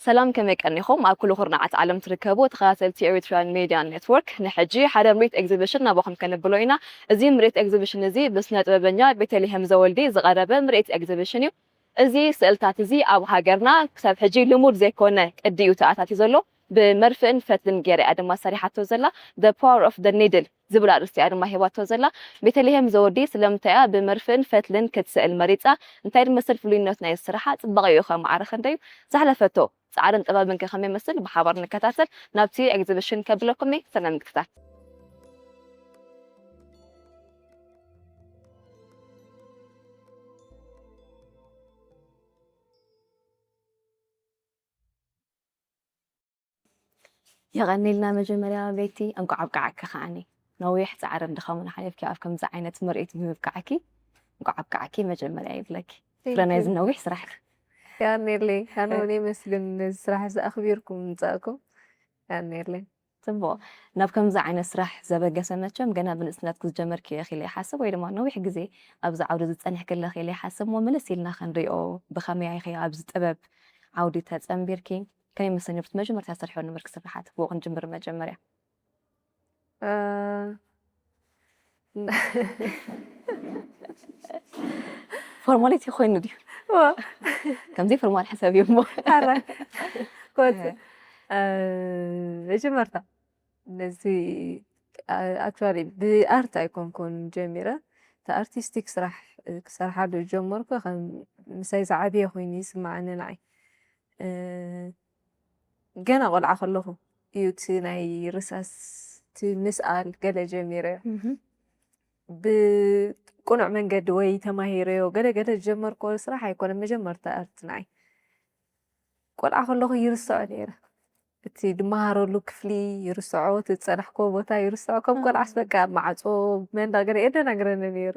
ሰላም፣ ከመይ ቀኒኹም? ኣብ ኩሉ ኩርናዓት ዓለም ትርከቡ ተኸታተልቲ ኤሪትሪያን ሜድያ ኔትወርክ፣ ንሕጂ ሓደ ምርኢት ኤግዚቢሽን ናባኹም ከነብሎ ኢና። እዚ ምርኢት ኤግዚቢሽን እዚ ብስነ ጥበበኛ ቤተልሔም ዘወልዲ ዝቐረበ ምርኢት ኤግዚቢሽን እዩ። እዚ ስእልታት እዚ ኣብ ሃገርና ክሳብ ሕጂ ልሙድ ዘይኮነ ቅዲ እዩ ተኣታትዩ ዘሎ። ብመርፍእን ፈትልን ገይራ እያ ድማ ሰሪሓቶ ዘላ። The Power of the Needle ዝብል ኣርእስቲ እያ ድማ ሂባቶ ዘላ። ቤተልሔም ዘወዲ ስለምንታይ እያ ብመርፍእን ፈትልን ክትስእል መሪጻ? እንታይ ዝመስል ፍሉይነት ናይ ስርሓ? ጽባቐኡ ከ ማዕረ ክንደይ እዩ? ዝሓለፈቶ ጻዕርን ጥበብን ከ ከመይ ይመስል? ብሓባር ንከታተል። ናብቲ ኤግዚቢሽን ከብለኩም እየ። ሰናይ ምክትታል። የቐኒልና። መጀመርያ ቤቲ፣ እንኳዕ ኣብቅዓኪ። ከዓኒ ነዊሕ ጻዕርን ድኻምን ሓሊፍኪ ኣብ ከምዚ ዓይነት ምርኢት ብምብቃዕኪ እንኳዕ ኣብቅዓኪ መጀመርያ ይብለኪ። Thank ስለናይ you። እዚ ነዊሕ ስራሕኪ። ያኔሌ፣ ኣነ እውን የመስግን ነዚ ስራሕ እዚ ኣኽቢርኩም ምምጻእኩም። ያኔሌ። ጽቡቕ። ናብ ከምዚ ዓይነት ስራሕ ዘበገሰ መቸም ገና ብንእስነትኪ ዝጀመርክዮ ኢኺ ኢለ ይሓስብ፣ ወይ ድማ ነዊሕ ግዜ ኣብዚ ዓውዲ ዝጸኒሕኪ ኣለኺ ኢለ ይሓስብ። እሞ ምልስ ኢልና ክንሪኦ፣ ብኸመይ ኢኺ ኣብዚ ጥበብ ዓውዲ ተጸንቢርኪ? ከመይ መሰኒ ብቲ መጀመርታ ዝሰርሕዮ ነበርኪ ስርሓት? ብኡ ክንጅምር መጀመርያ። እ፣ ፎርማሊቲ ኮይኑ ድዩ? ዋ፣ ከምዚ ፎርማል ሕሰብ እዩ እሞ። ኣረ፣ ኮት፣ እ፣ መጀመርታ ነዚ፣ ኣ-፣ ኣክቹዋሊ ብኣርት ኣይኮንኩን ጀሚረ። እቲ ኣርቲስቲክ ስራሕ ክሰርሓሉ ዝጀመርኩ ከም ምሳይ ዝዓበየ ኮይኑ ይስምዓኒ ንዓይ። እ፣ ገና ቆልዓ ከለኹ እዩ እቲ ናይ ርሳስ፣ እቲ ምስኣል ገለ ጀሚረዮ። እህም። ብቅኑዕ መንገዲ ወይ ተማሂረዮ ገለ ገለ ዝጀመርክዎ ስራሕ ኣይኮነን መጀመርታ ኣርት ንዓይ። ቆልዓ ከለኹ ይርስዖ ነይረ። እቲ ድመሃረሉ ክፍሊ ይርስዖ፣ እቲ ዝጸናሕክዎ ቦታ ይርስዖ። ከም ቆልዓስ በቃ ኣብ ማዕጾ መንደቕ ገለ የደናግረኒ ነይሩ።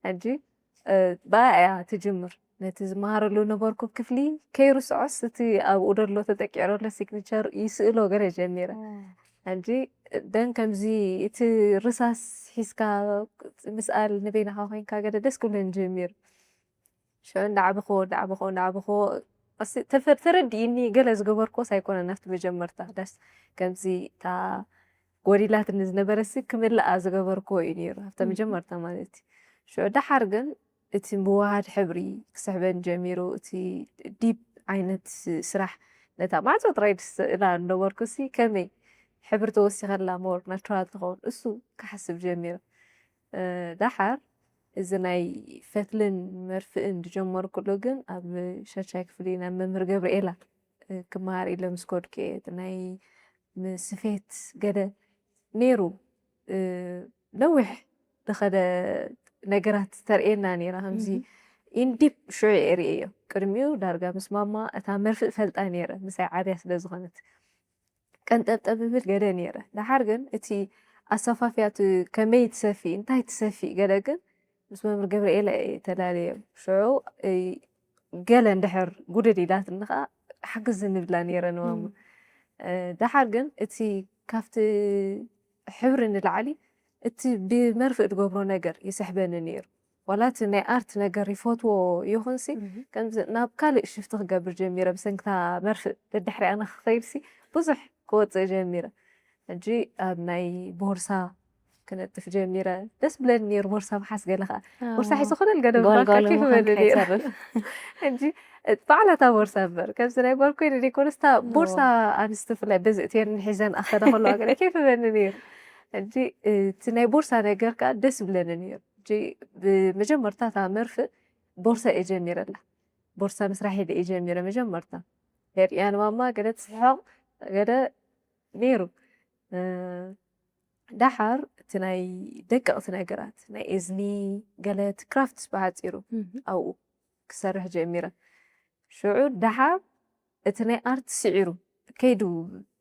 ሕጂ፣ እ፣ ብኣ እያ ትጅምር። ነቲ ዝመሃረሉ ነበርኩ ክፍሊ ከይርስዖስ እቲ ኣብኡ ደሎ ተጠቂዑ ዘሎ ሲግኒቸር ይስእሎ ገለ ጀሚረ። ሕጂ ደን ከምዚ እቲ ርሳስ ሒዝካ ምስኣል ንበይንኻ ኮይንካ ገለ ደስ ክብለኒ ጀሚሩ። ሽዑ እንዳዓበኹዎ፣ እንዳዓበኹዎ፣ እንዳዓበኹዎ፣ ቀስ-፣ ተፈ-፣ ተረዲእኒ ገለ ዝገበርክዎስ ኣይኮነን ኣብቲ መጀመርታ። ዳስ ከምዚ እታ ጎዲላትኒ ዝነበረሲ ክምልኣ ዝገበርክዎ እዩ ነይሩ፣ ኣብታ እም። መጀመርታ ማለት እዩ። ሽዑ ደሓር ግን እቲ ምውሃድ ሕብሪ ክስሕበኒ ጀሚሩ፣ እቲ ዲፕ ዓይነት ስራሕ፣ ነታ ማዕጾ ጥራይ ድስእላ ዝነበርኩሲ ከመይ ሕብሪ ተወሲኸላ ሞር ናቹራል ትኸውን፣ እሱ ክሓስብ ጀሚረ። እ፣ ደሓር እዚ ናይ ፈትልን መርፍእን ዝጀመርኩሉ ግን ኣብ ሻድሻይ ክፍሊ ናብ መምህር ገብርኤላ፣ እ፣ ክመሃር ኢለ ምስ ከድኩ እየ። እቲ ናይ ምስፌት ገለ ነይሩ፣ እ፣ ነዊሕ ዝኸደ ነገራት ተርእየና ነይራ። ከምዚ እህም። ኢንዲፕ ሽዑ እየ ርእየዮ። ቅድሚኡ ዳርጋ ምስ ማማ እታ መርፍእ ፈልጣ ነይረ፣ ምሳይ ዓብያ ስለ ዝኾነት። ቀንጠብጠብ እብል ገለ ነይረ። ደሓር ግን እቲ ኣሰፋፍያ፣ እቲ ከመይ ትሰፊ፣ እንታይ ትሰፊ ገለ ግን ምስ መምህር ገብርኤል እየ ተላለዮም። ሽዑ፣ እ፣ ገለ እንድሕር ጉድል ኢላትኒ ኸዓ ሓግዝ ንብላ ነይረ ንማማ። እም። እ፣ ደሓር ግን እቲ ካብቲ ሕብሪ ንላዕሊ እቲ ብመርፍእ ዝገብሮ ነገር ይስሕበኒ ነይሩ። ዋላ እቲ ናይ ኣርት ነገር ይፈትዎ ይኹንሲ፣ እም። ከምዚ ናብ ካልእ ሽፍቲ ክገብር ጀሚረ። ብሰንክታ መርፍእ ደድሕሪኣ ንክኸይድሲ ብዙሕ ክወፅእ ጀሚረ። ሕጂ ኣብ ናይ ቦርሳ ክነጥፍ ጀሚረ። ደስ ብለኒ ነይሩ ቦርሳ ምሓዝ። ገለ ከዓ ቦርሳ ኣዎ። ሒዘ ኮነ ገለ ጓል ምባል ጓል ከይፍ ምዃን በለኒ ነይሩ። ከይተርፍ። ሕጂ ባዕላታ ቦርሳ እምበር፣ ከምዚ ናይ ጓል ኮይነ ዘይኮነስ፣ እታ ቦርሳ እዎ። ኣንስቲ ብፍላይ በዚ እትየን ሒዘን ኣኸዳ ከለዋ ገለ ከይፍ በለኒ ነይሩ። ሕጂ እቲ ናይ ቦርሳ ነገር ከዓ ደስ ብለኒ ነይሩ። ሕጂ ብመጀመርታ እታ መርፍእ ቦርሳ እየ ጀሚረላ። ቦርሳ ምስራሕ ኢለ እየ ጀሚረ መጀመርታ። የርእያ ንማማ፣ ገለ ትስሕቕ፣ ገለ ነይሩ። እ፣ ደሓር እቲ ናይ ደቀቕቲ ነገራት፣ ናይ እዝኒ፣ ገለ እቲ ክራፍትስ ብሓፂሩ እም። ኣብኡ ክሰርሕ ጀሚረ። ሽዑ ደሓር እቲ ናይ ኣርት ስዒሩ ከይዱ፣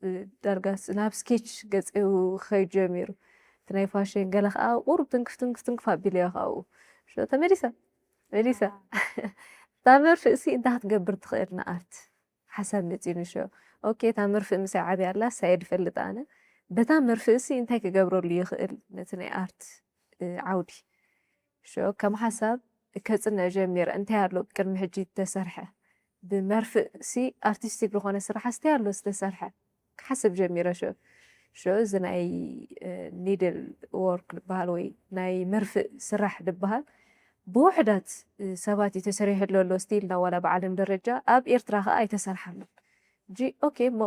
እ፣ ዳርጋ ስ-፣ ናብ ስኬች ገፂኡ ክኸይድ ጀሚሩ። እቲ ናይ ፋሽን ገለ ከዓ ቁሩብ ትንክፍ፣ ትንክፍ፣ ትንክፍ ኣቢለዮ ከዓ ኣብኡ። ሽዑ ተመሊሰ፣ መሊሰ። እታ መርፍእሲ እንታይ ክትገብር ትኽእል ንኣርት? ሓሳብ መፂኡኒ ሽዑ። ኦኬ፣ እታ መርፍእ ምሳይ ዓብያ ኣላ፣ ሳየ ድፈልጥ ኣነ። በታ መርፍእሲ እንታይ ክገብረሉ ይኽእል ነቲ ናይ ኣርት፣ እ፣ ዓውዲ? ሽዑ ከም ሓሳብ ከፅንዕ ጀሚረ። እንታይ ኣሎ ቅድሚ ሕጂ ተሰርሐ? ብመርፍእ ሲ ኣርቲስቲክ ዝኾነ ስራሕ እስቲ ኣሎ ዝተሰርሐ ክሓስብ ጀሚረ። ሽዑ ሽዑ እዚ ናይ ኒድል ወርክ ዝበሃል ወይ ናይ መርፍእ ስራሕ ዝበሃል ብውሕዳት ሰባት እዩ ተሰሪሑ ኣሎ። ስቲል ና ዋላ ብዓለም ደረጃ ኣብ ኤርትራ ከዓ ኣይተሰርሓሉን። ጂ ኦኬ እሞ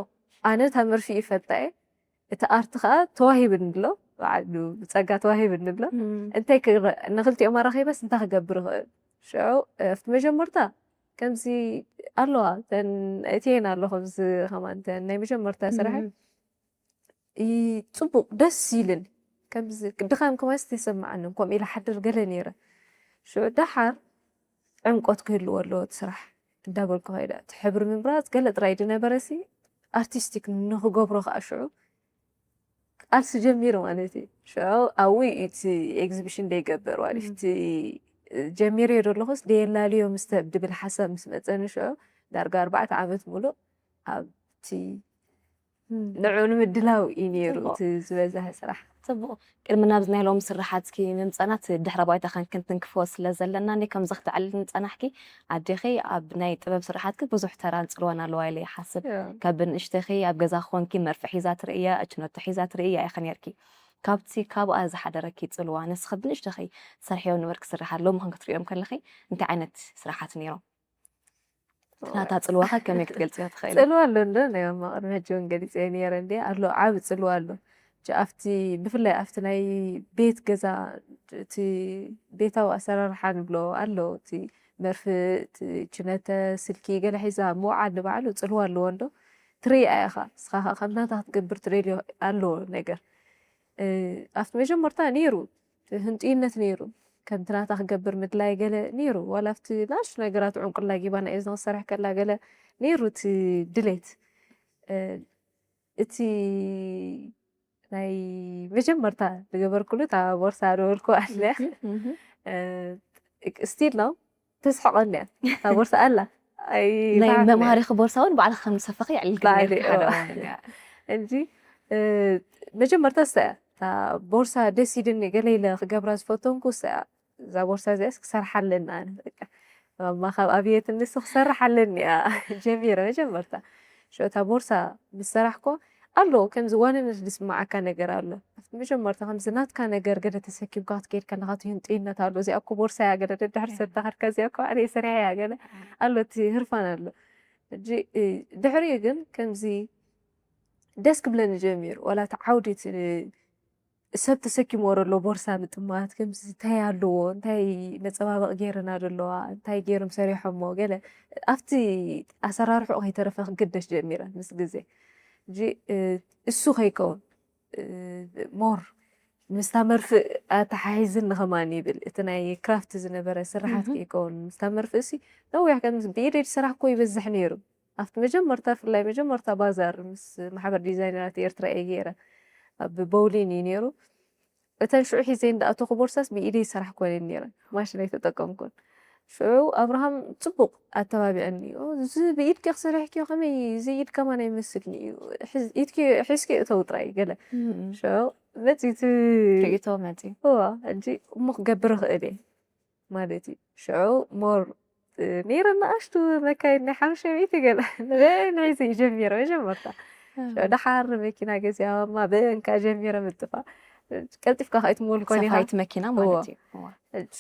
ኣነ እታ መርፍእ ይፈልጣ እየ፣ እቲ ኣርት ከዓ ተዋሂብኒ ኣሎ፣ ብዓሉ ብፀጋ ተዋሂብኒ ኣሎ። እንታይ ክረ- ንክልቲኦም ኣራኺበስ እንታይ ክገብር ይኽእል? ሽዑ ኣብቲ መጀመርታ ከምዚ ኣለዋ እተን እትየን ኣሎ ከምዚ ከማን እተን ናይ መጀመርታ ስራሕ ይ- ፅቡቅ ደስ ኢልን ከምዚ ድኻም ከማን ዝተሰማዓንን ከምኡ ኢለ ሓድር ገለ ነይረ። ሽዑ ደሓር ዕምቆት ክህልዎ ኣለዎ እቲ ስራሕ እንዳበልኩ ከይደ እቲ ሕብሪ ምምራፅ ገለ ጥራይ ድነበረ ሲ ኣርቲስቲክ ንክገብሮ ከዓ ሽዑ ቃልሲ ጀሚሩ ማለት እዩ። ሽዑ ኣብኡ እዩ እቲ ኤግዚቢሽን ደይገበር ዋሊ እቲ ጀሚሩ እየ ዘለኹስ ደየላልዮ ምስ ድብል ሓሳብ ምስ መፀኒ ሽዑ ዳርጋ ኣርባዕተ ዓመት ሙሉእ ኣብቲ ንዕኡ ንምድላው እዩ ነይሩ እቲ ዝበዝሐ ስራሕ። ፅቡቅ። ቅድሚ ናብዚ ናይ ሎሚ ስራሓትኪ ምምፃናት ድሕረ ባይታኸን ክንትንክፎ ስለ ዘለና እኒ ከምዚ ክትዕልል ምፀናሕኪ ኣዴኺ ኣብ ናይ ጥበብ ስራሓትኪ ብዙሕ ተራን ፅልዋን ኣለዋ ኢለ ይሓስብ። ካብ ብንእሽተኺ ኣብ ገዛ ኮንኪ መርፍእ ሒዛ ትርእያ፣ እችነቶ ሒዛ ትርእያ ኢኺ ነርኪ። ካብቲ ካብኣ ዝሓደረኪ ፅልዋ ንስኺ ብንእሽተኺ ትሰርሕዮ ነበርኪ ስራሓት ሎሚ ክንክትርእዮም ከለኺ እንታይ ዓይነት ስራሓት ነይሮም? ናታ ፅልዋኸ ከመይ ክትገልፅዮ ትኽእሊ? ፅልዋ ኣሎ እንዶ ናይ ማማ ቅድሚ ሕጂ እውን ገሊፀ ነይረ እንዲ ኣሎ ዓብ ፅልዋ ኣሎ። ኣብቲ ብፍላይ ኣብቲ ናይ ቤት ገዛ እቲ ቤታዊ ኣሰራርሓ ንብሎ ኣሎ እቲ መርፍእ እቲ ችነተ ስልኪ ገለ ሒዛ ምውዓል ንባዕሉ ፅልዋ ኣለዎ እንዶ ትርኢ ኣያኻ እስኻ ከም ናታ ክትገብር ትደልዮ ኣሎ ነገር ኣብቲ መጀመርታ ነይሩ ህንጥይነት ነይሩ ከምቲ ናታ ክገብር ምድላይ ገለ ነይሩ ዋላ ኣብቲ ናሽ ነገራት ዑንቅላ ጊባና እየ ንክሰርሕ ከላ ገለ ነይሩ እቲ ድሌት እቲ ናይ መጀመርታ ዝገበርኩሉ እታ ቦርሳ ዝበልኩ ኣለ ስቲል ነው ተስሕቐኒ እያ እታ ቦርሳ ኣላ ናይ መምሃሪኺ ቦርሳ እውን ባዕልኺ ከም ዝሰፈኺ የዕልልክልሓደ እንጂ መጀመርታ እሳ እያ እታ ቦርሳ ደስ ኢልኒ ገለ ኢለ ክገብራ ዝፈተንኩ እሳ እያ እዛ ቦርሳ እዚኣስ ክሰርሓ ኣለኒ ኣነ በቃ ማማ ካብ ኣብየት ንሱ ክሰርሕ ኣለኒ እያ ጀሚረ መጀመርታ ሽታ ቦርሳ ምስ ሰራሕኮ ኣሎ ከምዚ ዋንነት ዝስማዓካ ነገር ኣሎ ኣብቲ መጀመርታ ከምዚ ናትካ ነገር ገለ ተሰኪምካ ክትከይድ ከለካ ትህንጥይነት ኣሎ እዚኣ እኮ ቦርሳ እያ ገለ ደድሕር ሰድካ ከድካ እዚኣ እኮ ኣነ ሰሪሐ እያ ገለ ኣሎ እቲ ህርፋን ኣሎ ሕጂ ድሕሪኡ ግን ከምዚ ደስ ክብለኒ ጀሚሩ ዋላ እቲ ዓውዲ እቲ ሰብ ተሰኪምዎ ዘሎ ቦርሳ ምጥማት ከምዚ እንታይ ኣለዎ እንታይ መፀባበቂ ገይረና ዘለዋ እንታይ ገይሮም ሰሪሖሞ ገለ ኣብቲ ኣሰራርሑ ከይተረፈ ክግደሽ ጀሚረ ምስ ግዜ እሱ ከይከውን ሞር ምስታ መርፍእ ኣተሓሒዝኒ ከማን ይብል እቲ ናይ ክራፍት ዝነበረ ስራሓት ከይከውን ምስታ መርፍእ ሲ ነዊሕ ከም ብኢደይ ዝሰራሕኮ ይበዝሕ ነይሩ ኣብቲ መጀመርታ ፍላይ መጀመርታ ባዛር ምስ ማሕበር ዲዛይነራት ኤርትራ እየ ገይረ ኣብ ቦውሊን እዩ ነይሩ እተን ሽዑ ሒዘ እንዳኣተኹ ቦርሳስ ብኢደይ ዝሰራሕ ኮነን ነይረ ማሽን ኣይተጠቀምኩን ሽዑ ኣብርሃም ፅቡቅ ኣተባቢዐኒ እዚ ብኢድኪ ክሰርሕኪዮ ከመይ እዚ ኢድ ከማን ኣይመስልኒ እዩ ሒዝኪ እተው ጥራይ ገለ ሽዑ መፂቲ ርእቶ መፂ እዋ ሕጂ እሞ ክገብር ይኽእል እየ ማለት እዩ ሽዑ ሞር ነይረ ንኣሽቱ መካይን ናይ ሓሙሽተ ሚእቲ ገለ ንበይነይ ጀሚረ መጀመርታ ሽዑ ደሓር መኪና ገዚኣ ማማ ብእንካ ጀሚረ ምጥፋ ቀልጢፍካ ከይትምወል ኮን ኢኻ ሰፋይት መኪና ማለት እዩ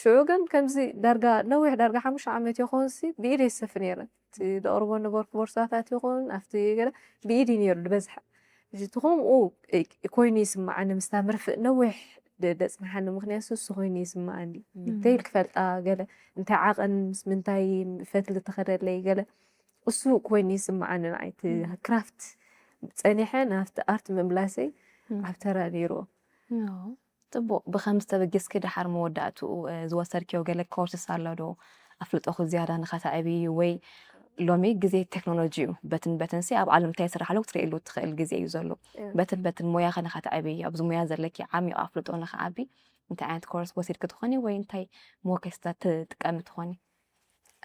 ሽዑ ግን ከምዚ ዳርጋ ነዊሕ ዳርጋ ሓሙሽተ ዓመት ይኾንሲ ብኢደ ይሰፍ ነይረ እቲ ደቕርቦ ነበርኩ ቦርሳታት ይኹን ኣብቲ ገለ ብኢድ እዩ ነይሩ ዝበዝሐ እቲ ከምኡ ኮይኑ ይስምዓኒ ምስታ መርፍእ ነዊሕ ደፅንሓኒ ምክንያት እሱ ኮይኑ ይስምዓኒ እንተይል ክፈልጣ ገለ እንታይ ዓቐን ምስ ምንታይ ፈትሊ ተኸደለይ ገለ እሱ ኮይኑ ይስምዓኒ ንዓይ እቲ ክራፍት ፀኒሐ ናብቲ ኣርት ምምላሰይ ኣብ ተራ ነይርዎ ፅቡቅ ብከምዚ ተበጊስኪ ደሓር መወዳእትኡ ዝወሰድክዮ ገለ ኮርስስ ኣሎ ዶ ኣፍልጦኺ ዝያዳ ንኸተዕብዪ ወይ ሎሚ ግዜ ቴክኖሎጂ እዩ በትን በትን ሲ ኣብ ዓለም እንታይ ይስራሕ ኣለዉ ክትርእየሉ ትኽእል ግዜ እዩ ዘሎ በትን በትን ሞያኺ ንኸተዕብዪ ኣብዚ ሞያ ዘለኪ ዓሚቑ ኣፍልጦ ንኸዓቢ እንታይ ዓይነት ኮርስ ወሲድኪ ትኾኒ ወይ እንታይ መወከስታት ትጥቀሚ ትኾኒ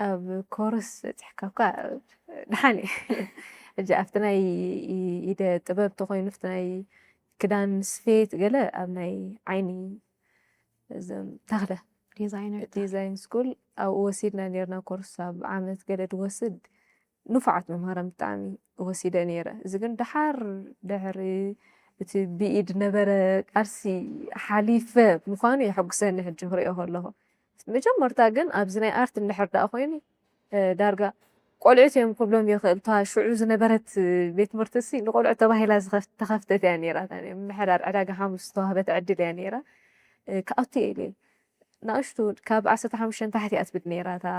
ኣብ ኮርስ በፂሕካ እኳ ደሓን እዩ ሕጂ ኣብቲ ናይ ኢደ ጥበብ ተኮይኑ ኣብቲ ናይ ክዳን ስፌት ገለ ኣብ ናይ ዓይኒ እዞም ተኽለ ዲዛይነር ዲዛይን ስኩል ኣብኡ ወሲድና ነርና ኮርስ ኣብ ዓመት ገለ ድወስድ ንፉዓት መምህራን ብጣዕሚ ወሲደ ነይረ። እዚ ግን ደሓር ድሕሪ እቲ ብኢድ ነበረ ቃልሲ ሓሊፈ ምዃኑ የሐጉሰኒ ሕጂ ክሪኦ ከለኹ። መጀመርታ ግን ኣብዚ ናይ ኣርት እንድሕር ደኣ ኮይኑ እ፣ ዳርጋ ቆልዑት እዮም ክብሎም ይኽእል። እታ ሽዑ ዝነበረት ቤት ትምህርትሲ ንቆልዑት ተባሂላ ዝኸፍ- ተኸፍተት እያ ነይራ። እታ ናይ ምምሕዳር ዕዳጋ ሓሙስ ዝተዋህበት ዕድል እያ ነይራ። እ፣ ክኣቱ እየ ኢለ። ንኣሽቱ ካብ ዓሰርተ ሓሙሽተ ንታሕቲ እያ ትብል ነይራ እታ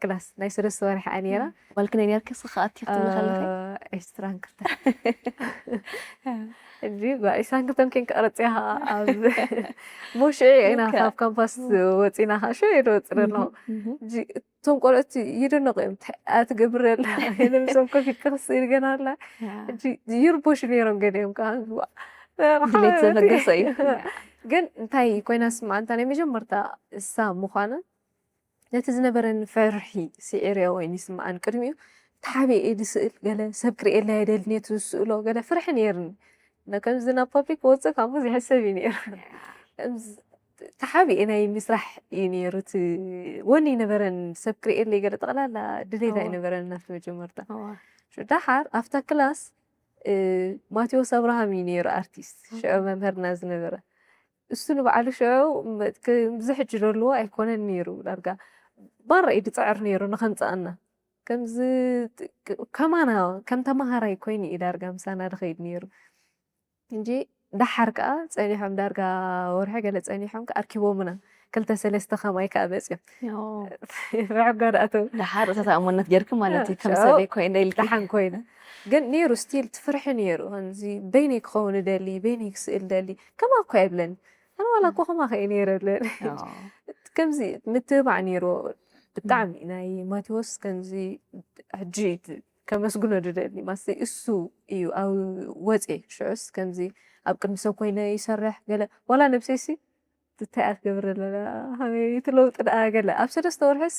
ክላስ። ናይ ሰለስተ ወርሒ እያ ነይራ። ጓልክነ ነርኪ ስኻ ኣቲ ክትብሊ ከለኺ ዒስራን ክልተ ሕጂ ጓል ዒስራን ክልተን ኮይን ክቐረጽ እያ ኣብ ሞ ሽዑ ኢና ልክዕ። ካብ ካምፓስ ወፂና ከዓ ሽዑ ኢሉ ወፅረ ኣለኹ። ሕጂ እቶም ቆልዑት ይድነቑ እዮም። እንታይ እያ ትገብር ኣላ? ኢለ ምስኦም ኮፍ ኢልካ ክስእል ገና ኣላ። ሕጂ ይርበሹ ነይሮም ገሊኦም ከዓ ድሌት ዘበገሰ እዩ። ግን እንታይ ኮይና ስምዓንታ ናይ መጀመርታ እሳ ምዃና ነቲ ዝነበረን ፍርሒ ስዒረዮ ወይኒ ስምዓን ቅድሚኡ ተሓቢኤ ድስእል ገለ ሰብ ክርእየላ የደሊ ነቲ ዝስእሎ ገለ ፍርሒ ነይርኒ። እና ከምዚ ናብ ፓብሊክ ወፅእ ካብ ብዙሕ ሰብ እዩ ነይሩ። ከምዚ ተሓቢኤ ናይ ምስራሕ እዩ ነይሩ። እቲ ወኒ ይነበረን ሰብ ክርእየለይ ገለ ጠቕላላ ድሌት ኣይነበረን ናብቲ መጀመርታ። እዋ። ሽዑ ደሓር ኣብታ ክላስ እ፣ ማቴዎስ ኣብርሃም እዩ ነይሩ ኣርቲስት ሽዑ መምህርና ዝነበረ። እሱ ንባዕሉ ሽዑ መ- ክ- ብዙሕ እጅ ዘለዎ ኣይኮነን ነይሩ ዳርጋ ባራ እዩ ድፅዕር ነይሩ ንኸምፅኣና ከምዚ ት- ክ- ከማና ከም ተማሃራይ ኮይኑ እዩ ዳርጋ ምሳና ድኸይድ ነይሩ። እንጂ ደሓር ከዓ ፀኒሖም ዳርጋ ወርሒ ገለ ፀኒሖም ከዓ ኣርኪቦምና ክልተ ሰለስተ ከማይ ከዓ መፅዮም ያው ብዕጓ ደኣተው ደሓር እተተኣማንነት ጌርኪ ማለት እዩ ከም ሽዑ ሰበይ ኮይነ ኢልኪ ደሓን ኮይነ ግን ነይሩ ስቲል ትፍርሒ ነይሩ ከምዚ በይነይ ክኸውን ደሊ በይነይ ክስእል ደሊ ከማ እኮ የብለኒ ኣነ ዋላ እኮ ከማ ከየ ነይረ ብለኒ ያው ከምዚ ምትብባዕ ነይሩ ብጣዕሚ ናይ ማቴዎስ ከምዚ ሕጂ ከመስግኖ ድደሊ ማስ እሱ እዩ ኣብ ወፅየ ሽዑስ ከምዚ ኣብ ቅድሚ ሰብ ኮይነ ይሰርሕ ገለ ዋላ ነብሰይሲ እንታይ እያ ትገብር ኣለና ከመይ እቲ ለውጢ ደኣ ገለ ኣብ ሰለስተ ወርሕስ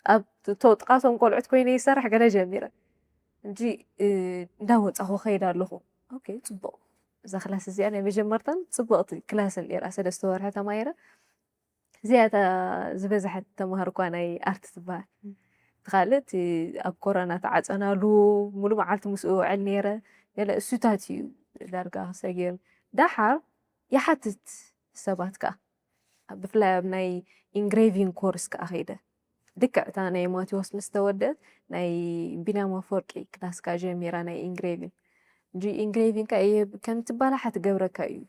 ኣብ ቶ ጥቓቶም ቆልዑት ኮይነ ይሰርሕ ገለ ጀሚረ እንጂ እ፣ እንዳወፃኹ ከይድ ኣለኹ ኦኬ ፅቡቕ እዛ ክላስ እዚኣ ናይ መጀመርታን ፅቡቕቲ ክላስን ነይራ ሰለስተ ወርሒ ተማሂረ እዚኣ እታ ዝበዝሐት ተማሃርኳ ናይ ኣርት ትበሃል እቲ ካልእ እቲ ኣብ ኮሮና ተዓፀናሉ ሙሉ መዓልቲ ምስኡ ውዕል ነይረ ገለ እሱታት እዩ ዳርጋ ክሰጊር ዳሓር ይሓትት ሰባት ከዓ ብፍላይ ኣብ ናይ ኢንግሬቪንግ ኮርስ ከዓ ከይደ ልክዕ እታ ናይ ማቴዎስ ምስ ተወደት ናይ ቢንያም ኣፈወርቂ ክላስ ከዓ ጀሚራ ናይ ኢንግሬቪንግ እንጂ ኢንግሬቪንግ ከዓ እየ ከም ትባላሓ ትገብረካ እዩ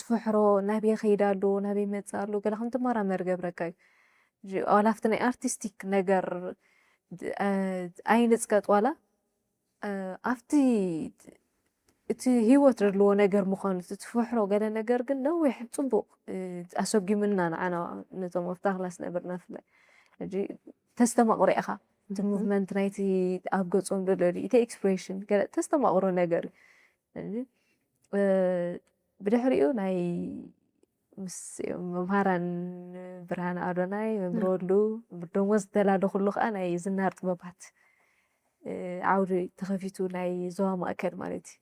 ትፍሕሮ ናበይ ከይዳ ኣሎ ናበይ መፅእ ኣሎ ገለ ከም ትመራመር ገብረካ እዩ ዋላ ኣብቲ ናይ ኣርቲስቲክ ነገር ኣይንፅቀጥ ዋላ ኣብቲ እቲ ህይወት ዘለዎ ነገር ምዃኑ እቲ ትፍሕሮ ገለ ነገር ግን ነዊሕ ፅቡቕ ኣሰጊሙና ንዓና ነቶም ኣብታ ክላስ ነበርና ፍላይ ሕጂ ተስተማቕሮ ኢኻ እቲ ሙቭመንት ናይቲ ኣብ ገፆም ዘሎ እቲ ኤክስፕሬሽን ገለ ተስተማቕሮ ነገር እዩ ብድሕሪኡ ናይ ምስ መምሃራን ብርሃን ኣዶናይ መምህር ወሉ ደሞዝ ዝተላለኹሉ ከዓ ናይ ዝናር ጥበባት ዓውዲ ተኸፊቱ ናይ ዞባ ማእከል ማለት እዩ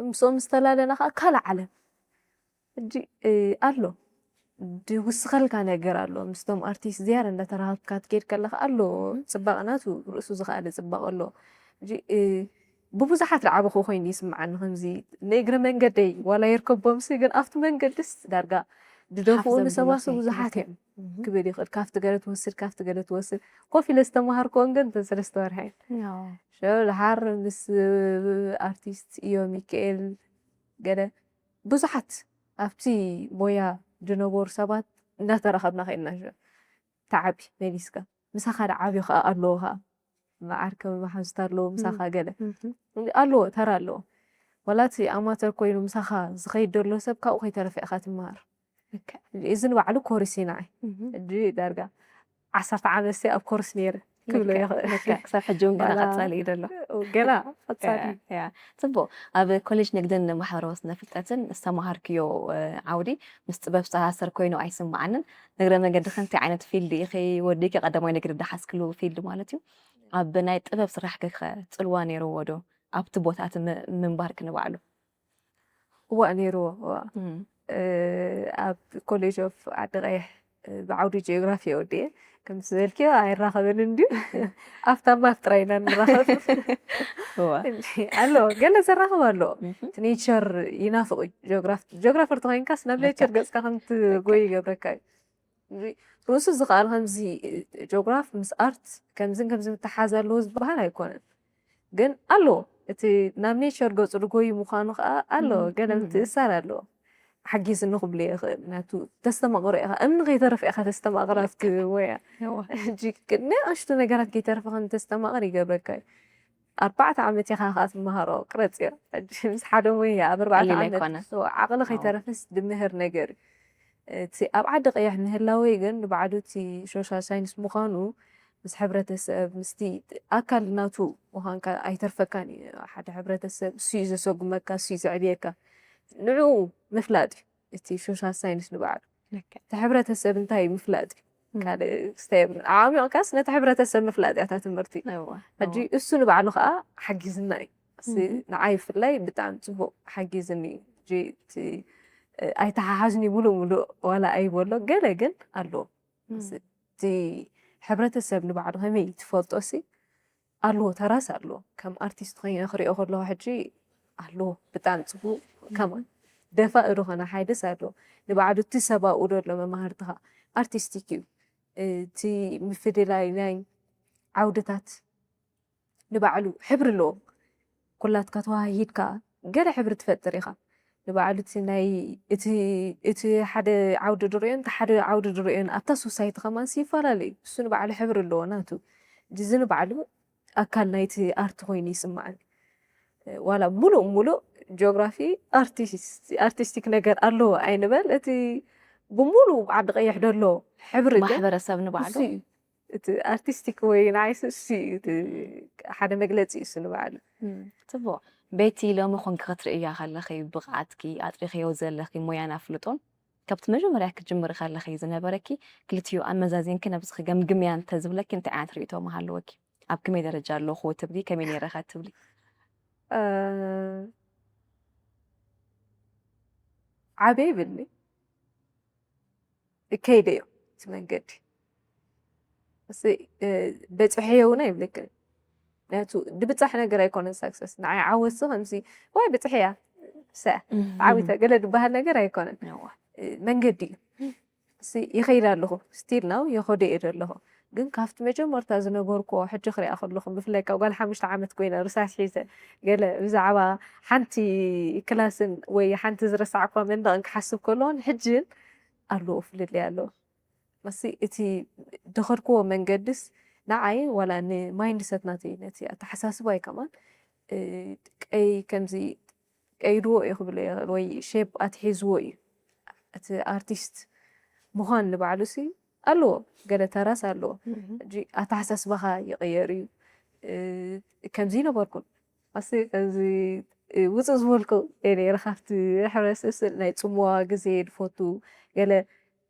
ምስኦም ዝተላለና ከዓ ካልእ ዓለም ሕጂ ኣሎ ድውስኸልካ ነገር ኣሎ ምስቶም ኣርቲስት ዝያዳ እንዳተራኸብካ ትከይድ ከለካ ኣሎ ፅባቐ ናቱ ርእሱ ዝኸኣለ ፅባቐ ኣሎ ሕጂ ብብዙሓት ዝዓበኹ ኮይኑ ይስምዓኒ ከምዚ ንእግረ መንገደይ ዋላ ይርከቦምሲ ግን ኣብቲ መንገድስ ዳርጋ ድደፍኡ ንሰባሱ ብዙሓት እዮም ክብል ይኽእል ካብቲ ገለ ትወስድ ካብቲ ገለ ትወስድ ኮፍ ኢለ ዝተማሃርክዎን ግን እተን ሰለስተ ወርሒ እየን ድሓር ምስ ኣርቲስት እዮ ሚካኤል ገለ ብዙሓት ኣብቲ ሞያ ዝነበሩ ሰባት እናተራኸብና ከይድና ተዓቢ መሊስካ ምሳኻ ዳ ዓብዩ ከዓ ኣለዎ ከዓ መዓርከ መሓዙት ኣለዎ ምሳኻ ገለ ኣለዎ ተራ ኣለዎ ዋላ እቲ ኣማተር ኮይኑ ምሳኻ ዝኸይድ ዘሎ ሰብ ካብኡ ከይተረፈ ኢኻ ትመሃር እዚ ንባዕሉ ኮርስ እዩ ንዓይ ሕጂ ዳርጋ ዓሰርተ ዓመት ሲ ኣብ ኮርስ ነይረ ክብሎ ይኽእል ክሳብ ሕጂ እውን ገና ቀፃሊ እዩ ዘሎ ገና ቀፃሊ ያ ፅቡቅ ኣብ ኮሌጅ ንግድን ማሕበራዊ ስነ ፍልጠትን ዝተማሃርክዮ ዓውዲ ምስ ጥበብ ዝተኣሳሰር ኮይኑ ኣይስምዓንን ንግረ መንገዲ ከምቲ ዓይነት ፊልድ ኢኺ ወዲኪ ቀዳማይ ንግዲ ዝሓዝክሉ ፊልድ ማለት እዩ ኣብ ናይ ጥበብ ስራሕ ከ ፅልዋ ነይርዎ ዶ ኣብቲ ቦታ እቲ ምንባርኪ ንባዕሉ እዋእ ነይርዎ ኣብ ኮሌጅ ኦፍ ዓዲ ቀይሕ ብዓውዲ ጂኦግራፊ ወዲኤ ከምቲ ዝበልክዮ ኣይራኸብን እንድዩ። ኣብታ ማፕ ጥራይ ኢና ንራኸብ። እዋ ኣሎ፣ ገለ ዘራኽብ ኣሎ። እህ እቲ ኔቸር ይናፍቕ እዩ። ጂኦግራፍ ጂኦግራፈር ተኾይንካስ ናብ ኔቸር ልክዕ ገጽካ ከም ትጎይ ይገብረካ እዩ። እዚ ርእሱ እዚ ከኣ ከምዚ ጂኦግራፍ ምስ ኣርት ከምዝን ከምዚ ምትሓዝ ኣለዎ ዝበሃል ኣይኮነን። ግን ኣሎ፣ እቲ ናብ ኔቸር ገጹ ዝጎይ ምዃኑ ከኣ ኣሎ፣ እም፣ ገለ እም። ምትእሳር ኣለዎ። ሓጊዝኒ ክብሎ ይኽእል። ምክንያቱ ተስተማቕሮ ኢኻ። እምኒ ከይተረፈ ኢኻ ተስተማቕራ ኣብቲ ሞያ። እዋ ሕጂ ግን ንኣሽቱ ነገራት ከይተረፈ ከም ተስተማቕር ይገብረካ እዩ። ኣርባዕተ ዓመት ኢኻ ከኣ ትመሃሮ፣ ቅረጽዮ። ሕጂ ምስ ሓደ ሞያ ኣብ ኣርባዕተ ቀሊል ዓመት ኣይኮነ እዎ፣ ዓቕሊ ኣዎ ከይተረፈስ ድምህር ነገር እዩ። እቲ ኣብ ዓዲ ቀይሕ ምህላወይ ግን ንባዕሉ እቲ ሶሻል ሳይንስ ምዃኑ ምስ ሕብረተሰብ ምስቲ ኣካል ናቱ ምዃንካ ኣይተርፈካን እዩ። ሓደ ሕብረተሰብ እሱ እዩ ዘሰጉመካ፣ እሱ እዩ ዘዕብየካ። ንዕኡ ምፍላጥ እዩ እቲ ሶሻል ሳይንስ ንባዕሉ። ልክዕ እቲ ሕብረተሰብ እንታይ እዩ ምፍላጥ እዩ። እም፣ ካልእ ክስታይ የብሉን። ዓሚቕካስ ነቲ ሕብረተሰብ ምፍላጥ እያ እታ ትምህርቲ። እዋ ሕጂ እዋ እሱ ንባዕሉ ከዓ ሓጊዝና እዩ። እሲ እህ ንዓይ ብፍላይ ብጣዕሚ ፅቡቅ ሓጊዝኒ እዩ። ሕጂ እቲ እ፣ ኣይተሓሓዝኒ ሙሉእ ሙሉእ ዋላ ኣይበሎ፣ ገለ ግን ኣለዎ። እስ እም፣ እቲ ሕብረተሰብ ንባዕሉ ከመይ ትፈልጦ ሲ ኣለዎ፣ ተራስ ኣለዎ። ከም ኣርቲስት ኮይነ ክሪኦ ከለኹ ሕጂ ኣለዎ ብጣዕሚ ፅቡቅ። እም፣ ከማን ደፋእ ዝኾነ ሓይልስ ኣለዎ። ንባዕሉ እቲ ሰብ ኣብኡ ዘሎ መማህርትኻ ኣርቲስቲክ እዩ። እቲ ምፍልላይ ናይ ዓውድታት ንባዕሉ ሕብሪ ኣለዎ። ኩላትካ ተዋሃሂድካ ገለ ሕብሪ ትፈጥር ኢኻ። ንባዕሉ እቲ ናይ እቲ እቲ ሓደ ዓውዲ ድርእዮን እቲ ሓደ ዓውዲ ድርእዮን ኣብታ ሶሳይቲ ከማንሲ ይፈላለ እዩ። እሱ ንባዕሉ ሕብሪ ኣለዎ ናቱ። እዚ ንባዕሉ ኣካል ናይቲ ኣርት ኮይኑ ይስምዓኒ። ዋላ ሙሉእ ሙሉእ ጂኦግራፊ ኣርቲስት ኣርቲስቲክ ነገር ኣለዎ ኣይንበል፣ እቲ ብሙሉእ ዓዲ ቀይሕ ደሎ ሕብሪ ግን ማሕበረሰብ ንባዕሉ እሱ እዩ። እቲ ኣርቲስቲክ ወይ ንዓይስ እሱ እዩ። እቲ ሓደ መግለፂ እዩ እሱ ንባዕሉ። እም፣ ጽቡቕ። ቤቲ፣ ሎሚ ኮንኪ ክትርእያ ከለኺ ብቕዓትኪ፣ ኣጥሪኽዮ ዘለኺ ሞያን ኣፍልጦን፣ ካብቲ መጀመርያ ክትጅምሪ ከለኺ ዝነበረኪ ክልቲኡ ኣመዛዚንኪ ነብስኺ ገምግምያ እንተዝብለኪ እንታይ ዓይነት ርእይቶ ምሃለወኪ? ኣብ ከመይ ደረጃ ኣለኹ ትብሊ፣ ከመይ ነይረ ኸ ትብሊ? እ፣ ዓበይ ይብልኒ። ይከይደ እዩ እቲ መንገዲ። እሲ፣ እ፣ በጽሐዮ እውን ኣይብለክን። ምክንያቱ ድብጻሕ ነገር ኣይኮነን ሳክሰስ። ንዓይ ዓወትሲ ከምዚ፣ "ዋይ፣ በጽሐያ፣ ሰ፣ እም፣ ተዓዊተ" ገለ ድበሃል ነገር ኣይኮነን። እዋ። እ፣ መንገዲ እዩ። እሲ፣ ይኸይድ ኣለኹ። ስቲል ናው ይኸዶ እየ ዘለኹ። ግን ካብቲ መጀመርታ ዝነበርኩዎ፣ ሕጂ ክሪኣ ከለኹ፣ ብፍላይ ካብ ጓል ሓሙሽተ ዓመት ኮይነ ርሳስ ሒዘ፣ ገለ ብዛዕባ ሓንቲ ክላስን ወይ ሓንቲ ዝረሳዕኳ መንደቕን ክሓስብ ከለኹ፣ ሕጅን ኣለዎ፣ ፍልልይ ኣለዎ። መሲ እቲ ድኸድክዎ መንገድስ ንዓይ ዋላ ንማይንድሰት ናተይ ነቲ ኣተሓሳስባይ ከማን፣ እ፣ ቀይ ከምዚ ቀይድዎ እዩ ክብሎ ይኽእል ወይ ሼፕ ኣትሒዝዎ እዩ። እቲ ኣርቲስት ምዃን ንባዕሉሲ ኣለዎ፣ ገለ ተራስ ኣለዎ። እም፣ ሕጂ ኣተሓሳስባኻ ይቕየር እዩ። እ፣ ከምዚ ነበርኩን። ኣሲ ከምዚ፣ እ፣ ውፅእ ዝበልኩ እየ ነይረ ካብቲ ሕብረተሰብ ናይ ፅምዋ ግዜ ድፈቱ ገለ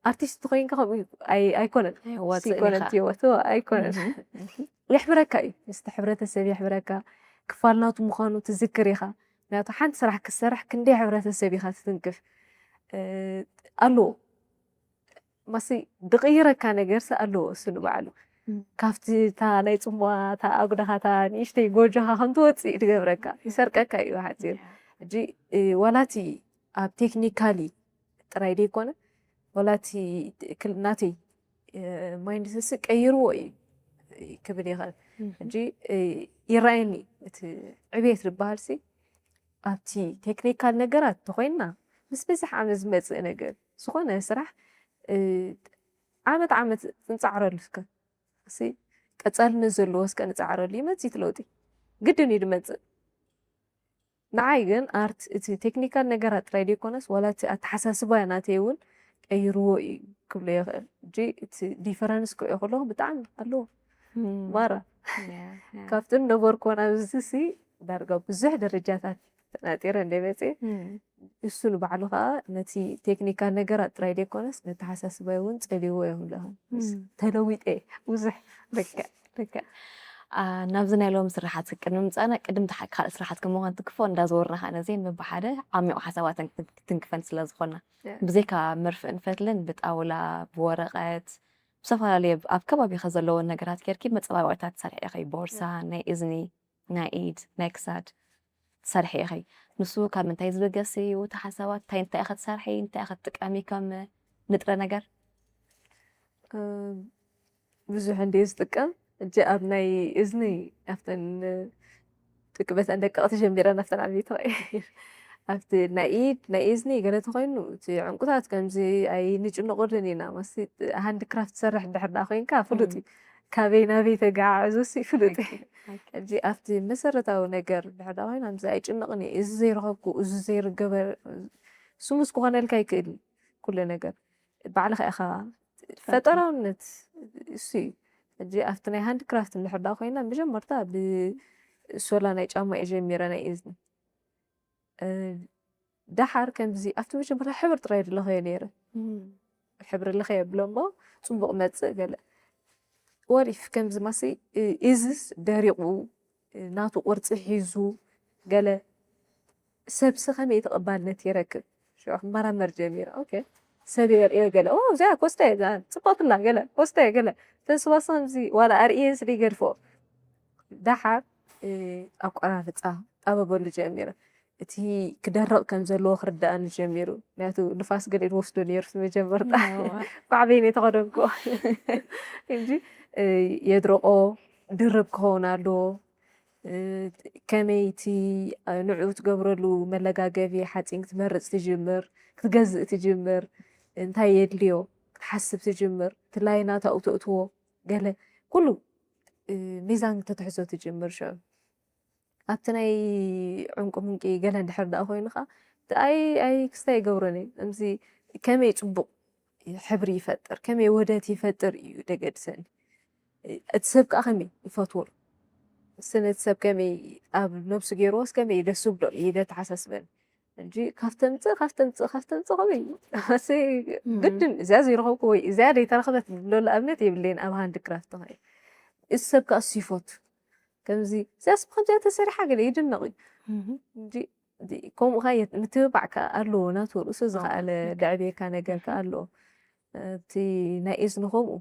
ኣርቲስት ኮይንካ ከምኡ ኣይ-፣ ኣይኮነን። ኣይወፅእን ሲኮነን ኢኻ። ትወቱ ኣይኮነን። እም፣ እም፣ የሕብረካ እዩ። ምስቲ ሕብረተሰብ የሕብረካ። ክፋል ናቱ ምዃኑ ትዝክር ኢኻ። ምክንያቱ ሓንቲ ስራሕ ክትሰርሕ ክንደይ ሕብረተሰብ ኢኻ ትትንክፍ። እ፣ ኣለዎ። ማሲ ድቕይረካ ነገርሲ ኣለዎ እሱ ንባዕሉ። እም። ካብቲ እታ ናይ ጽምዋ፣ እታ ኣጉዳኻ፣ እታ ንእሽተይ ጎጆኻ ከም ትወጽእ ድገብረካ። ይሰርቀካ እዩ ብሓጺር። ያ። ሕጂ፣ እ፣ ዋላ እቲ ኣብ ቴክኒካሊ ጥራይ ደይኮነ፣ ዋላ እቲ ክል-፣ ናተይ፣ እ፣ ማይንድሰትሲ ቀይርዎ እዩ ክብል ይኽእል። እም። ሕጂ፣ እ፣ ይረኣየኒ እቲ ዕብየት ዝበሃልሲ ኣብቲ ቴክኒካል ነገራት ተኾይንና ምስ ብዝሕ ዓመት ዝመጽእ ነገር፣ ዝኾነ ስራሕ፣ እ፣ ዓመት ዓመት ክንጻዕረሉ እስከ፣ እሲ ቀጻልነት ዘለዎ እስከ ንጻዕረሉ፣ ይመጽእ እቲ ለውጢ። ግድን እዩ ዝመጽእ። ንዓይ ግን ኣርት እቲ ቴክኒካል ነገራት ጥራይ ዘይኮነስ፣ ዋላ እቲ ኣተሓሳስባ ናተይ እውን ቀይርዎ እዩ ክብሎ ይኽእል። ሕጂ እቲ ዲፈረንስ ክሪኦ ከለኹ ብጣዕሚ ኣለዎ። እም። ማራ። ያ፣ ያ። ካብቲ ነበርኩ ናብዚ ሲ ዳርጋ ብዙሕ ደረጃታት ተናጢረ እንደ መጽእ፣ እም። እሱ ንባዕሉ ኸኣ ነቲ ቴክኒካል ነገራት ጥራይ ዘይኮነስ፣ ነተሓሳስባይ እውን ጸልይዎ እዮም ለኹ። እም። ተለዊጠ ብዙሕ። ልክዕ፣ ልክዕ። አ፣ ናብዚ ናይ ሎሚ ስራሓት ቅድሚ ምጻና፣ ቅድም ተሓ-፣ ካልእ ስራሓት ከም ምዃን ትክፎ እንዳዘወርና ኸኣ ነዚ ብሓደ ዓሚቑ ሓሳባትን ክትን-፣ ክትንክፈን ስለ ዝኾንና። ያ። ብዘይካ መርፍእን ፈትልን ብጣውላ፣ ብወረቐት፣ ብዝተፈላለየ ኣብ ከባቢኸ ዘለዉ ነገራት ጌርኪ መጸባበቕታት ትሰርሒ ኢኺ። ቦርሳ፣ ናይ እዝኒ፣ ናይ ኢድ፣ ናይ ክሳድ ትሰርሒ ኢኺ። ንሱ ካብ ምንታይ ዝብገስ እዩ? እቲ ሓሳባት እንታይ እንታይ ኢኺ ትሰርሒ? እንታይ ኢኺ ትጥቀሚ ከም ንጥረ ነገር? ብዙሕ እንድየ ዝጥቀም። እጂ ኣብ ናይ እዝኒ ኣብተን ጥቅበተን ደቀቕቲ ጀሚረን ኣብተን ዓበይቲ ኣብቲ ናይ ኢድ ናይ እዝኒ ገለ ተኮይኑ እቲ ዕንቁታት ከምዚ ኣይንጭንቆልን ኢና። መሲ ሃንድ ክራፍት ትሰርሕ እንድሕር ደኣ ኮይንካ ፍሉጥ እዩ። ካበይ ናበይ ተገዓዕዞ ሲ ፍሉጥ እዩ። እጂ ኣብቲ መሰረታዊ ነገር እንድሕር ደኣ ኮይና ምዚ ኣይጭንቕን እየ። እዚ ዘይረኸብኩ እዚ ዘይርገበ ስሙዝ ክኾነልካ ይክእል እዩ ኩሉ ነገር ባዕልኻ ኢኻ ፈጠራውነት እሱ እዩ። እጂ ኣብቲ ናይ ሃንድ ክራፍት እንድሕር ደኣ ኮይና መጀመርታ ብሶላ ናይ ጫማ እየ ጀሚረ ናይ እዝኒ። ደሓር ከምዚ ኣብቲ መጀመርታ ሕብር ጥራይ ድለኸዮ ነይረ። ሕብሪ ለኸዮ ብሎ እሞ ፅቡቕ መፅእ ገለ ወሪፍ ከምዚ ማሲ እዝስ ደሪቑ ናቱ ቅርፂ ሒዙ ገለ ሰብሲ ከመይ ተቐባልነት ይረክብ ሽዑ ክመራመር ጀሚረ። ኦኬ ሰብ የርእዮ ገለ ኦ እዚኣ ኮስታ እያ እዛ ፅቡቕትላ ገለ ኮስታ እያ ገለ ተስባስ ከምዚ ዋላ ኣርእየን ስለ ይገድፎ ደሓር ኣቆራርፃ ኣበበሉ ጀሚረ። እቲ ክደርቕ ከም ዘለዎ ክርዳእኒ ጀሚሩ። ምክንያቱ ንፋስ ገለ ዝወስዶ ነይሩ እቲ መጀመርታ ባዕበይን የተኸደንኩ እንጂ የድረቆ ድርብ ክኸውን ኣለዎ። ከመይ እቲ ንዕኡ ትገብረሉ መለጋገቢ ሓፂን ክትመርፅ ትጅምር፣ ክትገዝእ ትጅምር፣ እንታይ የድልዮ ክትሓስብ ትጅምር፣ እቲ ላይና ታኡ ተእትዎ ገለ ኩሉ ሚዛን ተትሕዞ ትጅምር ሽዑ ኣብቲ ናይ ዕንቁ ምንቂ ገለ እንድሕር ደኣ ኮይኑ ከዓ ኣይ ኣይ ክስታይ ይገብሮን እዩ እምዚ ከመይ ፅቡቕ ሕብሪ ይፈጥር ከመይ ወደት ይፈጥር እዩ ደገድሰኒ እቲ ሰብ ከዓ ከመይ ይፈትዎ ስነ እቲ ሰብ ከመይ ኣብ ነብሱ ገይርዎስ ከመይ ደስ ብሎ እዩ ደተሓሳስበኒ እንጂ ካብ ተምፅእ ካብ ተምፅእ ካብ ተምፅእ ከመይ እዩ ግድን እዚኣ ዘይረኸብኩ ወይ እዚኣ ደይተረኸበት ዝብለሉ ኣብነት የብለይን ኣብ ሃንድ ክራፍት ኸ እዚ ሰብ ከዓ እሱ ይፈቱ ከምዚ እዚኣስ ብከምዚኣ ተሰሪሓ ገለ ይድነቕ እዩ እንጂ ከምኡ ኸ ምትብባዕ ከዓ ኣለዎ ናቱ ርእሱ ዝኸኣለ ደዕብየካ ነገር ከዓ ኣለዎ እቲ ናይ እዝኒ ከምኡ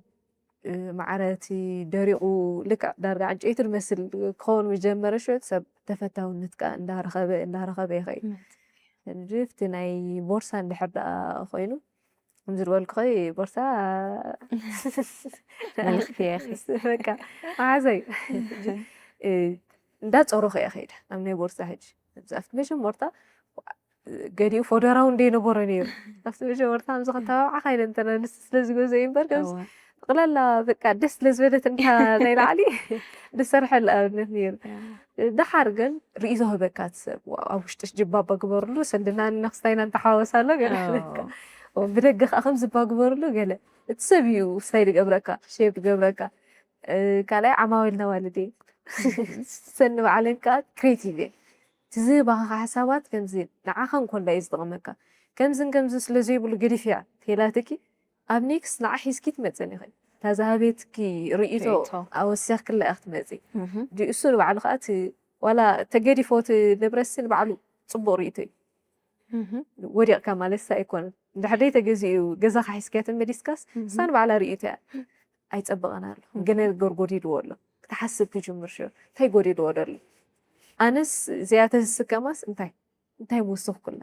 ማዕረ እቲ ደሪቑ ልክዕ ዳርጋ ዕንጨይቲ ዝመስል ክኸውን ምስ ጀመረ ሽዑ ሰብ ተፈታውነት ከዓ እንዳረኸበ እንዳረኸበ ይኸይድ ሕጂ እቲ ናይ ቦርሳ እንድሕር ደኣ ኮይኑ ከምዚ ዝበልኩ ኸይ ቦርሳ መልእኽቲ እየ በቃ መሓዘይ እንዳፀሮኸ እየ ከይደ ኣብ ናይ ቦርሳ ሕጂ ኣብቲ መጀመርታ ገሊኡ ፎደራዊ እንደ ነበረ ነይሩ ኣብቲ መጀመርታ ከምዚ ከተባብዓኻ ኢለ እንተና ንስ ስለ ዝገዝኦ እዩ እምበር ከምዚ ጠቕላላ በቃ ደስ ስለ ዝበለት እንታ ናይ ላዕሊ ዝሰርሐሉ ኣብነት ነይሩ ደሓር ግን ርእይቶ ህበካ እቲ ሰብ ኣብ ውሽጥሽ ጅባባ ግበርሉ ሰንድና ነክስታይና እንተሓወስ ኣሎ ገለ ብደገ ከዓ ከምዝባ ግበርሉ ገለ እቲ ሰብ እዩ ስታይል ይገብረካ ሼፕ ይገብረካ ካልኣይ ዓማዊል ነዋልድ ሰኒ ባዕለን ከዓ ክሬቲቭ እየን እቲ ዝህባኻ ሓሳባት ከምዚ ንዓኻ እንኮላ እዩ ዝጠቕመካ ከምዝን ከምዚ ስለ ዘይብሉ ገዲፍያ ተላትኪ ኣብ ኔክስት ንዓ ሒዝኪ ትመፅን ኢኺ እታ ዝሃበትኪ ርእይቶ ኣወሲኽክላ ኢኺ ትመፂ እሱ ንባዕሉ ከዓ ዋላ ተገዲፎ እቲ ንብረትሲ ንባዕሉ ፅቡቕ ርእይቶ እዩ ወዲቕካ ማለት ሳ ኣይኮነን እንድሕር ደይ ተገዚኡ ገዛኻ ሒዝክያ ተመሊስካስ እሳ ንባዕላ ርእይቶ እያ ኣይፀበቐን ኣሎ ገለ ነገር ጎዲልዎ ኣሎ ክትሓስብ ትጅምር ሽዑ እንታይ ጎዲልዎ ደሎ ኣነስ እዚኣ ተዝስከማስ እንታይ እንታይ ምወሰኽኩላ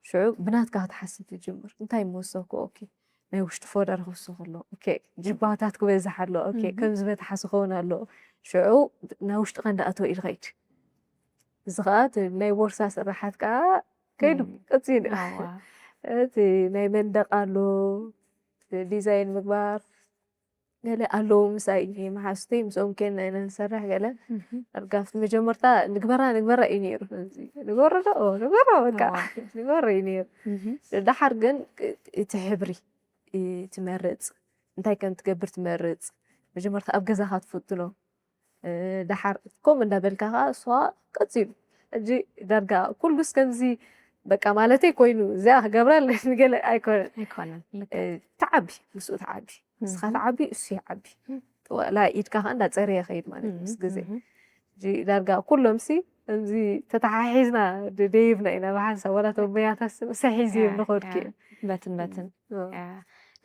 ሽዑ ብናትካ ክትሓስብ ትጅምር እንታይ ምወሰኽኩ ኦኬ ናይ ውሽጢ ፎደር ክውስኽ ኣሎ ኦኬ ጅባታት ክበዝሕ ኣሎ ኦኬ ከምዚ መትሓስ ክኸውን ኣሎ ሽዑ ናይ ውሽጢ ከንዳኣተወ ኢልኸይድ እዚ ከዓ ናይ ቦርሳ ስራሓት ከዓ ከይዱ ቀፂሉ እቲ ናይ መንደቅ ኣሎ ዲዛይን ምግባር ገለ ኣለዉ ምሳይ መሓዙተይ ምስኦም ኬና ኢና ንሰርሕ ገለ ዳርጋ ኣብቲ መጀመርታ ንግበራ ንግበራ እዩ ነይሩ ንገሮ ዶ ንገሮ በቃ ንገሮ እዩ ነይሩ ደሓር ግን እቲ ሕብሪ ትመርፅ እንታይ ከም ትገብር ትመርፅ መጀመርታ ኣብ ገዛኻ ትፍትኖ ደሓር ከምኡ እንዳበልካ ከዓ እሷ ቀፂሉ ሕጂ ዳርጋ ኩሉስ ከምዚ በቃ ማለተይ ኮይኑ እዚኣ ክገብራ ኣለኒ ገለ ኣይኮነን ኣይኮነን ልክዕ። እ፣ ትዓቢ ምስኡ ትዓቢ ንስኻ ትዓቢ እሱ ይዓቢ ዋላ ኢድካ ከዓ እንዳፀረየ ይኸይድ ማለት እዩ ምስ ግዜ ሕጂ ዳርጋ ኩሎምሲ ከምዚ ተተሓሒዝና ደ- ደይብና ኢና ብሓንሳብ ዋላ ቶም ሞያታስ ምሳይ ሒዝዮም ንኸድኩ እየ በትን በትን እ። ያ።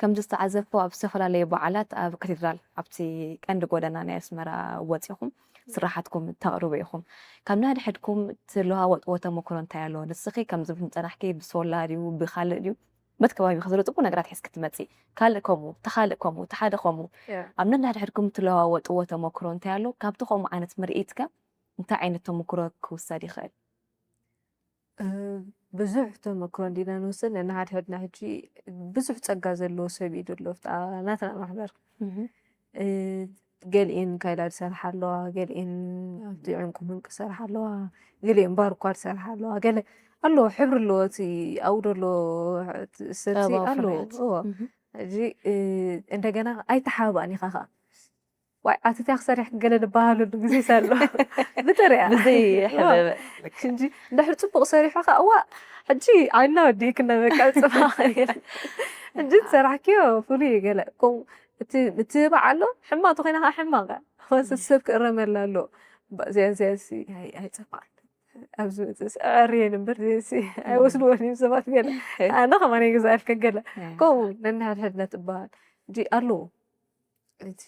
ከምዚ ዝተዓዘብኩ ኣብ ዝተፈላለዩ በዓላት ኣብ ካቴድራል ኣብቲ ቀንዲ ጎደና ናይ ኣስመራ ወፂኹም ስራሓትኩም ተቕርቡ ኢኹም። ካብ ናድሕድኩም ትለዋወጥዎ ተመክሮ እንታይ ኣሎ? ንስኺ ከምዚ ዝጸናሕኪ ብሶላ ድዩ ብኻልእ ድዩ? በቲ ከባቢኺ ዘሎ ጽቡቕ ነገራት ሒዝኪ ትመጺ። ካልእ ከምኡ፣ ተኻልእ ከምኡ፣ ተሓደ ከምኡ። ኣብ ነናድሕድኩም ትለዋወጥዎ ተመክሮ እንታይ ኣሎ? ካብቲ ከምኡ ዓይነት ምርኢትከ እንታይ ዓይነት ተመክሮ ክውሰድ ይኽእል? ብዙሕ ተመክሮ እንዲና ንወስድ ነናሓድሕድና ሕጂ ብዙሕ ጸጋ ዘለዎ ሰብ እዩ ዘሎ ኣብታ ናትና ማሕበር። ገሊኤን ካይላ ዝሰርሓ ኣለዋ፣ ገሊኤን ኣብቲ ዕንቁ ምንቂ ዝሰርሓ ኣለዋ፣ ገሊኤን ባርኳ ዝሰርሓ ኣለዋ። ገለ ኣለዎ ሕብሪ ኣለዎ እቲ ኣብኡ ዘሎ ሰብሲ ጥበባዊ ኣለዎ። ፍርያት። እዎ። ሕጂ እንደገና ኣይተሓባእን ኢኻ ኸዓ ዋይ ኣትትያ ክሰርሕ ገለ ዝበሃለሉ ግዜ ኣሎ። ብጥርያ ብዘይ ሕበበ ሕጂ እንድሕር ፅቡቅ ሰሪሑ ከዓ እዋ ሕጂ ዓይና ወዲእክና በቃ ፅባቅ ሕጂ ዝሰራሕክዮ ፍሉይ ገለ ከምኡ እቲ ምትብባዕ ኣሎ። ሕማቅ ተኮይና ከዓ ሕማቅ ወሰ ሰብ ክእረመላ ኣሎ። እዚኣ እዚኣ ሲ ኣይፀባቅን ኣብዚ መፅእስ ኣዕርየን እምበር ዚሲ ኣይወስድዎን እዮም ሰባት ገለ ኣነ ከማን ይግዛእልከ ገለ ከምኡ ነንሕድሕድና ትበሃል እንጂ ኣለዎ እቲ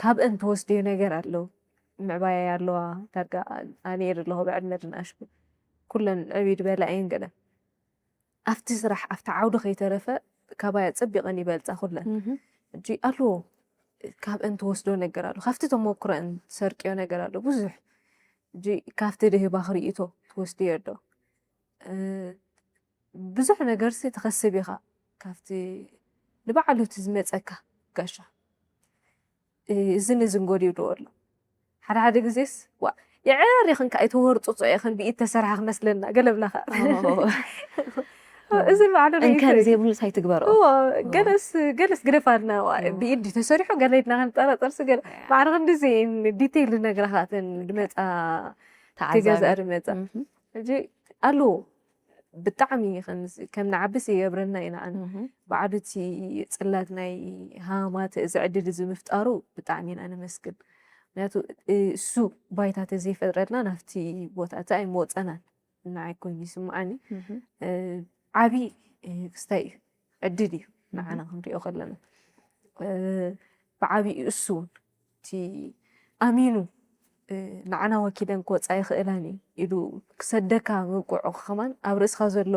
ካብአን ትወስድዮ ነገር ኣሎ። ምዕባያ ኣለዋ ዳርጋ ኣነ እየ ዘለኹ ብዕድመ ዝንኣሽኩ ኩለን ዕብይ ዝበላ እየን ገለ ኣብቲ ስራሕ ኣብቲ ዓውዲ ከይተረፈ ካባያ ፀቢቐን ይበልፃ ኩለን ሕጂ ኣለዎ ካብአን ትወስዶ ነገር ኣሎ ካብቲ ተመክሮአን ትሰርቅዮ ነገር ኣሎ ብዙሕ ሕጂ ካብቲ ድህባኽ ርእይቶ ትወስድዮ ኣሎ ብዙሕ ነገርሲ ትኸስብ ኢኻ ካብቲ ንባዕሉ እቲ ዝመፀካ ጋሻ እዝን እዝን ጎዲሉ ኣሎ ሓደ ሓደ ግዜስ ዋ የዕር ይኽን ከዓ የተወርፅፆ ይኽን ብኢድ ተሰርሐ ክመስለና ገለ ብላኻ እዚ ባዕሉ እንከን ዘይብሉ ሳይትግበርኦ ገለስ ገለስ ግደፋልና ብኢድ ተሰሪሑ ገለ ኢድና ክንጠራጠርሲ ገለ ማዕረ ክንዲዚ ዲቴይል ነግራኻትን ድመፃ ተገዛእሪ መፃ ሕጂ ኣለዎ ብጣዕሚ ከም ንዓብስ ይገብረና ኢና ኣነ ባዕሉ እቲ ፅላት ናይ ሃማት እዚ ዕድል እዚ ምፍጣሩ ብጣዕሚ ኢና ነመስግን ምክንያቱ እሱ ባይታ ተዘይፈጥረልና ናብቲ ቦታ እቲ ኣይመወፀናን ንዓይ ኮይኑ ይስምዓኒ ዓብይ ክስታይ እዩ ዕድል እዩ ንዓና ክንሪኦ ከለና ብዓብይኡ እሱ እውን እቲ ኣሚኑ ንዓና ወኪለን ክወፃ ይኽእላን እዩ ኢሉ ክሰደካ ምብቅዑ ከማን ኣብ ርእስኻ ዘሎ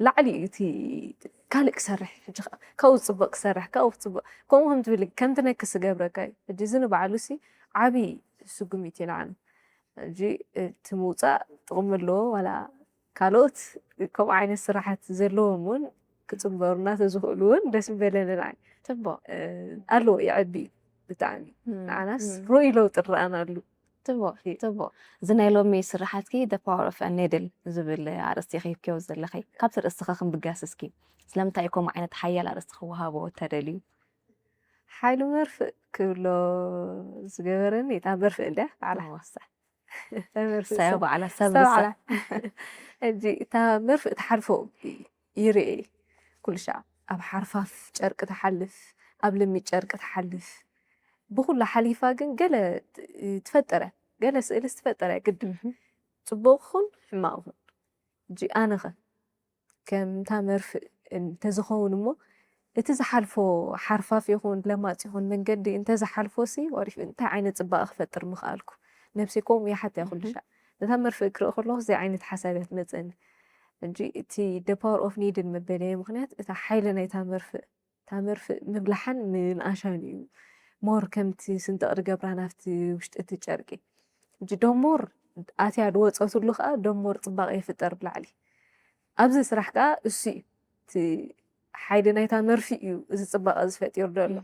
ላዕሊ እዩ እቲ ካልእ ክሰርሕ ሕጂ ካብኡ ፅቡቅ ክሰርሕ ካብኡ ፅቡቅ ከምኡ ከም ትብል ከምቲ ነክስ ዝገብረካ እዩ ሕጂ እዚ ንባዕሉ ሲ ዓብይ ስጉሚት እዩ ንዓና ሕጂ እቲ ምውፃእ ጥቕሚ ኣለዎ ዋላ ካልኦት ከምኡ ዓይነት ስራሓት ዘለዎም እውን ክፅንበሩና ተዝኽእሉ እውን ደስ ምበለኒ ንዓይ ፅቡቅ ኣለዎ ይዕቢ እዩ ብጣዕሚ ንዓናስ ርኡይ ለውጢ ንረኣናሉ ፅቡቅ ፅቡቅ እዚ ናይ ሎሚ ስራሓትኪ the power of a needle ዝብል ኣርእስቲ ኺብክዮ ዘለኺ ካብቲ ርእስኻ ክንብጋስ እስኪ ስለምንታይ እዩ ከምኡ ዓይነት ሓያል ኣርእስቲ ክወሃቦ ተደልዩ ሓይሊ መርፍእ ክብሎ ዝገበረኒ እታ መርፍእ እንድያ ባዕላ ሳዮ ባዕላ ሰብ ሕጂ እታ መርፍእ ትሓልፎ ይርኤ ኩሉ ሻዕ ኣብ ሓርፋፍ ጨርቂ ትሓልፍ ኣብ ልሚ ጨርቂ ትሓልፍ ብኩላ ሓሊፋ ግን ገለ ትፈጥረ ገለ ስእልስ ትፈጥረ ግድን ፅቡቅ ኹን ሕማቅ ኹን ሕጂ ኣነኸ ከምታ መርፍእ እንተዝኸውን እሞ እቲ ዝሓልፎ ሓርፋፍ ይኹን ለማፅ ይኹን መንገዲ እንተዝሓልፎ ሲ ወሪፍ እንታይ ዓይነት ፅባቐ ክፈጥር ምኽኣልኩ ነብሲ ከምኡ ይሓትያ ኩሉ ሻዕ ነታ መርፍእ ክርኢ ከለኹ እዚ ዓይነት ሓሳብ እያ ትመፀኒ እንጂ እቲ the power of needle መበለየ ምክንያት እታ ሓይሊ ናይታ መርፍእ እታ መርፍእ ምብላሓን ምንኣሻን እዩ more ከምቲ ስንጥቕ ዝገብራ ናብቲ ውሽጢ እቲ ጨርቂ ሕጂ ደሞር ኣትያ ዝወፀትሉ ከዓ ደሞር ፅባቐ ይፍጠር ብላዕሊ ኣብዚ ስራሕ ከዓ እሱ እዩ እቲ ሓይሊ ናይታ መርፍእ እዩ እዚ ፅባቐ ዝፈጢሩ ዘሎ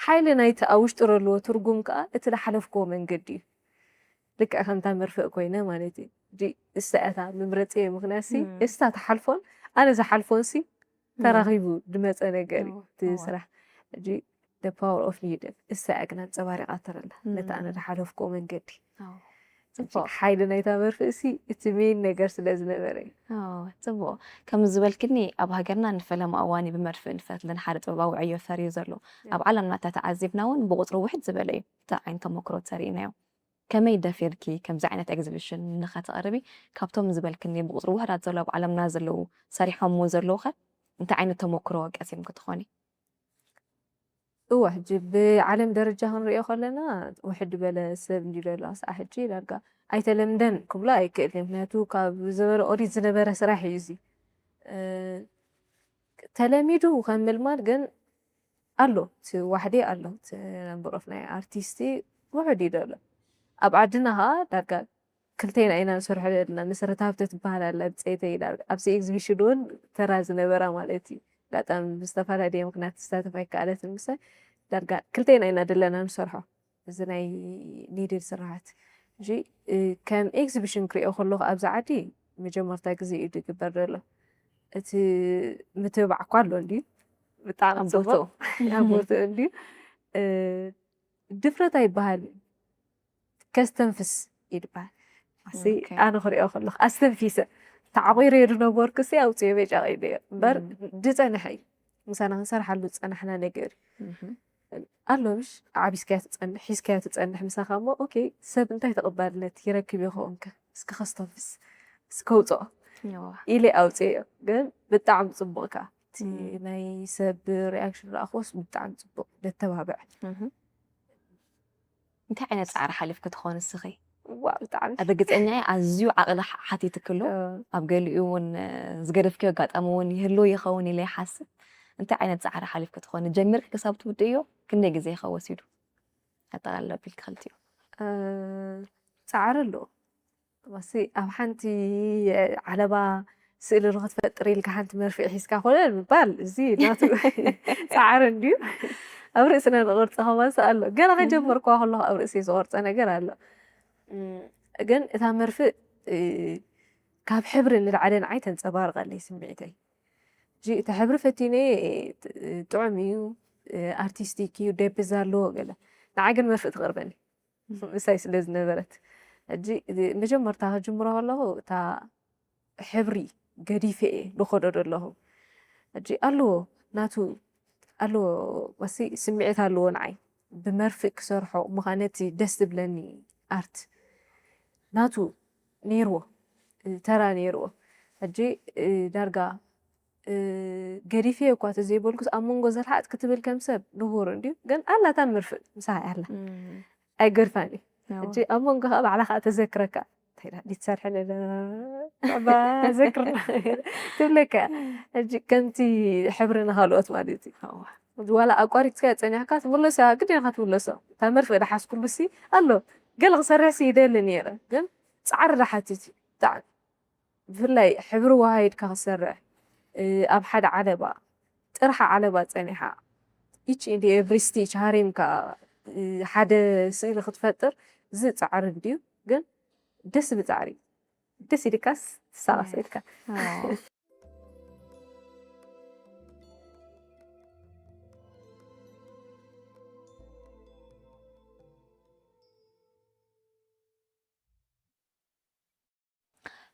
ሓይሊ ናይቲ ኣብ ውሽጢ ዘለዎ ትርጉም ከዓ እቲ ዝሓለፍክዎ መንገዲ እዩ ልክዕ ከምታ መርፍእ ኮይነ ማለት እዩ እሳ እታ ምምረፂ ምክንያት ሲ እሳ ትሓልፎን ኣነ ዝሓልፎን ሲ ተራኺቡ ዝመፀ ነገር እዩ እቲ ስራሕ ሕጂ the power of needle እሳ እያ ግን ኣንፀባሪቓ ተረላ ነቲ ኣነ ዝሓለፍክዎ መንገዲ ሓይሊ ናይታ መርፍእ ሲ እቲ ሜን ነገር ስለ ዝነበረ እዩ ፅቡቅ ከም ዝበልክኒ ኣብ ሃገርና ንፈለማ እዋን ብመርፍእ ንፈትልን ሓደ ጥበባዊ ዕዮ ፈርዩ ዘሎ ኣብ ዓለምና እታ ተዓዚብና እውን ብቁፅሪ ውሕድ ዝበለ እዩ እቲ ዓይነት ተመክሮ ተሪእናዮ ከመይ ደፊርኪ ከምዚ ዓይነት ኤግዚቢሽን ንኸተቕርቢ ካብቶም ዝበልክኒ ብቁፅሪ ውሕዳት ዘሎ ኣብ ዓለምና ዘለዉ ሰሪሖምዎ ዘለዉ ኸ እንታይ ዓይነት ተመክሮ ቀሲምኪ ትኾኒ? እወ፣ ሕጂ ብዓለም ደረጃ ክንሪኦ ከለና፣ ውሕድ ዝበለ ሰብ እንድዩ ዘሎ ኣስዓ ሕጂ። ዳርጋ ኣይተለምደን ክብሎ ኣይክእልን። ምኽንያቱ ካብ ዘበነ ኦሪት ዝነበረ ስራሕ እዩ እዚ። እ፣ ተለሚዱ ከም ምልማድ ግን ኣሎ፣ እቲ ዋሕዲ ኣሎ፣ እቲ ነምበር ኦፍ ናይ ኣርቲስቲ ውሑድ እዩ ዘሎ። ኣብ ዓድና ኸዓ ዳርጋ ክልቴና ኢና ንሰርሖ ዘለና። መሰረት ሃብተ ትበሃል ኣላ፣ ብጸይተይ ኢላ ኣብዚ ኤግዚቢሽን እውን ተራ ዝነበራ ማለት እዩ። ኣጋጣሚ ብዝተፈላለየ ምኽንያት ትሳተፍ ኣይከኣለትን ምሳይ። ዳርጋ ክልቴና ኢና ዘለና ንሰርሖ እዚ ናይ ኒድል ስራሓት። ሕጂ፣ እ፣ ከም ኤግዚቢሽን ክሪኦ ከለኹ ኣብዚ ዓዲ መጀመርታ ግዜ እዩ ዝግበር ዘሎ። እቲ ምትብባዕ እኳ ኣሎ እንድዩ፣ ብጣዕሚ ኣብ ጽቡቕ። ቦትኡ። ኣብ ቦትኡ እንድዩ። እ፣ ድፍረት ኣይበሃልን። ከስተንፍስ እዩ ዝበሃል። ኣሲ ኦኬ። ኣነ ክሪኦ ከለኹ ኣስተንፊሰ ተዓቑረ ዝነበርኩ ሲ ኣውፅኦ በጫቒ እምበር ም። ዝፀንሐ እዩ። ምሳና ክንሰርሓሉ ዝፀናሕና ነገር እዩ። እህ። ኣሎ ምሽ ዓቢስካያ ትፀንሕ፣ ሒዝካያ ትፀንሕ ምሳኻ እሞ፣ ኦኬ፣ ሰብ እንታይ ተቐባልነት ይረክብ ይኸውን ከ? እስኪ ከስተንፍስ፣ እስኪ ከውፅኦ እዋ። ኢለ ኣውፅኦ። ግን ብጣዕሚ ፅቡቕ ከ እቲ ም። ናይ ሰብ ሪኣክሽን ረኣኽዎስ ብጣዕሚ ፅቡቕ፣ ደተባብዕ። እህ። እንታይ ዓይነት ጻዕሪ ሓሊፍኪ ትኾን እስኺ? እዋ፣ ብጣዕሚ። ርግጸኛ እየ ኣዝዩ ዓቕሊ ሓ-፣ ሓቲትኪ ኣሎ። እ። ኣብ ገሊኡ እውን፣ እ፣ ዝገደፍክዮ ኣጋጣሚ እውን ይህሉ ይኸውን ኢለ ይሓስብ። እንታይ ዓይነት ጻዕሪ ሓሊፍኪ ትኾኒ? ጀሚርኪ ክሳብ ትውድእዮ ክንደይ ግዜ ይኸውን ወሲዱ? ኣጠቓልላ ኣቢልኪ ክልቲኡ። እ፣ ጻዕሪ ኣሎ። ዋሲ ኣብ ሓንቲ ዓለባ ስእሊ ንኽትፈጥር ኢልካ ሓንቲ መርፍእ ሒዝካ ኮነ ምባል፣ እዚ ናቱ ጻዕሪ እንድዩ። ኣብ ርእስና ንቐርጾ ከማንስ ኣሎ። ገና እህ። ከጀመርኩዋ ከለኹ ኣብ ርእሰይ ዝቐርጾ ነገር ኣሎ። እም፣ ግን እታ መርፍእ፣ እ፣ ካብ ሕብሪ ንላዕሊ ንዓይ ተንጸባርቐለይ ስምዒተይ። ሕጂ እቲ ሕብሪ ፈቲነ፣ ጥ-፣ ጥዑም እዩ፣ እ፣ ኣርቲስቲክ እዩ፣ ደብዝ ኣለዎ ገለ። ንዓይ ግን መርፍእ ትቐርበኒ። ምሳይ ስለ ዝነበረት። ሕጂ መጀመርታ ክጅምሮ ከለኹ እታ ሕብሪ ገዲፈ እየ ዝኸዶ ዘለኹ። ሕጂ ኣለዎ፣ ናቱ ኣለዎ፣ ወሲ ስምዒት ኣለዎ ንዓይ። ብመርፍእ ክሰርሖ እሞ ኸዓ ነቲ ደስ ዝብለኒ ኣርት ናቱ ነይርዎ፣ ተራ ነይርዎ። ሕጂ ዳርጋ እ፣ ገዲፈዮ እኳ ተዘይበልኩስ፣ ኣብ መንጎ ዘርሓጥ ክትብል ከም ሰብ ንቡር እንድዩ፣ ግን ኣላ እታ መርፍእ ምሳይ ኣላ። እም። ኣይገድፋን እዩ። እዋ። ሕጂ ኣብ መንጎ ከኣ ባዕላ ከኣ ተዘክረካ። እንታይ ኢላ ድትሰርሐ ነላ? ባባ ዘክርና ትብለካ። ሕጂ ከምቲ ሕብሪ ንኻልኦት ማለት እዩ። እዋ። ዋላ ኣቋሪጽካዮ ጸኒሕካ ትምለሶ፣ ግዴታ ኢኻ ትምለሶ። እታ መርፍእ ደሓዝኩሉሲ ኣሎ። ገለ ክሰርሕሲ ይደሊ ነይረ፣ ግን ጻዕሪ ደሓትት እዩ። ብጣዕሚ። ብፍላይ ሕብሪ ወሃሂድካ ክትሰርሕ፣ እ፣ ኣብ ሓደ ዓለባ፣ ጥርሓ ዓለባ ጸኒሓ፣ each and every stitch ሃሪምካ፣ እ፣ ሓደ ስእሊ ክትፈጥር፣ እዚ ጻዕሪ እንድዩ፣ ግን ደስ ዝብል ጻዕሪ። ደስ ኢልካስ ትሳቐስ ኢልካ። ኣዎ።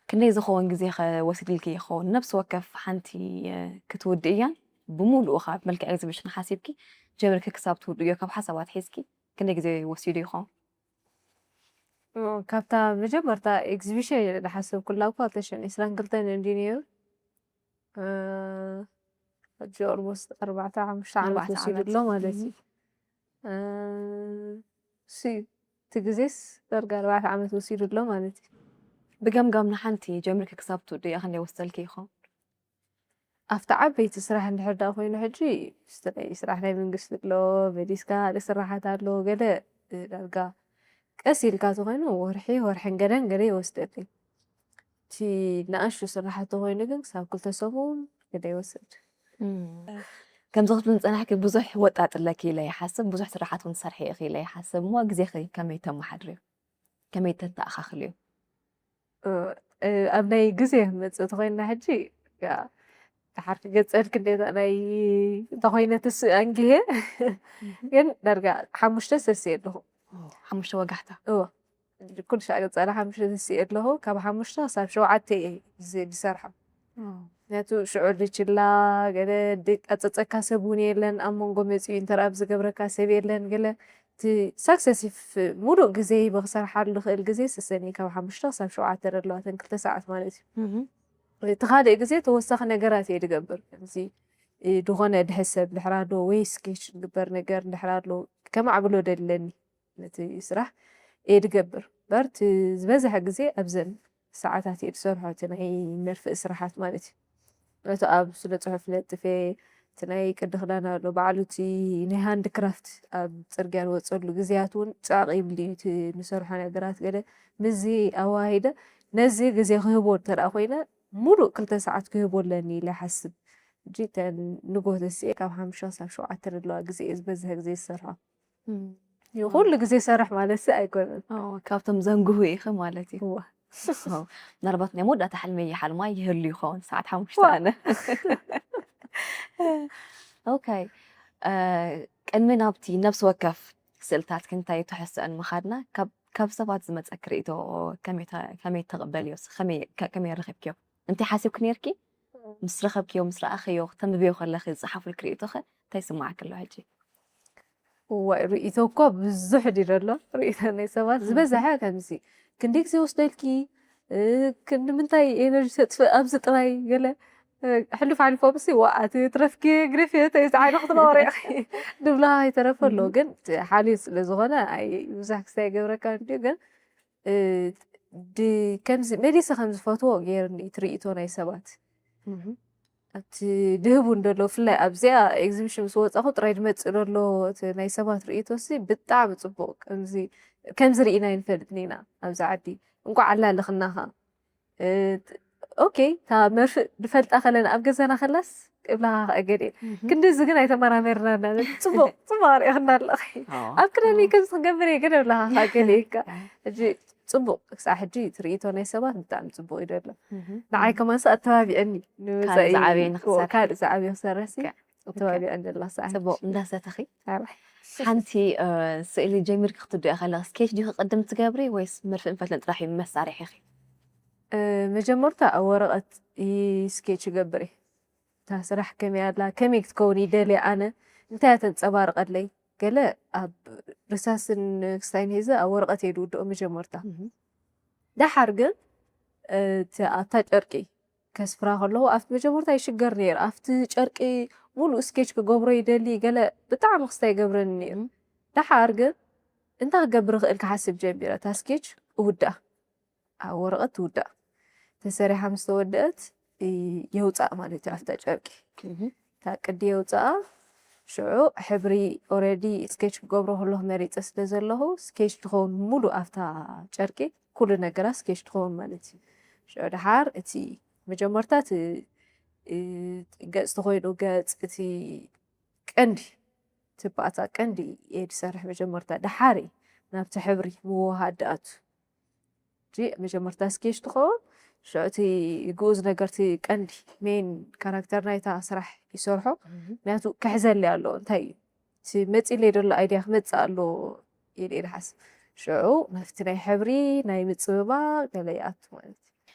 ክንደይ ዝኸውን ግዜ ኸ ወሲድልኪ ይኸውን? ነፍሲ ወከፍ ሓንቲ፣ እ፣ ክትውድእያን ብምሉኡ ኻብ መልክዕ ኤግዚቢሽን ሓሲብኪ ጀሚርኪ ክሳብ ትውድእዮ ካብ ሓሳባት ሒዝኪ ክንደይ ግዜ ወሲዱ ይኸውን? እ፣ ካብታ መጀመርታ ኤግዚቢሽን ዝሓሰብኩላ እኮ ክልተ ሽሕን ዕስራን ክልተን እንድዩ ነይሩ። እ፣ ሕጂ ኦልሞስት ኣርባዕተ ሓሙሽተ ዓመት ኣርባዕተ ወሲዱ ዓመት። ኣሎ ማለት እዩ። እም። እ፣ ሲ፣ እቲ ግዜስ ዳርጋ ኣርባዕተ ዓመት ወሲዱ ኣሎ ማለት እዩ። ብገምጋም ንሓንቲ ጀሚርኪ ክሳብ ትውድእያ ክንደይ ወስደልኪ ይኸውን? ኣብቲ ዓበይቲ ስራሕ እንድሕር ደኣ ኮይኑ ሕጂ፣ ስራሕ ናይ መንግስቲ ኣሎ፣ መሊስካ ካልእ ስራሓት ኣሎ፣ ገለ ዳርጋ ቀስ ኢልካ ተኾይኑ ወርሒ፣ ወርሕን ገለን ገለ ይወስደልኝ። እቲ ንኣሽቱ ስራሓት ተኾይኑ ግን ክሳብ ክልተ ሰሙን ገለ ይወስድ። እም። ከምዚ ክትብሊ ዝጸናሕኪ ብዙሕ ወጣጥ ኣለኪ ኢለ ይሓስብ፣ ብዙሕ ስራሓት እውን ትሰርሒ ኢኺ ኢለ ይሓስብ። እሞ ግዜኺ ከመይ ተመሓድርዮ? ከመይ ተተኣኻኽልዮ? እ፣ እ፣ ኣብ ናይ ግዜ ክመጽእ ተኾይንና ሕጂ፣ ያ፣ ደሓር ክገጸልኪ እንዴታ ናይ እንተኾይነ ትስ-፣ ኣንጊሄ። እህ። ግን ዳርጋ ሓሙሽተ ሰስየ ኣለኹ። ኦ፣ ሓሙሽተ ወጋሕታ? እወ። ኩሉ ሻዕ ቀጻሊ ሓሙሽተ ሰስየ ኣለኹ። ካብ ሓሙሽተ ክሳብ ሸውዓተ እየ ዝ-፣ ዝሰርሖ። ኦ። ምክንያቱ ሽዑ ልችላ፣ ገለ ድቃጸጸካ ሰብ እውን የለን፣ ኣብ መንጎ መጺኡ ኢንተርኣፕት ዝገብረካ ሰብ የለን፣ ገለ እቲ ሳክሰሲቭ ሙሉእ ግዜ ብክሰርሓሉ ዝኽእል ግዜ ስሰኒ ካብ ሓሙሽተ ክሳብ ሸውዓተ ዘለዋ እተን ክልተ ሰዓት ማለት እዩ። እህ። እቲ ካልእ ግዜ ተወሳኺ ነገራት እየ ዝገብር። ከምዚ እ፣ ዝኾነ ድሕሰብ ድሕር ኣሎ ወይ ስኬች ዝግበር ነገር ድሕር ኣሎ፣ ከማዕብሎ ደለኒ ነቲ ስራሕ እየ ድገብር። እምበር እቲ ዝበዝሐ ግዜ ኣብዘን ሰዓታት እየ ዝሰርሖ፣ እቲ ናይ መርፍእ ስራሓት ማለት እዩ። ነቲ ኣብ ስነ ጽሑፍ ለጥፌ፣ እቲ ናይ ቅዲ ክዳን ኣሎ፣ ባዕሉ እቲ ናይ ሃንድ ክራፍት ኣብ ጽርግያ ዝወጸሉ ግዜያት እውን ጸቕጢ ይብልኒ እቲ ንሰርሖ ነገራት። ገለ ምስዚ ኣወሃሂደ ነዚ ግዜ ክህቦ እንተ ደኣ ኮይነ፣ ሙሉእ ክልተ ሰዓት ክህቦ ኣለኒ ኢለ ይሓስብ። ሕጂ እተን ንግሆ ተሲኤ ካብ ሓሙሽተ ክሳብ ሸውዓተ ዘለዋ ግዜ እየ ዝበዝሐ ግዜ ዝሰርሖ። እም፣ እዩ ኩሉ ግዜ ይሰርሕ ማለት ሲ ኣይኮነን። ኦ፣ ካብቶም ዘንግሁ ኢኺ ማለት እዩ። እዋ። ኦ፣ ምናልባት ናይ መወዳእታ ሕልመይ ይሓልማ ይህሉ ይኸውን ሰዓት ሓሙሽተ ዋ። ኣነ። ኦኬ፣ እ፣ ቅድሚ ናብቲ ነብሲ ወከፍ ስእልታት ክንታይ ትሕስአን ምኻድና፣ ካብ፣ ካብ ሰባት ዝመጸኪ ርእይቶ ከመይ ተ-፣ ከመይ ተቐበልዮ? ከመይ፣ ከ-፣ ከመይ ረኺብክዮ? እንታይ ሓሲብኪ ነይርኪ? ምስ ረኸብክዮ፣ ምስ ረኣኽዮ፣ ከተንብብዮ ከለኺ ዝጸሓፉልኪ ርእይቶ ኸ እንታይ ይስምዓኪ ኣሎ ሕጂ? እዋይ፣ ርእይቶ እኮ ብዙሕ ድዩ ዘሎ? ርእይቶ ናይ ሰባት ዝበዝሐ ከምዚ፣ ክንደይ ግዜ ይወስደልኪ? እ፣ ክንዲ ምንታይ ኤነርጂ ተጥፍእ ኣብዚ ጥራይ ገለ፣ እ፣ ሕሉፍ ሓሊፎም ሲ፣ "ዋ፣ ኣቲ ትረፍኪ ግሪፍ እየ፣ ተይ፣ ዝዓይነ ክትነብሪ ኢኺ" ድብላ ይተረፈ ኣሎ። እም። ግን እቲ ሓልዩ ስለ ዝኾነ፣ ኣይ፣ ብዙሕ ክስታይ ይገብረካ እንድዩ፣ ግን፣ እ፣ ድ-፣ ከምዚ መሊሰ ከም ዝፈትዎ ገይርኒ እቲ ርእይቶ ናይ ሰባት። እም። ኣብቲ ድህቡ እንደሎ፣ ብፍላይ ኣብዚኣ ኤግዚቢሽን ምስ ወጻኹ ጥራይ ዝመጽእ ዘሎ እቲ ናይ ሰባት ርእይቶ ሲ ብጣዕሚ ጽቡቕ። ከምዚ፣ ከምዚ ርኢና ኣይንፈልጥን ኢና ኣብዚ ዓዲ። እንቋዕ ኣላለኽናኻ። እ፣ ኦኬ፣ እታ መርፍእ ንፈልጣ ከለና ኣብ ገዛና ከላስ እብላኻ ከኣ ገለ። እም። ክንድዚ ግን ኣይተመራመርናን። ጽቡቕ፣ ጽቡቕ ኣርእኽና ኣለኺ። ኦ። ኣብ ክዳነይ ከምዚ ክገብር እየ ግን እብላኻ ከኣ ገለ እካ። ሕጂ ጽቡቕ፣ ክሳዕ ሕጂ እቲ ርእይቶ ናይ ሰባት ብጣዕሚ ጽቡቕ እዩ ዘሎ። እም። ንዓይ ከማንስ ኣተባቢዐኒ። ንመጻኢ፣ ካልእ ዝዓበየ ንኽሰርሕ። ካልእ ዝዓበየ ክሰርሕ ሲ ኦኬ። ኣተባቢዐኒ ኣላ ክሳዕ ሕጂ። ጽቡቕ፣ እንዳሰተኺ? ኣረ። ሓንቲ፣ እ፣ ስእሊ ጀሚርኪ ክትውድኢ ከለኺ ስኬች ዲኺ ቅድም ትገብሪ ወይስ መርፍእን ፈትልን ጥራሕ እዩ መሳርሒኺ? እ፣ መጀመርታ ኣብ ወረቐት ይ-፣ ስኬች ይገብር እየ። እታ ስራሕ ከመይ ኣላ፣ ከመይ ክትከውን ይደልየ ኣነ፣ እንታይ እያ ተንጸባርቐለይ? ገለ ኣብ ርሳስን ክስታይን ሒዘ ኣብ ወረቐት እየ ዝውድኦ መጀመርታ። እም። ደሓር ግን፣ እ፣ እቲ ኣብታ ጨርቂ ከስፍራ ከለኹ ኣብቲ መጀመርታ ይሽገር ነይረ። ኣብቲ ጨርቂ ሙሉእ ስኬች ክገብሮ ይደሊ፣ ገለ ብጣዕሚ ክስታይ ይገብረኒ ነይሩ። እም። ደሓር ግን እንታይ ክገብር እኽእል ክሓስብ ጀሚረ። እታ ስኬች እውድኣ፣ ኣብ ወረቐት ትውዳእ። ተሰሪሓ ምስ ተወደአት፣ እ፣ የውፃእ ማለት እዩ ኣብታ ጨርቂ። እም። እታ ቅዲ የውፅኣ፣ ሽዑ ሕብሪ ኦረዲ ስኬች ክገብሮ ከለኹ መሪፀ ስለ ዘለኹ፣ ስኬች ትኸውን ሙሉእ ኣብታ ጨርቂ፣ ኩሉ ነገራት ስኬች ትኸውን ማለት እዩ። ሽዑ ደሓር እቲ መጀመርታ እቲ፣ እ፣ ገፅ ተኾይኑ ገፅ፣ እቲ ቀንዲ፣ እቲ ባእታ ቀንዲ እየ ዝሰርሕ መጀመርታ። ደሓር እዩ ናብቲ ሕብሪ ምውሃድ ዝኣቱ። ሕጂ መጀመርታ ስኬች ትኸውን፣ ሽዑ እቲ ግኡዝ ነገር፣ እቲ ቀንዲ ሜን ካራክተር ናይታ ስራሕ ይሰርሖ። እም። ምክንያቱ ክሕዘለይ ኣለዎ። እንታይ እዩ እቲ መፂለይ ዘሎ ኣይድያ ክመፅእ ኣለዎ ኢለ እየ ዝሓስብ። ሽዑ ናብቲ ናይ ሕብሪ፣ ናይ ምፅብባቕ ገለ ይኣቱ ማለት እዩ።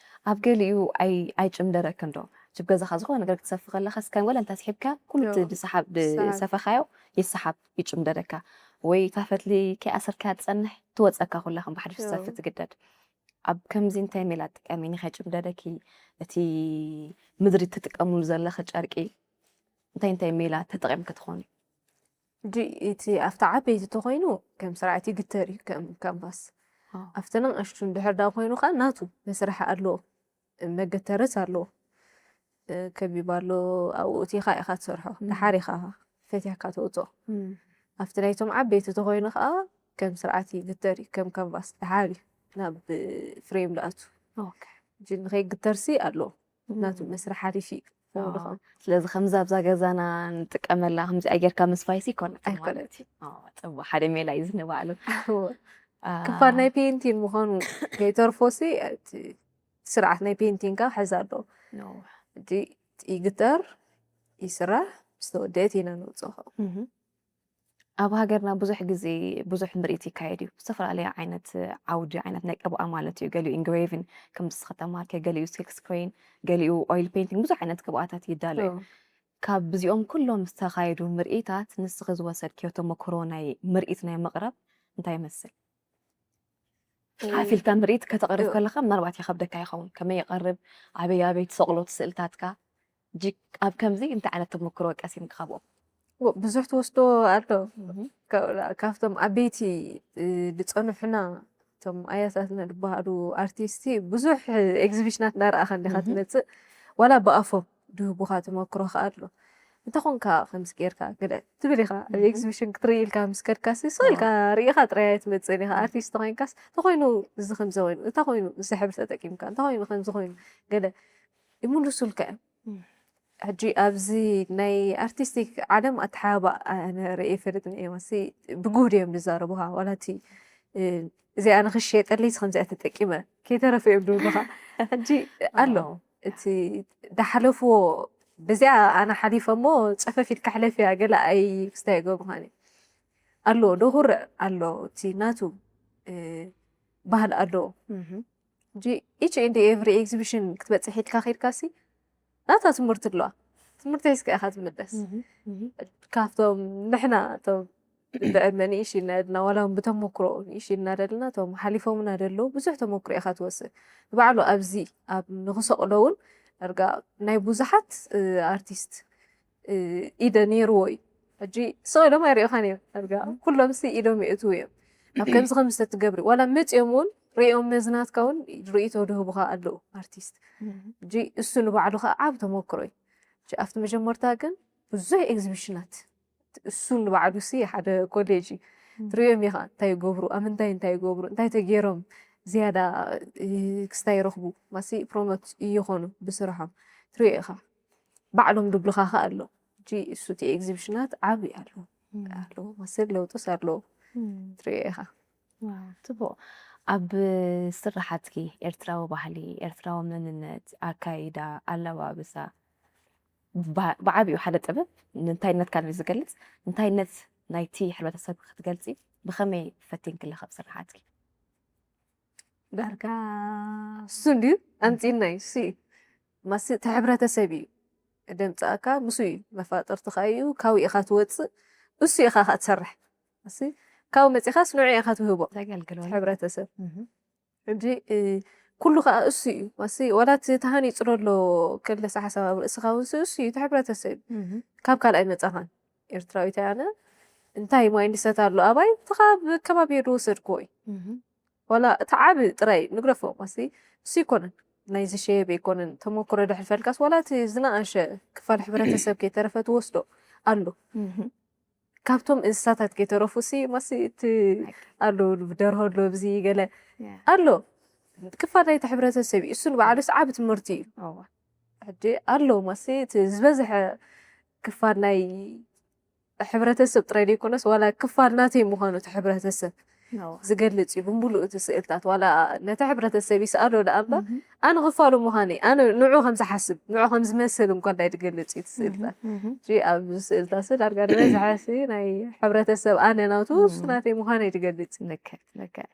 ኣብ ገሊኡ ኣይ-፣ ኣይጭምደረክን ዶ? ኣብ ገዛኻ ዝኾነ ነገር ክትሰፊ ከለኻስ ከም ወላ እንተስሒብካ ኩሉ እቲ ዮ፣ ድሰሓብ-፣ ዝሰሓብ። ድሰፈኻዮ ይሰሓብ፣ ይጭምደረካ። ወይ እታ ፈትሊ ከይኣሰርካያ ትጸንሕ፣ ትወጸካ ኩላ ከም ብሓድሽ ትሰፊ ዮ። ትግደድ። ኣብ ከምዚ እንታይ ሜላ ትጥቀሚ ንኸይጭምደረኪ? እቲ ምድሪ ትጥቀምሉ ዘለኺ ጨርቂ እንታይ እንታይ ሜላ ተጠቒምኪ ትኾኒ? ሕጂ እቲ ኣብቲ ዓበይቲ ተኾይኑ ከም ስርዓት ይግተር እዩ፣ ከም ካንቫስ። ኣዎ። ኣብቲ ንኣሽቱ እንድሕር ዳ ኮይኑ ኸዓ ናቱ መስርሒ ኣለዎ፣ መገተርስ ኣለዎ። እ፣ ከቢብ ኣሎ፣ ኣብኡ እቲኻ ኢኻ ትሰርሖ፣ እም። ደሓር ኢኻ ፈቲሕካ ተውፅኦ። እም። ኣብቲ ናይቶም ዓበይቲ ተኾይኑ ኸዓ ከም ስርዓት ይግተር እዩ፣ ከም ካንቫስ ደሓር እዩ ናብ ፍሬም ዝኣቱ። ኦኬ። ሕጂ ንኸይግተርሲ ኣለዎ፣ ናቱ እም። መስርሒ ሓሊፉ እዩ። ኣዎ። ከምኡ ዶ? ስለዚ ከምዚ ኣብዛ ገዛና ንጥቀመላ ከምዚኣ ጌርካ ምስፋይሲ ኣይኮነትን ማለት ኣይኮነትን። እዩ። ኣዎ፣ ፅቡቅ፣ ሓደ ሜላ እዩ እዚ ንባዕሉ። እዎ። አ፣ ክፋል ናይ ፔይንቲንግ ምዃኑ ከይተርፎሲ፣ እቲ ስርዓት ናይ ፔይንቲንግ ከዓ ሕዝ ኣለዎ። ኖ። ሕጂ ይግተር፣ ይስራሕ፣ ምስ ተወደአት ኢና ነውፅኦ። እህ። ኣብ ሃገርና ብዙሕ ግዜ ብዙሕ ምርኢት ይካየድ እዩ። ዝተፈላለየ ዓይነት ዓውዲ፣ ዓይነት ናይ ቅብኣ ማለት እዩ። ገሊኡ ኢንግሬቪን፣ ከምዚ ንስኺ ተማሃርክዮ፣ ገሊኡ ሲልክ ስክሪን፣ ገሊኡ ኦይል ፔይንቲንግ፣ ብዙሕ ዓይነት ቅብኣታት ይዳሎ እዩ። እዎ። ካብ እዚኦም ኩሎም ዝተኻየዱ ምርኢታት ንስኺ ዝወሰድክዮ ተመክሮ ናይ ምርኢት ናይ ምቕራብ እንታይ ይመስል? እ፣ ሓፍ ኢልካ ምርኢት ከተቕርብ እ፣ ከለኻ ምናልባት ይኸብደካ ይኸውን። ከመይ ይቐርብ? ኣበይ ኣበይ ትሰቕሎ እቲ ስእልታትካ? ሕጂ ኣብ ከምዚ እንታይ ዓይነት ተመክሮ ቀሲምካ ካብኦም? ብዙሕ ትወስዶ ኣሎ። ካብቶም ዓበይቲ ዝፀንሑና እቶም ኣያታትና ዝበሃሉ ኣርቲስቲ ብዙሕ ኤግዚቢሽናት እናረኣኻ እንዲኻ ትመፅእ። ዋላ ብኣፎም ድህቡኻ ተመክሮ ከዓ ኣሎ። እንተኾንካ ከምዚ ጌርካ ገለ ትብል ኢኻ። ኣብ ኤግዚቢሽን ክትርኢ ኢልካ ምስ ከድካሲ ስቕ ኢልካ ርኢኻ ጥራይ ኣይትመፅእን ኢኻ። ኣርቲስት ተኾይንካስ እንተኾይኑ እዚ ከምዚ ኮይኑ፣ እንተኾይኑ እዚ ሕብሪ ተጠቂምካ፣ እንተኾይኑ ከምዚ ኮይኑ ገለ ይምልሱልካ እዮም። ሕጂ ኣብዚ ናይ ኣርቲስቲክ ዓለም ኣተሓባባ ኣነ ርእየ ይፈልጥን እየ። ማሲ ብጉህድ እዮም ዝዛረቡኻ። ዋላ እቲ እዚኣ ንኽሸየጠለይ ከምዚኣ ተጠቂመ ከይተረፈ እዮም ዝብሉኻ። ሕጂ ኣሎ እቲ ዳሓለፍዎ በዚኣ ኣነ ሓሊፈ እሞ ፀፈፍ ኢልካ ሕለፍያ ገለ ኣይ ክስታይ ይገብሩኻን እዮም። ኣሎ ዶ ኩርዕ ኣሎ እቲ ናቱ ባህል ኣለዎ። ሕጂ each and every exhibition ክትበፅሕ ኢልካ ከይድካሲ ናታ ትምህርቲ ኣለዋ። ትምህርቲ ሒዝካ ኢኻ ትምለስ። ካብቶም ንሕና እቶም ብዕድመ ንእሽ ኢልና ደልና ዋላ እውን ብተመክሮ ንእሽ ኢልና ደልና እቶም ሓሊፎምና ደለዉ ብዙሕ ተመክሮ ኢኻ ትወስድ። ንባዕሉ ኣብዚ ኣብ ንክሰቕሎ እውን ዳርጋ ናይ ብዙሓት ኣርቲስት ኢደ ነይርዎ እዩ። ሕጂ ስቕ ኢሎም ኣይሪኦኻን እዮም ዳርጋ ኩሎም ሲ ኢዶም የእትዉ እዮም። ኣብ ከምዚ ከምዚ ተትገብሪ ዋላ መፂኦም እውን ሪኦም መዝናትካ እውን ርእይቶ ድህቡኻ ኣለዉ ኣርቲስት። ሕጂ እሱ ንባዕሉ ከዓ ዓብ ተመክሮ እዩ። ሕጂ ኣብቲ መጀመርታ ግን ብዙሕ ኤግዚቢሽናት እሱ ንባዕሉ ሲ ሓደ ኮሌጅ እዩ። ትሪኦም ኢኻ እንታይ ይገብሩ ኣብ ምንታይ እንታይ ይገብሩ እንታይ ተገይሮም ዝያዳ ክስታይ ይረኽቡ ማሲ ፕሮሞት ይኾኑ ብስርሖም ትሪኦ ኢኻ። ባዕሎም ድብልኻ ኸ ኣሎ ሕጂ እሱ እቲ ኤግዚቢሽናት ዓብዪ ኣሎ ኣሎ ማስል ለውጥስ ኣለዎ። ትሪኦ ኢኻ። ጽቡቕ። ኣብ ስራሓትኪ ኤርትራዊ ባህሊ፣ ኤርትራዊ መንነት፣ ኣካይዳ፣ ኣለባብሳ ብዓቢኡ ሓደ ጥበብ ንእንታይነትካ እዩ ዝገልጽ። እንታይነት ናይቲ ሕብረተሰብ ክትገልጺ ብኸመይ ፈቲንክለ ካብ ስራሓትኪ? ዳርጋ እሱ እንድዩ ኣምጺእና እዩ እሱ እዩ ማሲ እቲ ሕብረተሰብ እዩ ደምጻእካ ምስ እዩ መፋጠርትኻ እዩ ካብኡ ኢኻ ትወጽእ እሱ ኢኻ ከኣ ትሰርሕ ማሲ ካብኡ መጺኻስ ንዑ ኢኻ ትህቦ ተገልግሎ ሕብረተሰብ እንጂ ኩሉ ከዓ እሱ እዩ ማሲ ዋላ እቲ ተሃኒፁ ዘሎ ክለሰ ሓሳብ ኣብ ርእስኻ እውን እሱ እዩ እቲ ሕብረተሰብ ካብ ካልኣይ መፃኻን ኤርትራዊት ኣነ እንታይ ማይንድሰት ኣሎ ኣባይ እቲ ካብ ከባቢ ዶ ወሰድክዎ እዩ ዋላ እቲ ዓቢ ጥራይ ንግረፎ ማሲ እሱ ይኮነን ናይዚ ሸየብ ኣይኮነን ተመክሮ ደሕልፈልካስ ዋላ እቲ ዝነኣሸ ክፋል ሕብረተሰብ ከይተረፈ ትወስዶ ኣሎ ካብቶም እንስሳታት ከይተረፉ ሲ ማሲ እቲ ኣሎ ብደርሆ ኣሎ ብዚ ገለ ኣሎ ክፋል ናይቲ ሕብረተሰብ እዩ እሱ ንባዕሉስ ዓቢ ትምህርቲ እዩ ሕጂ ኣሎ ማሲ እቲ ዝበዝሐ ክፋል ናይ ሕብረተሰብ ጥራይ ዘይኮነስ ዋላ ክፋል ናተይ ምዃኑ እቲ ሕብረተሰብ ዝገልጽ እዩ ብምሉእ እቲ ስእልታት ዋላ ነቲ ሕብረተሰብ ይስኣሎ ደኣ እምበር ኣነ ክፋሉ ምዃነይ ኣነ ንዑ ከም ዝሓስብ ንዑ ከም ዝመስል እንኳ እንዳይ ዝገልጽ እዩ እቲ ስእልታት እዚ ኣብ ስእልታት ሲ ዳርጋ ዝበዝሐ ሲ ናይ ሕብረተሰብ ኣነ ናቱ እሱ ናተይ ምዃነይ ዝገልጽ እዩ ልክዕ ልክዕ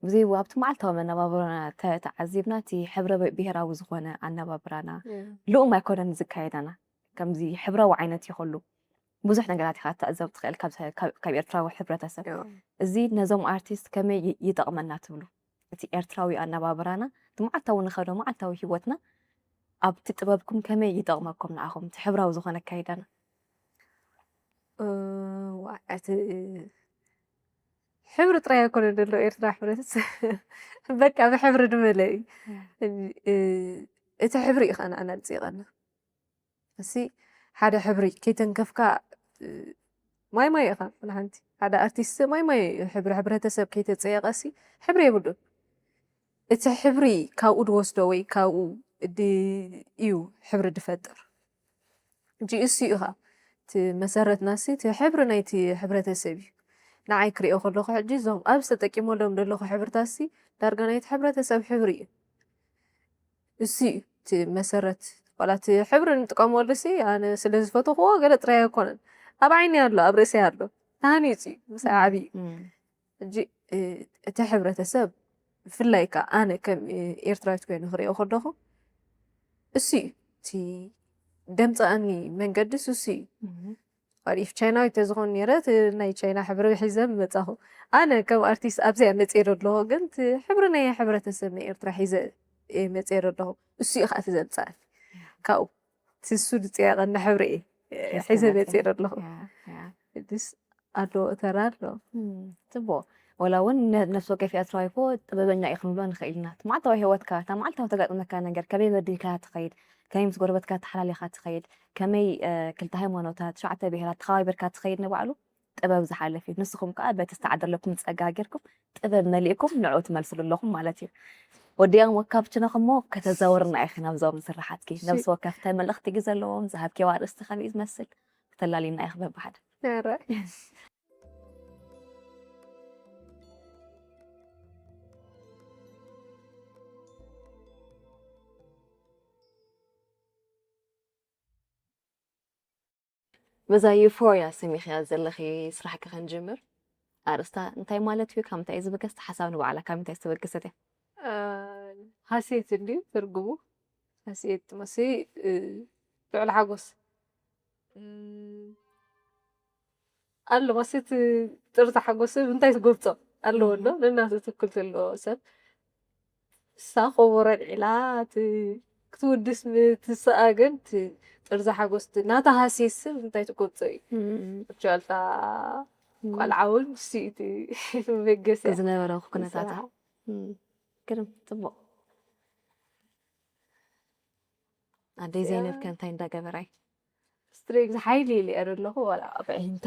ብዙይ ኣብቲ መዓልታዊ መነባብሮና ተተዓዚብና እቲ ሕብረ ብሄራዊ ዝኾነ ኣነባብራና ልኡም ኣይኮነን ዝካየዳና ከምዚ ሕብራዊ ዓይነት ይኸሉ ብዙሕ ነገራት ኢኻ ትዕዘብ ትኽእል ካብ ኤርትራዊ ሕብረተሰብ እዚ ነዞም ኣርቲስት ከመይ ይጠቕመና ትብሉ እቲ ኤርትራዊ ኣነባብራና እቲ መዓልታዊ ንኸዶ መዓልታዊ ህይወትና ኣብቲ ጥበብኩም ከመይ ይጠቕመኩም ንኣኹም እቲ ሕብራዊ ዝኾነ ኣካይዳና እቲ ሕብሪ ጥራይ ኣይኮነ ዘሎ ኤርትራ ሕብረተሰብ በቃ ብሕብሪ ድመለ እዩ እቲ ሕብሪ እዩ ከኣ ንዓና ዝፅይቐና እሲ ሓደ ሕብሪ ከይተንከፍካ ማይ ማይ ኢኻ ንሓንቲ ሓደ ኣርቲስት ማይ ማይ ሕብሪ ሕብረተሰብ ከይተፀየቐ ሲ ሕብሪ የብሉን እቲ ሕብሪ ካብኡ ድወስዶ ወይ ካብኡ እዩ ሕብሪ ድፈጥር ሕጂ እሱ እዩ ኻ እቲ መሰረትና ሲ እቲ ሕብሪ ናይቲ ሕብረተሰብ እዩ ንዓይ ክሪኦ ከለኹ ሕጂ እዞም ኣብ ዝተጠቂመሎም ዘለኹ ሕብርታት ሲ ዳርጋ ናይቲ ሕብረተሰብ ሕብሪ እዩ እሱ እዩ እቲ መሰረት ዋላ እቲ ሕብሪ ንጥቀመሉ ሲ ኣነ ስለ ዝፈተኽዎ ገለ ጥራይ ኣይኮነን ኣብ ዓይኒ ኣሎ ኣብ ርእሰይ ኣሎ ተሃኒፁ እዩ ምስ ዓብዩ ሕጂ እቲ ሕብረተሰብ ብፍላይ ከዓ ኣነ ከም ኤርትራዊት ኮይኑ ክሪኦ ከለኹ እሱ እዩ እቲ ደምፀኣኒ መንገዲ እሱ እዩ ካልእ ቻይናዊት ተዝኾን ነረ ናይ ቻይና ሕብሪ ሒዘ መፃኹ ኣነ ከም ኣርቲስት ኣብዚኣ መፅኤ ዶ ኣለኹ ግን ሕብሪ ናይ ሕብረተሰብ ናይ ኤርትራ ሒዘ መፅኤ ዶ ኣለኹ እሱ እዩ ከዓ ትዘምፀኣኒ ካብኡ እቲ ሱድ ጽያቐኒ ሕብሪ እየ ሒዘ መጽእ ኣለኹ። ድስ ኣለዎ ተራ ኣሎ። ጽቡቕ። ወላ እውን ነፍሲ ወከፍ ኤርትራዊ እኮ ጥበበኛ እዩ ክንብሎ ንኽእል ኢና። እቲ መዓልታዊ ህይወትካ፣ እታ መዓልታዊ ተጋጥመካ ነገር፣ ከመይ በዲልካ ትኸይድ፣ ከመይ ምስ ጎረበትካ ተሓላሊኻ ትኸይድ፣ ከመይ ክልተ ሃይማኖታት፣ ትሽዓተ ብሄራት ተኸባቢርካ ትኸይድ ንባዕሉ ጥበብ ዝሓለፍ እዩ። ንስኹም ከኣ በቲ ዝተዓደለኩም ጸጋ ጌርኩም ጥበብ መሊእኩም ንዕኡ ትመልስሉ ኣለኹም ማለት እዩ። ወዲ ያም ወካፕችነኽ እሞ ከተዛውርና ኢኺ ናብዞም ስራሓትኪ። ነብሲ ወከፍ እንታይ መልእኽቲ እዩ ዘለዎም፣ ዝሃብኪዎ ኣርእስቲ ከመይ እዩ ዝመስል፣ ክተላልይና ኢኺ በብሓደ። በዛ ዩፎርያ ሰሚኽያ ዘለኺ ስራሕኪ ከንጅምር፣ ኣርእስታ እንታይ ማለት እዩ? ካብ ምንታይ እዩ ዝብገስ? ሓሳብ ንባዕላ ካብ ምንታይ ዝተበገሰት እያ? ሃሴት እንድዩ ትርጉሙ። ሃሴት መሲ ልዑል ሓጎስ ኣሎ። መሲ እቲ ጥርዚ ሓጎስ እንታይ ትገልጾ ኣለዎ ኣሎ ነናቱ ትክል ዘለዎ ሰብ እሳ ኮቦረን ዒላ እቲ ክትውድስ ምትስኣ ግን እቲ ጥርዚ ሓጎስ እቲ ናታ ሃሴት ስብ እንታይ ትገልጾ እዩ? እም። ጫልታ እም። ቆልዓ እውን ንሱ እዩ እቲ መበገሲ እቲ ዝነበረ ኩነታት። ስራሕ። እም። ግርም፣ ጽቡቕ። ኣደይ ዘይነብ ከ እንታይ እንዳገበራይ? ስትሬንግዝ ሓይሊ ኢለ እየ ዘለኹ፣ ዋላ ኣብ ኣዒንታ፣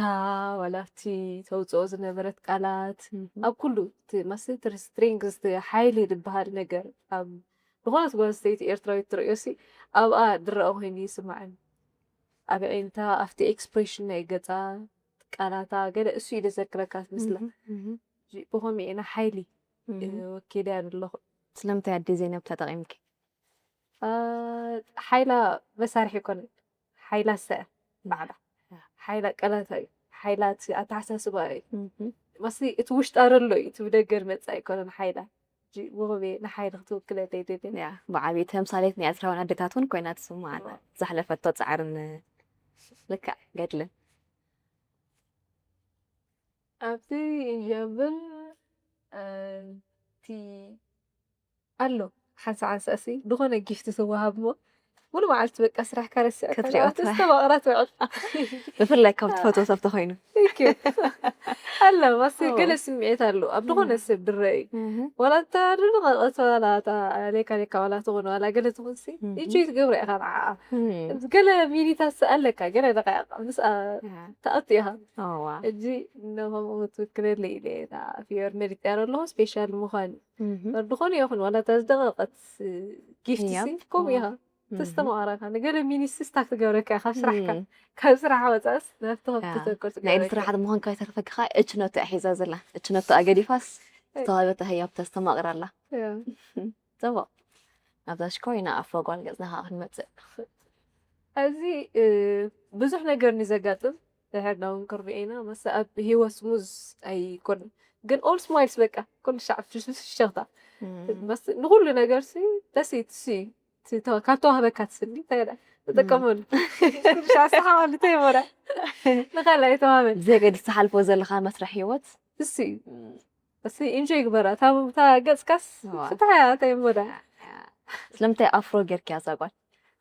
ዋላ ኣብቲ ተውፅኦ ዝነበረት ቃላት፣ ኣብ ኩሉ እቲ ማስተር ስትሬንግዝ፣ እቲ ሓይሊ ዝበሃል ነገር ኣብ ዝኾነት ጓል ኣንስተይቲ ኤርትራዊት ትርእዮ ሲ ኣብኣ ዝረኣ ኮይኑ ይስማዓኒ። ኣብ ኣዒንታ፣ ኣብቲ ኤክስፕሬሽን ናይ ገፃ፣ ቃላታ፣ ገለ እሱ እዩ ዘዘክረካ ትመስላ። ብኸምኡ ኢና ሓይሊ ወኪለ እያ ዘለኹ። ስለምንታይ ኣደይ ዘይነብ ተጠቒምኪ? ሓይላ መሳርሒ ኣይኮነን፣ ሓይላ ሰ ባዕላ ሓይላ ቀላታ እዩ፣ ሓይላ እቲ ኣተሓሳስባ እዩ። መሲ እቲ ውሽጣ ዘሎ እዩ፣ እቲ ብደገ ዝመጽእ ኣይኮነን ሓይላ። ውቕቤ ንሓይሊ ክትውክለለይ ደልን እያ። ብዓብዪ ተምሳሌት ናይ ኤርትራውያን ኣዴታት እውን ኮይና ትስምዓና። ዘሕለፈቶ ጻዕርን ልክዕ ገድልን። ኣብቲ ኢንጀብል እቲ ኣሎ ሓንሳ ሓንሳ እሲ ዝኾነ ጊፍቲ ትወሃብ እሞ ሙሉ መዓልቲ በቃ ስራሕካ ረሲዕካ ክትሪኦ ናብቲ ትበ- ዝተባቕራ ትውዕል። ብፍላይ ካብ ትፈትዎ ሰብ ተኮይኑ። Thank you። ኣለ ማሲ ኦ። ገለ ስምዒት ኣሎ ኣብ ዝኾነ ሰብ ድረ እዩ እህ። ዋላ እንተ ድረቐቐት ዋላ እታ ሌካ ሌካ ዋላ ትኾነ ዋላ ገለ ትኹንሲ እህ። ኢንጆይ ትገብሮ ኢኻ ንዓኣ እህ። ገለ ሚኒታት ኣለካ ገለ ደቃይቕ ምስኣ ያ። ተኣቱ ኢኻ እዋ ሕጂ እነ ከምኡ ክትውክለለይ ኢለ እታ ፊዮር መሪፀያ ኣለኹ ስፔሻል ምዃን እዩ እህ። በር ዝኾነ ይኹን ዋላ እታ ዝደቐቐት ጊፍቲ ሲ ያብ። ከምኡ ኢኻ እህ። ተስተማቕረካ ንገለ ሚኒስቲ ስታክ ትገብረካ ኢኻ ኣብ ስራሕካ እህ። ካብ ስራሕ ወፃእስ ናብቲ ያ። ከብቲ ተኮር ናይ ኢድ ትገብረካ ስራሓት ምዃንካ ይተርፈካ እችነቱ እያ ሒዛ ዘላ እችነቱ ኣገዲፋስ ዝተዋህበታ ህያብ ተስተማቕራ ኣላ ያ። ጽቡቕ ኣብዛ ሽኮሪና ኣፍሮ ጓል ገጽና ከዓ ክንመጽእ ኣብዚ እ፣ ብዙሕ ነገር ንዘጋጥም ድሕር ዳውን ክርብኤና መሰ ኣብ ህይወት ስሙዝ ኣይኮንን ግን ኦል ስማይልስ በቃ ኩሉ ሻዕ ፍሽፍሽፍታ እም፣ መስ ንኩሉ ነገር ሲ ደስ ትሲ ካብ ተዋህበካ ትስኒ እንታይ ዳ ተጠቀመሉ ኩሉ ሻዕ ሰሓባሉ እንታይ ይበራ ንካላ ኣይተዋህበን ዘገድስ ትሓልፎ ዘለካ መስርሕ ህይወት እሲ እዩ እም፣ እሲ ኢንጆይ ግበራ እታ እታ ገጽካስ ዋ። ፍትሓያ እንታይ ይበራ ስለምንታይ ኣፍሮ ጌርክያ እዛ ጓል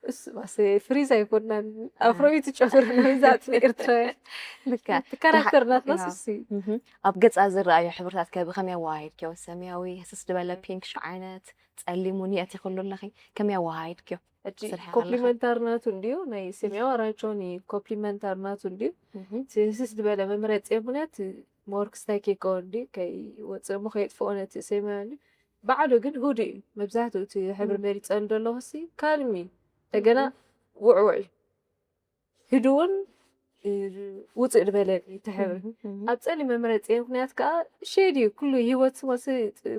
እሱ ባሰ ፍሪዝ ኣይኮናን ኣፍሮቢት ጨፍር መዛት ኤርትራ ልካ እቲ ካራክተር ናትና ያ። ስሲ እህ፣ ኣብ ገጻ ዝረኣዩ ሕብርታት ከ ብኸመይ ኣወሃሂድክዮ? ሰማያዊ፣ ህስስ ዝበለ ፒንክ ሽ ዓይነት፣ ጸሊም እውን የእቲ ኩሉ ኣለኺ። ከመይ ኣወሃሂድክዮ? ሕጂ ስርሒ ኣለኺ። ኮምፕሊመንታር ናቱ እንድዩ ናይ ሰማያዊ ኣራንቾ ኒ ኮምፕሊመንታር ናቱ እንድዩ እህ፣ እቲ ህስስ ዝበለ መምረፂ ምክንያት ሞር ክስታይ ከይከወን ድዩ ከይወፅእ እሞ ከየጥፍኦ ነቲ ሰማያዊ እንድዩ ባዕሉ ግን ሁድ እዩ መብዛሕትኡ እቲ ሕብሪ እም። መሪፀሉ ዘለኹ ሲ ካልሚ እንደገና እህ። ውዕውዕ እዩ ህድኡን ውፅእ ዝበለን እዩ እቲ ሕብሪ እህ፣ እህ። ኣብ ፀሊ መምረፂ ምክንያት ከዓ ሸድ እዩ ኩሉ ህይወት ወሲ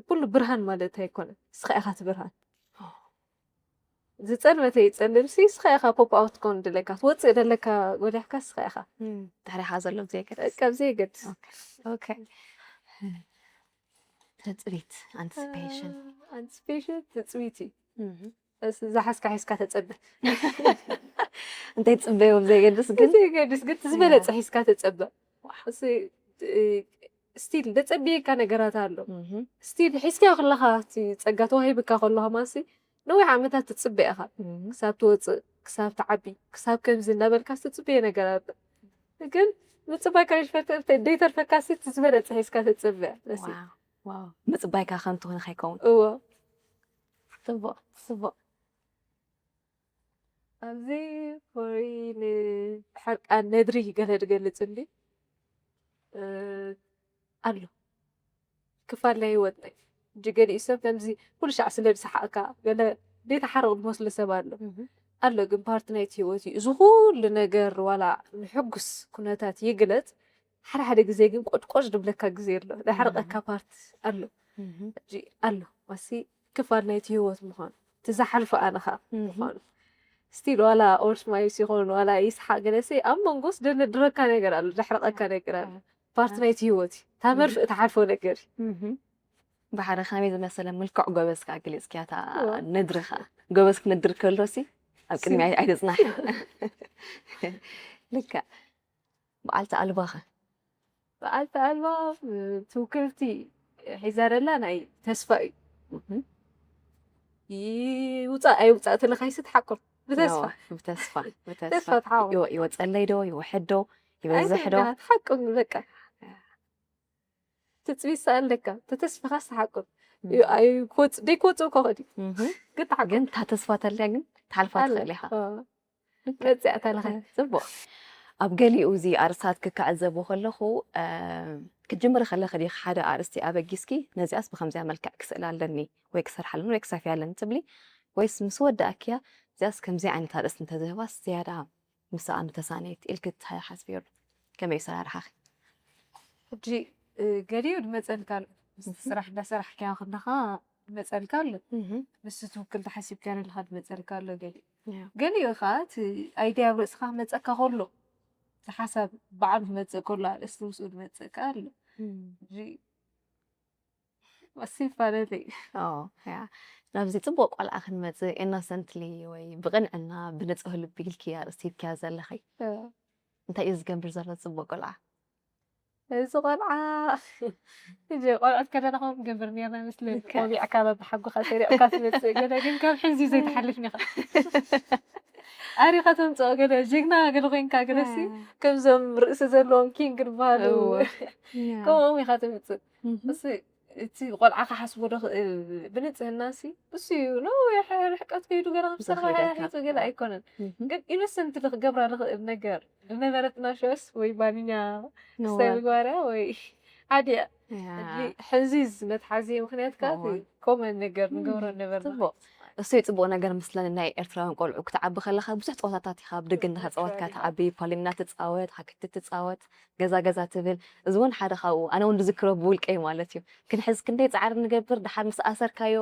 ኩሉ ብርሃን ማለት ኣይኮነን ንስኻ ኢኻ እቲ ብርሃን ዝፀልመተ ይፀልም ሲ ንስኻ ኢኻ ፖፕ ኣውት ትከውን ደለካ ትወፅእ ደለካ ጎሊሕካ ንስኻ ኢኻ እም፣ ድሕሪኻ ዘሎ ብዘየገድስ ቀብ ዘየገድስ ኦኬ። ትፅቢት ኣንቲስፔሽን ኣንቲስፔሽን ትፅቢት እዩ እም። እስ- ዝሓዝካ ሒዝካ ተፀበ እንታይ ትፅበዮ ብዘየገድስ ግን ዘይገድስ ግን ዝበለፀ ሒዝካ ተፀበ እስ ስቲል ደፀብየካ ነገራት ኣሎ እም፣ ስቲል ሒዝካዮ ከለካ እቲ ፀጋ ተዋሂብካ ከሎ ከማንሲ ነዊሕ ዓመታት ትጽበ ኢኻ። ክሳብ ትወጽእ፣ ክሳብ ትዓቢ፣ ክሳብ ከምዚ እናበልካ ትጽበዮ ነገር ኣሎ። ግን ምጽባይ ካብ ይፈተ-፣ ደይተርፈካሲ እቲ ዝበለጸ ሒዝካ ትጽበ። ነሲ። ዋው፣ ዋው። ምጽባይካ ከንቱ ክኾን ከይከውን። እዎ። ጽቡቕ፣ ጽቡቕ። ኣብዚ ፎሪ ንሕርቃን ነድሪ ገለ ድገልጽ እንዲ፣ እ፣ ኣሎ። ክፋል ናይ ህይወት ናይ። ሕጂ ገሊኡ ሰብ ከምዚ ኩሉ ሻዕ ስለ ዝሰሓቕካ፣ ገለ ዘይተሓርቕ ዝመስሎ ሰብ ኣሎ። ኣሎ፣ ግን ፓርቲ ናይቲ ህይወት እዩ። እዚ ኩሉ ነገር ዋላ ንሕጉስ ኩነታት ይግለጽ፣ ሓደ ሓደ ግዜ ግን ቆጭቆጭ ድብለካ ግዜ ኣሎ። ዘሕርቐካ ፓርቲ ኣሎ። ሕጂ ኣሎ፣ ዋሲ ክፋል ናይቲ ህይወት ምዃኑ፣ እቲ ዝሓልፎ ኣነ ኸኣ ምዃኑ። ስቲል ዋላ ኦልድ ስማይልስ ይኾን፣ ዋላ ይስሓቕ ገለሲ፣ ኣብ መንጎስ ደነድረካ ነገር ኣሎ፣ ዘሕርቐካ ነገር ኣሎ። ፓርቲ ናይቲ ህይወት እዩ። እታ መርፍእ ትሓልፎ ነገር እዩ። ብሓደ ከመይ ዝመሰለ ምልክዕ ጎበዝ ከኣ ገሊጽክያ እታ እዋ። ነድሪ ከኣ። ጎበዝ ክነድር ከሎሲ ኣብ ቅድሚ ኣይ-፣ ኣይትጽናሕ። ልክዕ። በዓልቲ ኣልባኸ? በዓልቲ ኣልባ፣ እ፣ ትውክልቲ ሒዛ ዘላ ናይ ተስፋ እዩ። ይውጻእ ኣይውጻእ ተለኻይሲ ትሓቁር። ብተስፋ። ብተስፋ፣ ብተስፋ። ተስፋ ትሓቁር። ይወ-፣ ይወጸለይ ዶ፣ ይውሕድ ዶ፣ ይበዝሕ ዶ? ኣይትንገራት፣ ሓቁን በቃ። ትጽቢት ሰኣለካ፣ ተተስፋኻስ ትሓቁር። ዩ-፣ ኣይኮጽ-፣ ደይኮጽእ እኮ ኸዲ። ግን ትሓቁር። ግን እታ ተስፋ ተልያ ግን ትሓልፋ ኣለ። ትኽእል ኢኻ። እ፣ መጽእ ተለኻ። ጽቡቕ። ኣብ ገሊኡ እዚ ኣርስታት ክከዕዘቦ ከለኹ፣ እ፣ ክትጅምሪ ከለኺ ዲኺ ሓደ ኣርእስቲ ኣበጊስኪ፣ ነዚኣስ ብኸምዚኣ መልክዕ ክስእላ ኣለኒ ወይ ክሰርሓ ኣለኒ ወይ ክሰፍያ ኣለኒ ትብሊ? ወይስ ምስ ወዳእክያ፣ እዚኣስ ከምዚ ዓይነት ኣርእስቲ እንተዝህባስ ዝያዳ ምስኣ ምተሳነየት ኢልኪ ትሓስብዮ ኣሎ? ከመይ እዩ ኣሰራርሓኺ? ሕጂ፣ እ፣ ገሊኡ ድመጸልካ ኣሎ። ምስቲ ስራሕ እንዳሰራሕካዮ ከለኻ ድመጸልካ ኣሎ። ምስቲ ትውክል ተሓሲብካዮ ዘለኻ ድመጸልካ ኣሎ ገሊኡ። ገሊኡ ኸኣ እቲ ኣይድያ ኣብ ርእስኻ ክመጸካ ከሎ፣ እቲ ሓሳብ ባዕሉ ክመጽእ ከሎ፣ ኣርእስቲ ምስኡ ድመጽእ ከኣ ኣሎ። ሕጂ፣ ወሲ ይፋለለይ። ኦ፣ ያ። ናብዚ ጽቡቕ ቆልዓ ክንመጽእ፣ ኢኖሰንትሊ ወይ ብቕንዕና፣ ብንጹህ ልቢ ኢልኪ ኣርእስቲ ሂብኪያ ዘለኺ። እ። እንታይ እዩ ዝገብር ዘሎ ጽቡቕ ቆልዓ? እዚ ቆልዓ፣ እዚ ቆልዑት ከለና ከምኡ ንገብር ነርና ይመስለኒ። ልክዕ። ቆቢዕካ በብሓጎኻ ሰሪቕካ ትመጽእ። ገለ ግን ካብ ሕዚ ዘይትሓልፍ ኢኻ። ኣሪኻ ተምጽኦ ገለ ጅግና ገለ ኮይንካ ገለሲ፣ ከምዞም ርእሲ ዘለዎም ኪንግ ዝበሃሉ። እወ። ከምኦም ኢኻ ትምጽእ። እሱ እቲ ቆልዓ ክሓስቦ ዶ ክእል ብንጽህናሲ፣ እሱ እዩ። ነዊሕ ርሕቀት ከይዱ ገና ክምሳኻ ዝኸይደካ። ሓያሒቱ ገለ ኣይኮነን። ግን ኢኖሰንትሊ ክገብራ ዝኽእል ነገር ዝነበረትና ሸስ ወይ ባንኛ ክስታይ ምግባርያ ወይ ዓድያ። ሕዚ እዚ መትሓዚ ምኽንያት ከኣ እቲ ኮመን ነገር ንገብሮ ነበርና። ጽቡቕ። እሱ እዩ ጽቡቕ ነገር ምስለን ናይ ኤርትራውያን ቆልዑ ክትዓቢ ከለኻ ብዙሕ ጸወታታት ኢኻ ብደገ እንዳተጻወትካ ትዓቢ፣ ፓሊም እናተጻወት፣ ሃክቲ ትጻወት፣ ገዛ ገዛ ትብል። እዚ እውን ሓደ ካብኡ፣ ኣነ እውን ዝዝክሮ ብውልቀይ ማለት እዩ። ክንሕዝ ክንደይ ጻዕሪ ንገብር፣ ደሓር ምስ ኣሰርካዮ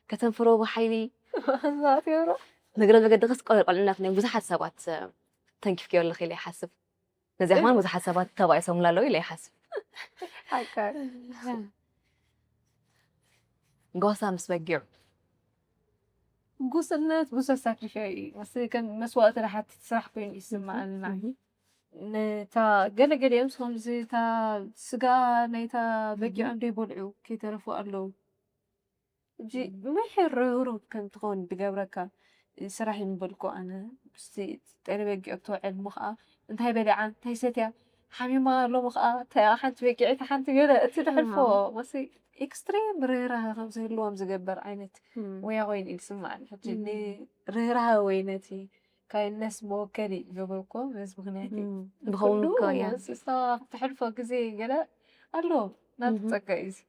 ከተንፍሮ ብሓይሊ። ንግረ መገዲ ክስ ቆልዕነት ናይ ብዙሓት ሰባት፣ እ፣ ተንኪፍክዮ ኣለኺ ኢለ ይሓስብ። ነዚኣ ከማን ብዙሓት ሰባት ተባኢሶምላ ኣለዉ ኢለ ይሓስብ። ሓቃ። ጓሳ ምስ በጊዑ። ጉስነት ብዙሕ ሳክሪፋይ እዩ። መስ-፣ ከም መስዋእቲ ዝሓትት ስራሕ ኮይኑ ይስምዓኒ ንዓይ። ነታ ገለ ገሊኦም ከምዚ እታ ስጋ ናይታ በጊዖም ዘይበልዑ ከይተረፉ ኣለዉ። ሕጂ ምሕር ርህሩህ ከም ትኸውን ዝገብረካ ስራሕ እዩ ምበልኩ ኣነ። ምስቲ ጤለ በጊዕ እተውዕል እሞ ኸኣ እንታይ በሊዓ፣ እንታይ ሰትያ፣ ሓሚማ ሎሚ ኸኣ እንታይ ሓንቲ በጊዕ፣ እታ ሓንቲ ገለ፣ እቲ ዘሕልፎ ኣዎ። መሲ ኤክስትሪም ርህራሀ ከም ዝህልዎም ዝገብር ዓይነት እም። ሞያ ኮይኑ እዩ ዝስምዓኒ። ሕጂ እም። ንርህራሀ ወይ ነቲ ካይንድነስ መወከሊ ይገብሮ እኮ በዚ ምኽንያት እዩ። እም። ብኸውን ኩሉ እኮ እያ። መሲ እሳ ክትሕልፎ ግዜ ገለ ኣሎ ናቱ እም። ጸጋ እዩ እዚ።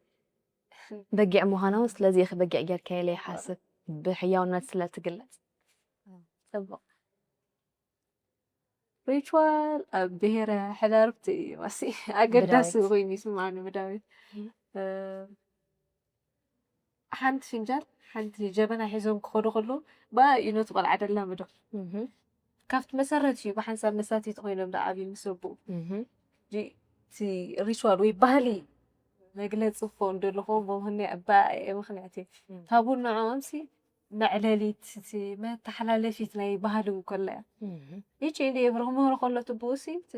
በጊዕ ምዃና እውን ስለዚ ኢኺ በጊዕ ጌርካዮ ኢለ ይሓስብ። ብሕያውነት ስለ ትግለጽ። ጽቡቕ። ሪቹዋል ኣብ ብሄረ ሕዳርብቲ እዩ መሲ ኣገዳሲ ብዳዊት። ኮይኑ ይስምዓኒ ብዳዊት። እም። እ፣ ሓንቲ ፍንጃል፣ ሓንቲ ጀበና ሒዞም ክኸዱ ከለዉ፣ ብኣ እዩ ነቲ ቆልዓ ደላምዶ። እም። ካብቲ መሰረት እዩ ብሓንሳብ መሳተይቲ ኮይኖም ዝዓብዩ ምስ ኣቦኡ። እም። ሕጂ እቲ ሪቹዋል ወይ ባህሊ መግለጺ ክኸውን ደለኹ ብምኽንያ-፣ ብኣየ ምኽንያት እዩ። እም። ታቡ ንዕኦምሲ መዕለሊት፣ እቲ መተሓላለፊት ናይ ባህሊ ከላ እያ። እም። ይቺ እንደ የብርኽ ምህሮ ከሎ ትብኡሲ፣ እቲ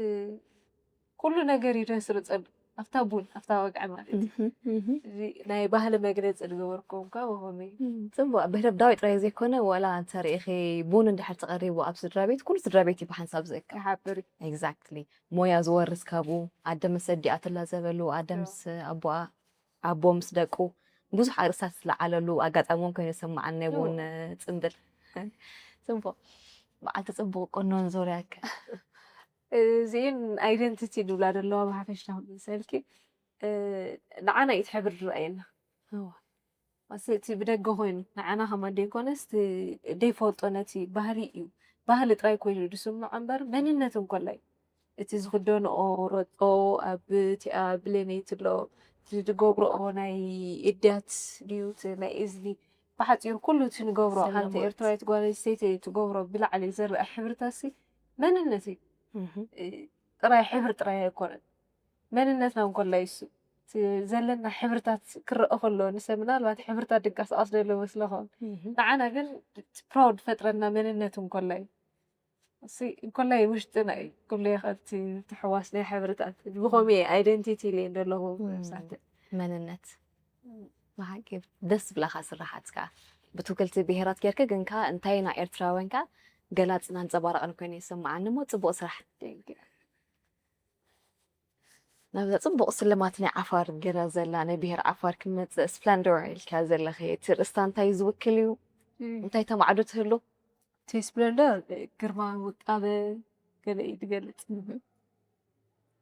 ኩሉ ነገር እዩ ደስርጸሉ። ኣብታ ቡን፣ ኣብታ ወግዒ ማለት እዩ። እህ፣ እህ። እዚ ናይ ባህሊ መግለፂ ዝገበርኩም ከ ብኸመይ? እም፣ ጽቡቕ። ብህደብዳዊ ጥራይ ዘይኮነ፣ ዋላ እንተ ርኢኺ ቡን እንድሕር ተቐሪቡ ኣብ ስድራ ቤት፣ ኩሉ ስድራ ቤት እዩ ብሓንሳብ ዝእከብ። ይሓብር እዩ። ኤግዛክትሊ። ሞያ ዝወርስ ካብኡ፣ ኣደ ምስ ኣዲኣ ትላዘበሉ፣ ኣደ ያ። ምስ ኣቦኣ፣ ኣቦ ምስ ደቁ፣ ብዙሕ ኣርእስታት ዝለዓለሉ ኣጋጣሚ እውን ኮይኑ ይስምዓኒ፣ ናይ ቡን ጽምብል። ጽቡቕ። በዓልቲ ጽቡቕ ቁኖን ዙርያከ? እዚን ኣይደንቲቲ ድብላ ዘለዋ ብሓፈሻ መሰልኪ፣ እ፣ ንዓና እዩ እቲ ሕብሪ ዝረኣየና። እዋ። ማስ እቲ ብደገ ኮይኑ ንዓና ከማን ደይኮነስ እቲ ደይፈልጦ ነቲ ባህሊ እዩ። ባህሊ ጥራይ ኮይኑ ዝስምዖ እምበር መንነት እንኮላይ እቲ ዝኽደንኦ ረጦ ኣብ እቲኣ ብሌነይቲ ኣሎ፣ እቲ ዝገብርኦ ናይ እድያት ድዩ እቲ ናይ እዝኒ፣ ብሓፂሩ ኩሉ እቲ ንገብሮ ሓንቲ ሰለሞት። ኤርትራዊት ጓል ኣንስተይቲ ትገብሮ ብላዕሊ ዝረአ ሕብርታሲ መንነት እዩ። እህ። እ፣ ጥራይ ሕብሪ ጥራይ ኣይኮነን፣ መንነትና እንኮላይ እሱ እቲ ዘለና ሕብርታት ክረአ ከሎ ንሰብ ምናልባት ሕብርታት ድንቀሳቐስ ዘሎ መስለኹም፣ እህ። ንዓና ግን ፕራውድ ፈጥረና መንነት እንኮላይ እሱ እንኮላይ ውሽጥና እዩ። ኩሉ የኸብቲ ትሕዋስ ናይ ሕብርታት ብኸመይ ኣይደንቲቲ ኢለ ዘለኹ እም። መብዛሕትኡ መንነት። ብሓቂ ደስ ዝብላኻ ስራሓት ከኣ ብትውክልቲ ብሄራት ጌርኪ ግን ከኣ እንታይና ኤርትራውያን ከኣ ገላጽን ኣንጸባራቕን ኮይኑ ይስምዓኒ እሞ ጽቡቕ ስራሕ። ናብዛ ጽቡቕ ስልማት ናይ ዓፋር ገይራ ዘላ ናይ ብሄር ዓፋር ክንመጽእ፣ ስፕለንዶር ኢልካ ዘለኺ እቲ ርእስታ እንታይ ዝውክል እዩ? እንታይ ተማዕዶ ትህሉ? እቲ ስፕለንዶር ግርማ ውቃበ ገለ እዩ ዝገልጽ።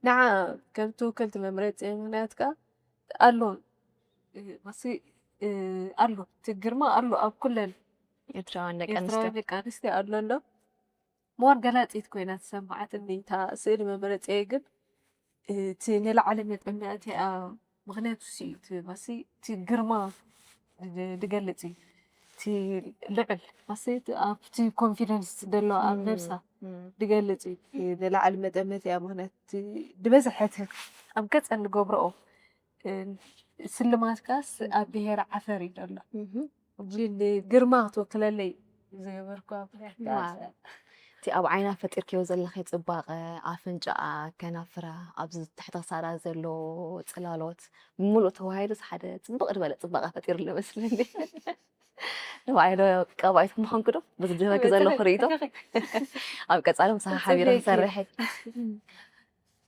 ንዓ ከም ትውክልቲ መምረጺ ምኽንያት ከኣ ኣሎ፣ እ፣ ማሲ፣ እ፣ ኣሎ እቲ ግርማ ኣሎ ኣብ ኩለን ኤርትራውያን ደቂ ኤርትራውያን ኣንስትዮ። ደቂ ኣንስትዮ ኣሎ ኣሎ። ሞር ገላጺት ኮይና ተሰማዓትኒ እታ ስእሊ መምረጺ ግን፣ እ፣ እቲ ንላዕሊ መጠን እቲኣ ምኽንያቱ ሲ እዩ እቲ ማሲ እቲ ግርማ ድ-፣ ድገልጽ እዩ። እቲ ልዕል ማሲ እቲ ኣብቲ ኮንፊደንስ ዘለዎ ኣብ እም፣ ነብሳ እም። ድገልጽ እዩ። እቲ ንላዕሊ መጠን እቲኣ ምኽንያት እቲ ድበዝሐ እቲ ኣብ ገጸን ንገብረኦ፣ እ፣ ስልማት ካስ ኣብ ብሄር ዓፈር እዩ ዘሎ። እህ። ሕጂ ንግርማ ክትወክለለይ ዝገበርኩዋ ምኽንያት ከኣ ዋው። እቲ ኣብ ዓይና ፈጢርክዮ ዘለኺ ጽባቐ፣ ኣፍንጫኣ፣ ከናፍራ፣ ኣብዚ ትሕቲ ክሳዳ ዘሎ ጽላሎት፣ ብምሉእ ተዋሂዱስ ሓደ ጽብቕ ዝበለ ጽባቐ ፈጢሩሉ መስለኒ። ንባዕሉ ቀባኢት ምዃንኩ ዶ? በዚ ዝህበኪ ዘለኹ ርእይቶ? ኣብ ቀጻሊ ምሳኻ ሓቢረ ጽቡቕ። ክሰርሕ እየ።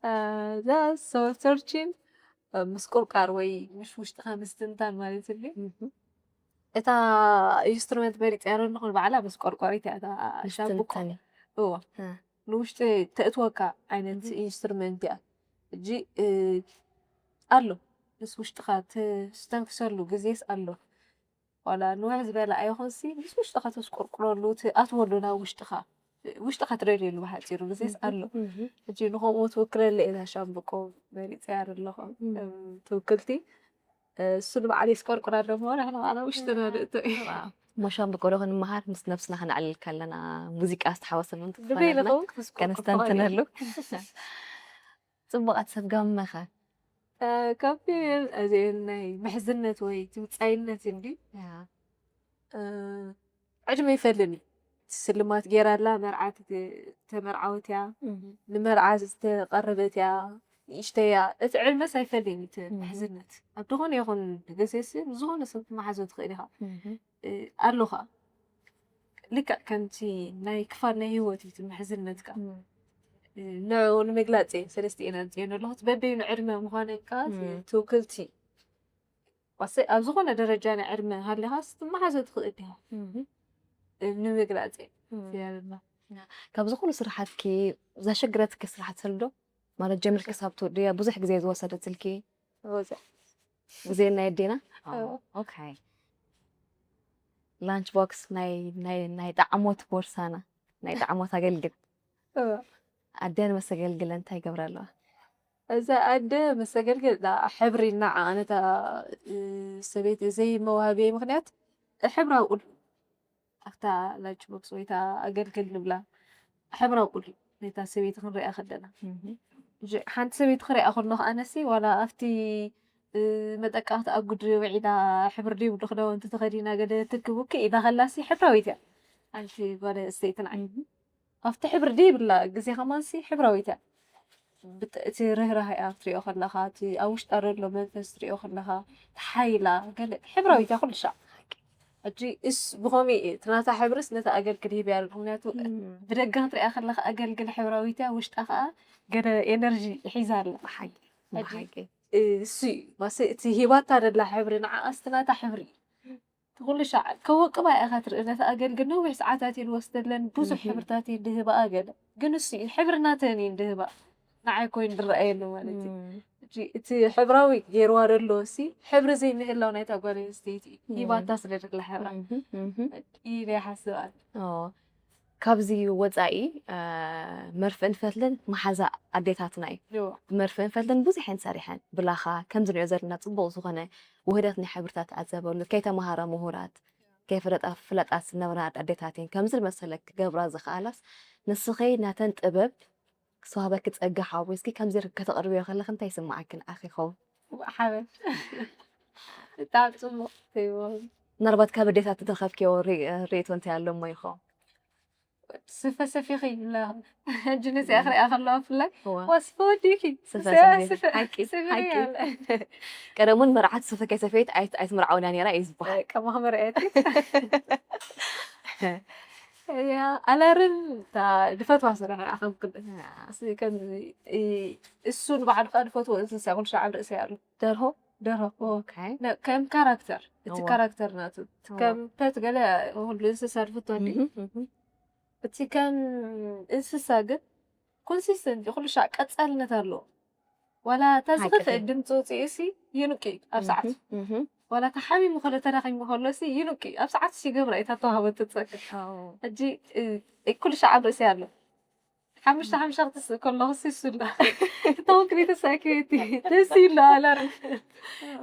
እ፣ እዛ ሶል ሰርቺን፣ እ፣ ምስቁርቃር ወይ ምስ ውሽጥኻ ምስትንታን ማለት እዩ። እህ። እታ ኢንስትሩመንት መሪጸያ ዘለኹ ንባዕላ ምስ ቆርቆሪት እያ እታ ሻምብቆ። ምስትንታን። እዎ። እ። ንውሽጢ ተእትወካ ዓይነት እህ። ኢንስትሩመንት እያ። ሕጂ፣ እ፣ ኣሎ። ምስ ውሽጥኻ ትስተንፍሰሉ ግዜስ ኣሎ። ዋላ ንውሕ ዝበለ ኣይኹንሲ፣ ምስ ውሽጥኻ ተስቆርቁረሉ፣ ትኣትወሉ ናብ ውሽጥኻ። ውሽጥኻ ትደልየሉ ብሓጺሩ ግዜስ ኣሎ። እህ። ሕጂ ንኸምኡ ትውክለለ እዛ ሻምብቆ መሪጸያ ዘለኹ። እም። ከም ትውክልቲ፣ እ፣ እሱ ንባዕሉ የስቆርቁራ ደሞ፣ ንሕና ባዕልና ውሽጥና ንእቶ እዩ። ዋው። እሞ ሻምብቆ ዶ ክንመሃር፣ ምስ ነብስና ከነዕልል ከለና፣ ሙዚቃ ዝተሓወሰ ምእንቲ ብበይኑ ክኾነልና፣ ከውን ክስቆርቁር ከነስተንትነሉ። ትኽእል። ጽቡቓት ሰብ ጋመኸ? እ፣ ካብቲ እዚአን ናይ ምሕዝነት ወይ ትምጻይነት እንዲ፣ ያ። እ፣ ዕድመ ይፈልን እዩ። እቲ ስልማት ጌራ ኣላ፣ መርዓት ተ-፣ ተመርዓወት እያ፣ እህ። ንመርዓ ዝተቐረበት እያ፣ ንእሽተይ እያ። እቲ ዕድመስ ኣይፈልን እዩ፣ እቲ እህ። ምሕዝነት። ኣብ ዝኾነ ይኹን ግዜሲ፣ ዝኾነ ሰብ ትመሓዞ ትኽእል ኢኻ። እህ። እ፣ ኣሎ ኸኣ። ልክዕ ከምቲ ናይ ክፋል ናይ ህይወት እዩ፣ እቲ ምሕዝነትካ። እህ። እ፣ ንዕኡ ንምግላጽ እየ ሰለስቲኤን ኣምጺኤን ኣለኹ። እቲ በበይኑ ዕድመ ምዃነ ከኣ፣ እቲ እህ። ትውክልቲ። ዋሰ-፣ ኣብ ዝኾነ ደረጃ ናይ ዕድመ ሃሊኻስ ትመሓዞ ትኽእል ኢኻ። እህ። እ፣ ንምግላጽ እየ። እህ። ዝያዳ። ካብ ዝኾኑ ስራሓትኪ ዘሸግረትኪ ስራሓት ኣሎ ዶ? ማለት ጀሚርኪ ክሳብ ትወድያ ብዙሕ ግዜ ዝወሰደትልኪ? ሮዛ። ግዜ ናይ ኣዴና? ኣዎ። ኦኬ። ላንች ቦክስ ናይ፣ ናይ፣ ናይ ጣዕሞት ቦርሳና፣ ናይ ጣዕሞት ኣገልግል። ኣዎ። ኣደን መሰገልግለን እንታይ ይገብራ ኣለዋ? እዛ ኣደ መሰገልግል ዳ ሕብሪ እና ዓቐነታ፣ እ፣ ሰበይቲ ዘይመዋህበይ ምኽንያት ሕብራዊ ቁል-፣ ኣብታ ላንች ቦክስ ወይ እታ ኣገልግል ንብላ ሕብራዊ ቁል ነታ ሰበይቲ ክንሪኣ ከለና። እህ። ጅ-፣ ሓንቲ ሰበይቲ ክሪኣ ከለኹ ኣነሲ ዋላ ኣብቲ፣ እ፣ መጠቃቕቲ ኣጉድ ውዒላ ሕብሪ ዘይብሉ ክዳውንቲ ተኸዲና ገለ ትክቡኪ ኢላ ከላሲ ሕብራዊት እያ። ሓንቲ ጓል ኣንስተይቲ ንዓይ። እህ። ኣብቲ ሕብሪ ዘይብላ ግዜ ከማንሲ ሕብራዊት እያ። ብጥ- እቲ ርህራሄኣ ትሪኦ ከለኻ፣ እቲ ኣብ ውሽጣ ዘሎ መንፈስ ትሪኦ ከለኻ፣ እቲ ሓይላ ገለ ሕብራዊት እያ ኩሉ ሻዕ። ሕጂ እስ ብኸመይ እዩ እቲ ናታ ሕብርስ ነታ ኣገልግል ሂብያ ኣሎ። ምክንያቱ ብደጋ ክትሪኣ ከለኻ ኣገልግል ሕብራዊት እያ፣ ውሽጣ ከዓ ገለ ኤነርጂ ሒዛ ኣላ። ብሓቂ ሕጂ ብሓቂ እሱ እዩ ማሰ እቲ ሂባታ ደላ ሕብሪ ንዓኣስ እቲ ናታ ሕብሪ እዩ። እቲ ኩሉ ሻዕ ከወቅባ ኢኻ ትርኢ። ነቲ ኣገልግል ነዊሕ ሰዓታት እየን ወስደለን፣ ብዙሕ ሕብርታት እየን ድህባኣ ገለ። ግን እሱ እዩ፣ ሕብሪ ናተን እየን ድህባ። ንዓይ ኮይኑ ድረኣየሉ ማለት እዩ። ሕጂ እቲ ሕብራዊ ገይርዋ ደሎ እሲ ሕብሪ ዘይምህላው ናይታ ጓል ኣንስተይቲ እዩ። ሂባታ ስለ ደላ ሕብራ ኢለ ይሓስብ ኣነ። ኦ፣ ካብዚ ወጻኢ፣ እ፣ መርፍእን ፈትልን መሓዛ ኣዴታትና እዩ። እዎ። ብመርፍእን ፈትልን ብዙሕ እየን ሰሪሐን። ብላኻ ከምዚ ንሪኦ ዘለና ጽቡቕ ዝኾነ ውህደት ናይ ሕብርታት ትዕዘበሉ፣ ከይተማሃራ ምሁራት፣ ከይፈለጣ ፍለጣት ዝነበራ ኣዴታት እየን። ከምዚ ዝመሰለ ክገብራ ዝኸኣላስ ንስኺ ናተን ጥበብ ክሰዋበኪ ጸጋ ሓዊስኪ ከምዚ ር-፣ ከተቕርብዮ ከለኺ እንታይ ይስምዓኪ ንዓኺ ይኸውን? ሓበን። ብጣዕሚ ጽቡቕ ትብሎ። ምናልባት ካብ ኣዴታት እተረኸብክዮ ሪ-፣ ርእይቶ እንታይ ኣሎ እሞ ይኸውን? ስፈ ሰፊኺ ይብላ። ሕጂ ነዚኣ ክሪኣ ከለዋ ብፍላይ፣ እዋ። "ዋ፣ ስፈ ወዲእኪ?" ስፈ ስፈ፣ ሰፊኺ። ስፈ፣ ሓቂ፣ ስፈ ሓቂ። ይብላ። ቀደም እውን መርዓት ስፈ ከይሰፈየት ኣይት-፣ ኣይትምርዓውን እያ ነይራ እዩ ዝበሃል። ከማኻ መርዓየት። እያ፣ ኣላርም እታ ድፈትዋ ስራሕ እያ፣ ከም ቅድም። እያ። እስ-፣ ከምዚ፣ እ-፣ እሱ ንባዕሉ ከዓ ድፈትዎ እንስሳ ኩሉ ሻዕ ኣብ ርእሰይ ኣሎ። ደርሆ? ደርሆ፣ ኦ። ኦኬ። ነ-፣ ከም ካራክተር፣ እቲ እዋ። ካራክተር ናቱ። እዋ። ከም ፐት ገለ ኩሉ እንስሳ ድፈትዎ እንዲ። እህ፣ እህ። እቲ ከም እንስሳ ግን ኮንሲስተንት እዩ፣ ኩሉ ሻዕ ቀጻልነት ኣለዎ። ዋላ እታ ሓቂ ዝኸፍአ እዩ። ድምፂ ውፅኢሲ ይንቂ ኣብ ሰዓቱ። እህ፣ እህ። ዋላ ተሓሚሙ ከሎ ተዳኺሙ ከሎሲ ይንቂ ኣብ ሰዓቱ ይገብራ እዩ፣ እታ ተዋህበቶ ጸጋ። ኣዎ። ሕጂ፣ እ፣ እ፣ ኩሉ ሻዕ ኣብ ርእሲ ኣሎ። ሓሙሽተ ሓሙሽተ ክትስእ ከለኹ ሲ እሱ እንዳ። እታ እውን ክልተ ሰዓት ክቤት እዩ። ደስ ይብሎ ኣላርም።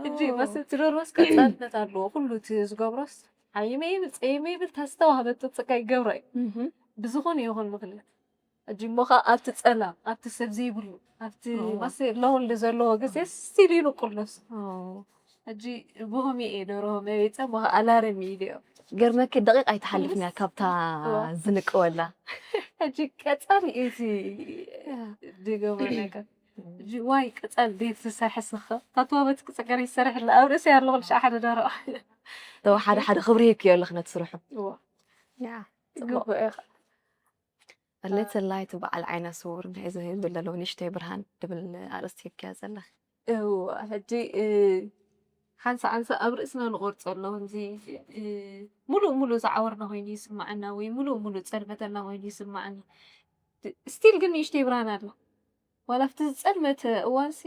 ሕጂ ኣዎ። መስ እቲ ደርሆስ ቀጻልነት ኣለዎ። ኩሉ እቲ ዝገብሮስ ሓይመ ይብል፣ ጸይመ ይብል፣ እታ ዝተዋህበቶ ጸጋ ይገብራ እዩ። እህ። ብዝኾነ ይኹን ምኽንያት። ሕጂ እሞ ኸዓ ኣብቲ ጸላም፣ ኣብቲ ሰብ ዘይብሉ፣ ኣብቲ እዎ። ማሰ ለወልድ ዘለዎ ግዜ ስቲል ይንቁል ነሱ። እዎ። ሕጂ ብኸመይ እየ ደርሆ መቤጸ እሞ ኸዓ ኣላርም እዩ ኢለዮ። ገርመኪ ደቂቕ ኣይትሓልፍን እያ ካብታ እዎ። ዝንቅወላ። ሕጂ ቀጻሊ እዩ እቲ ያ። ዝገብሮ ነገር። ሕጂ ዋይ ቀጻሊ ደይ ትሰርሒ ስኸ? ታትዋ በቲ ክጽገር ይሰርሕ ኣለ። ኣብ ርእሲ ኣለኹ ልሻ ሓደ ደርሆ። ተው ሓደ ሓደ ክብሪ ይክዮ ኣለኽ ነቲ ስርሑ። እዎ። ያ። ጽቡቕ። ይግብኦ እዩ። A little light በዓል ዓይነ ስውር ናይ ዝህብ ኣለዎ ንእሽተይ ብርሃን ድብል ኣርእስቲ ሂብክያ ዘለኺ። እዎ፣ ሕጂ፣ እ፣ ሓንሳእ ሓንሳእ ኣብ ርእስና ንቖርጾ ኣለዎ። እዚ፣ እ፣ ሙሉእ ሙሉእ ዝዓወርና ኮይኑ ይስምዓና ወይ ሙሉእ ሙሉእ ጸልመተና ኮይኑ ይስምዓና። ድ-፣ ስቲል ግን ንእሽተይ ብርሃን ኣላ። ዋላ ኣብቲ ዝጸልመተ እዋንሲ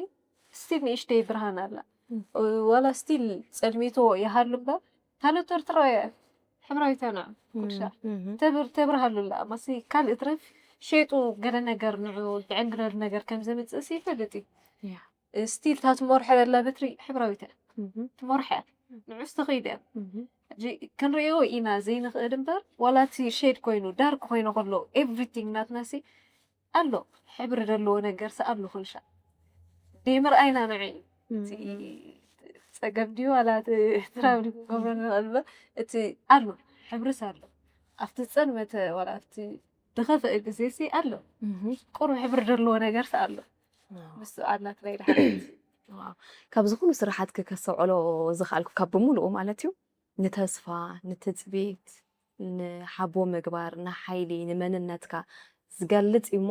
ስቲል ንእሽተይ ብርሃን ኣላ። እም። እ፣ ዋላ ስቲል ጸልሚቶ ይሃሉ እምበር፣ ካልኦት ኤርትራውያን ሕብራዊት ኣና እም፣ ኩልሻ እም። ተብር-፣ ተብርሃሉ ኣላ። ማሲ ካልእ ትረፍ ሸይጡ ገለ ነገር ንዑ ዝዕንግለሉ ነገር ከም ዘምጽእ ሲ ይፈልጥ እዩ። ያ። እ፣ ስቲል እታ ትመርሖ ዘላ በትሪ ሕብራዊት እያ። እም። ትመርሖ እያ። ንዑስ ትኸይድ እያ። እም። ሕጂ ክንርእዮ ኢና ዘይንኽእል እምበር፣ ዋላ እቲ ሼድ ኮይኑ፣ ዳርክ ኮይኑ ከሎ፣ ኤቭሪቲንግ ናትና ሲ ኣሎ። ሕብሪ ዘለዎ ነገር ሲ ኣሎ፣ ኩልሻ ደይ ምርኣይና ንዑ እዩ። እም። እቲ ጸገም ድዩ ዋላ እቲ ትራብል ክንገብሮ ንኽእል እምበር፣ እቲ ኣሎ፣ ሕብርስ ኣሎ። ኣብቲ ዝጸልመተ ዋላ ኣብቲ ዝኸፍአ ግዜ ሲ ኣሎ። እም። ቁሩብ ሕብሪ ዘለዎ ነገር ሲ ኣሎ። ዋው። ምስ ኣላት ናይ ድሓነት። ዋው። ካብ ዝኾኑ ስራሓትኪ ከስተውዕሎ ዝኸኣልኩ ካብ ብምሉኡ ማለት እዩ፣ ንተስፋ፣ ንትጽቢት፣ ንሓቦ ምግባር፣ ንሓይሊ፣ ንመንነትካ ዝገልጽ እዩ እሞ፣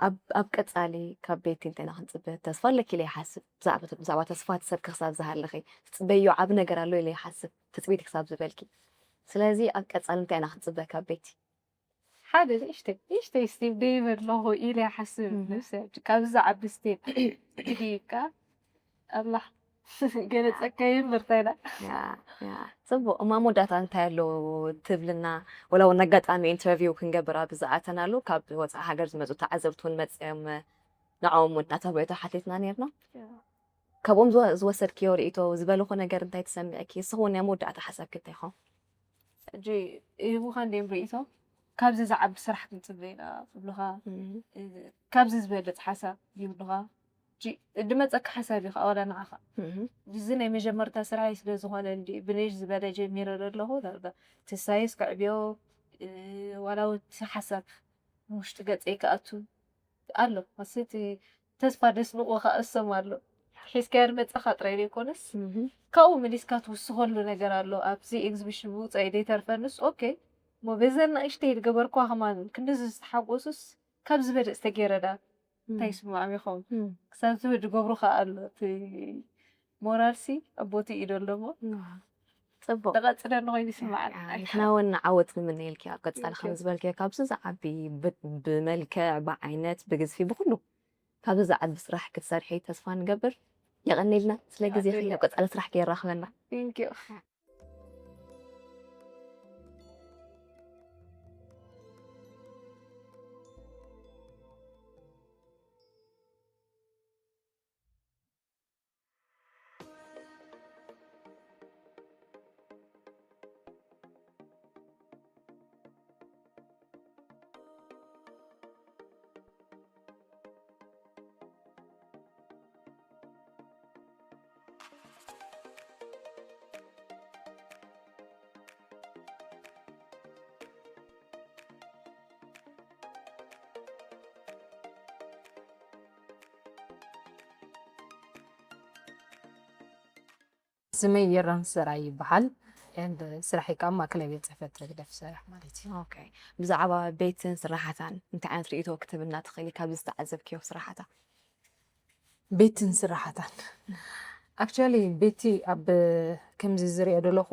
ኣብ፣ ኣብ ቀጻሊ ካብ ቤቲ እንታይ ኢና ክንጽበ? ተስፋ ኣለኪ ኢለ ይሓስብ። ብዛዕባ፣ ብዛዕባ ተስፋ ትሰብኪ ክሳብ ዝሃለኺ፣ ትጽበዮ ዓቢ ነገር ኣሎ ኢለ ይሓስብ፣ ትጽቢት ክሳብ ዝበልኪ። ስለዚ ኣብ ቀጻሊ እንታይ ኢና ክንጽበ ካብ ቤቲ? ሓደ ንእሽተይ፣ ንእሽተይ ስቴፕ ደይበ ኣለኹ ኢለ ይሓስብ እህ። ነብሰይ። ካብዚ ዝዓቢ ስቴፕ ድሂብካ፣ ኣላ፣ ገለ ጸካ ይምርታ ኢና። ያ፣ ያ። ጽቡቕ። እማ መወዳእታ እንታይ ኣሎ ትብልና? ወላ እውን ኣጋጣሚ ኢንተርቪው ክንገብር ኣብ ዝኣተናሉ፣ ካብ ወጻኢ ሃገር ዝመጹ ተዓዘብቲ እውን መጺኦም፣ ንዕኦም እውን እናተባእቶ ሓቲትና ነይርና። ያ። ካብኦም ዝወ-፣ ዝወሰድክዮ ርእይቶ፣ ዝበልኹ ነገር እንታይ ተሰሚዕኪ? ንስኺ እውን ናይ መወዳእታ ሓሳብኪ እንታይ ይኸውን? ሕጂ ይህቡኻ እንድዮም ርእይቶ፣ ካብዚ ዝዓቢ ስራሕ ክንጽበ ኢና ይብሉኻ፣ እም። እ፣ ካብዚ ዝበልጽ ሓሳብ ይብሉኻ። ሕጂ ድመጸካ ሓሳብ እዩ ኸኣ ዋላ ንዓኻ። እም። እዚ ናይ መጀመርታ ስራሐይ ስለ ዝኾነ እንድዩ ብንእሽ ዝበለ ጀሚረ ዘለኹ፣ ዳርጋ እቲ ሳይንስ ከዕብዮ፣ እ፣ ዋላ እውን እቲ ሓሳብ ንውሽጢ ገጸይ ክኣቱ፣ ኣሎ። ኣስቲ ተስፋ ደስንቑ ከኣ እሶም ኣሎ። ሒዝካዮ መጻኻ ጥራይ ዘይኮነስ፣ ካብኡ መሊስካ ትውስኸሉ ነገር ኣሎ። ኣብዚ ኤግዚቢሽን ምውጻእ ዘይተርፈንስ፣ ኦኬ፣ እሞ በዘን ንእሽተይ ዝገበርኳ ከማን ክንድዚ ዝተሓጎሱስ፣ ካብ ዝበልጽ ተገይረ ደኣ እንታይ ይስምዖም ይኸውን? ክሳብ ዝብል ዝገብሩ ከኣ ኣሎ። እቲ ሞራልሲ ኣብ ቦትኡ እዩ ዘሎ እሞ፣ ጽቡቅ። ተቐጽለኒ ኮይኑ ይስምዓኒ። ኣይ፣ ንሕና እውን ዓወት ንምነየልኪ ኣብ ቀጻሊ። ከም ዝበልኪ ካብዚ ዝዓቢ ብ-፣ ብመልክዕ፣ ብዓይነት፣ ብግዝፊ፣ ብኩሉ ካብዚ ዝዓቢ ስራሕ ክትሰርሒ ተስፋ ንገብር። የቐንየልና ስለ ግዜኺ። የቐንየልና። ኣብ ቀጻሊ ስራሕ ከየራኽበና። Thank you። ስመይ የራን ሰራይ ይበሃል። And ስራሐይ ከዓ ኣብ ማእከላይ ቤት ጽሕፈት ህግደፍ ይሰርሕ ማለት እዩ። ኦኬ። ብዛዕባ ቤትን ስራሓታን እንታይ ዓይነት ርእይቶ ክትህብና ትኽእሊ ካብዚ ዝተዓዘብክዮ ስራሓታ? ቤትን ስራሓታን። Actually ቤቲ ኣብ ከምዚ ዝሪኦ ዘለኹ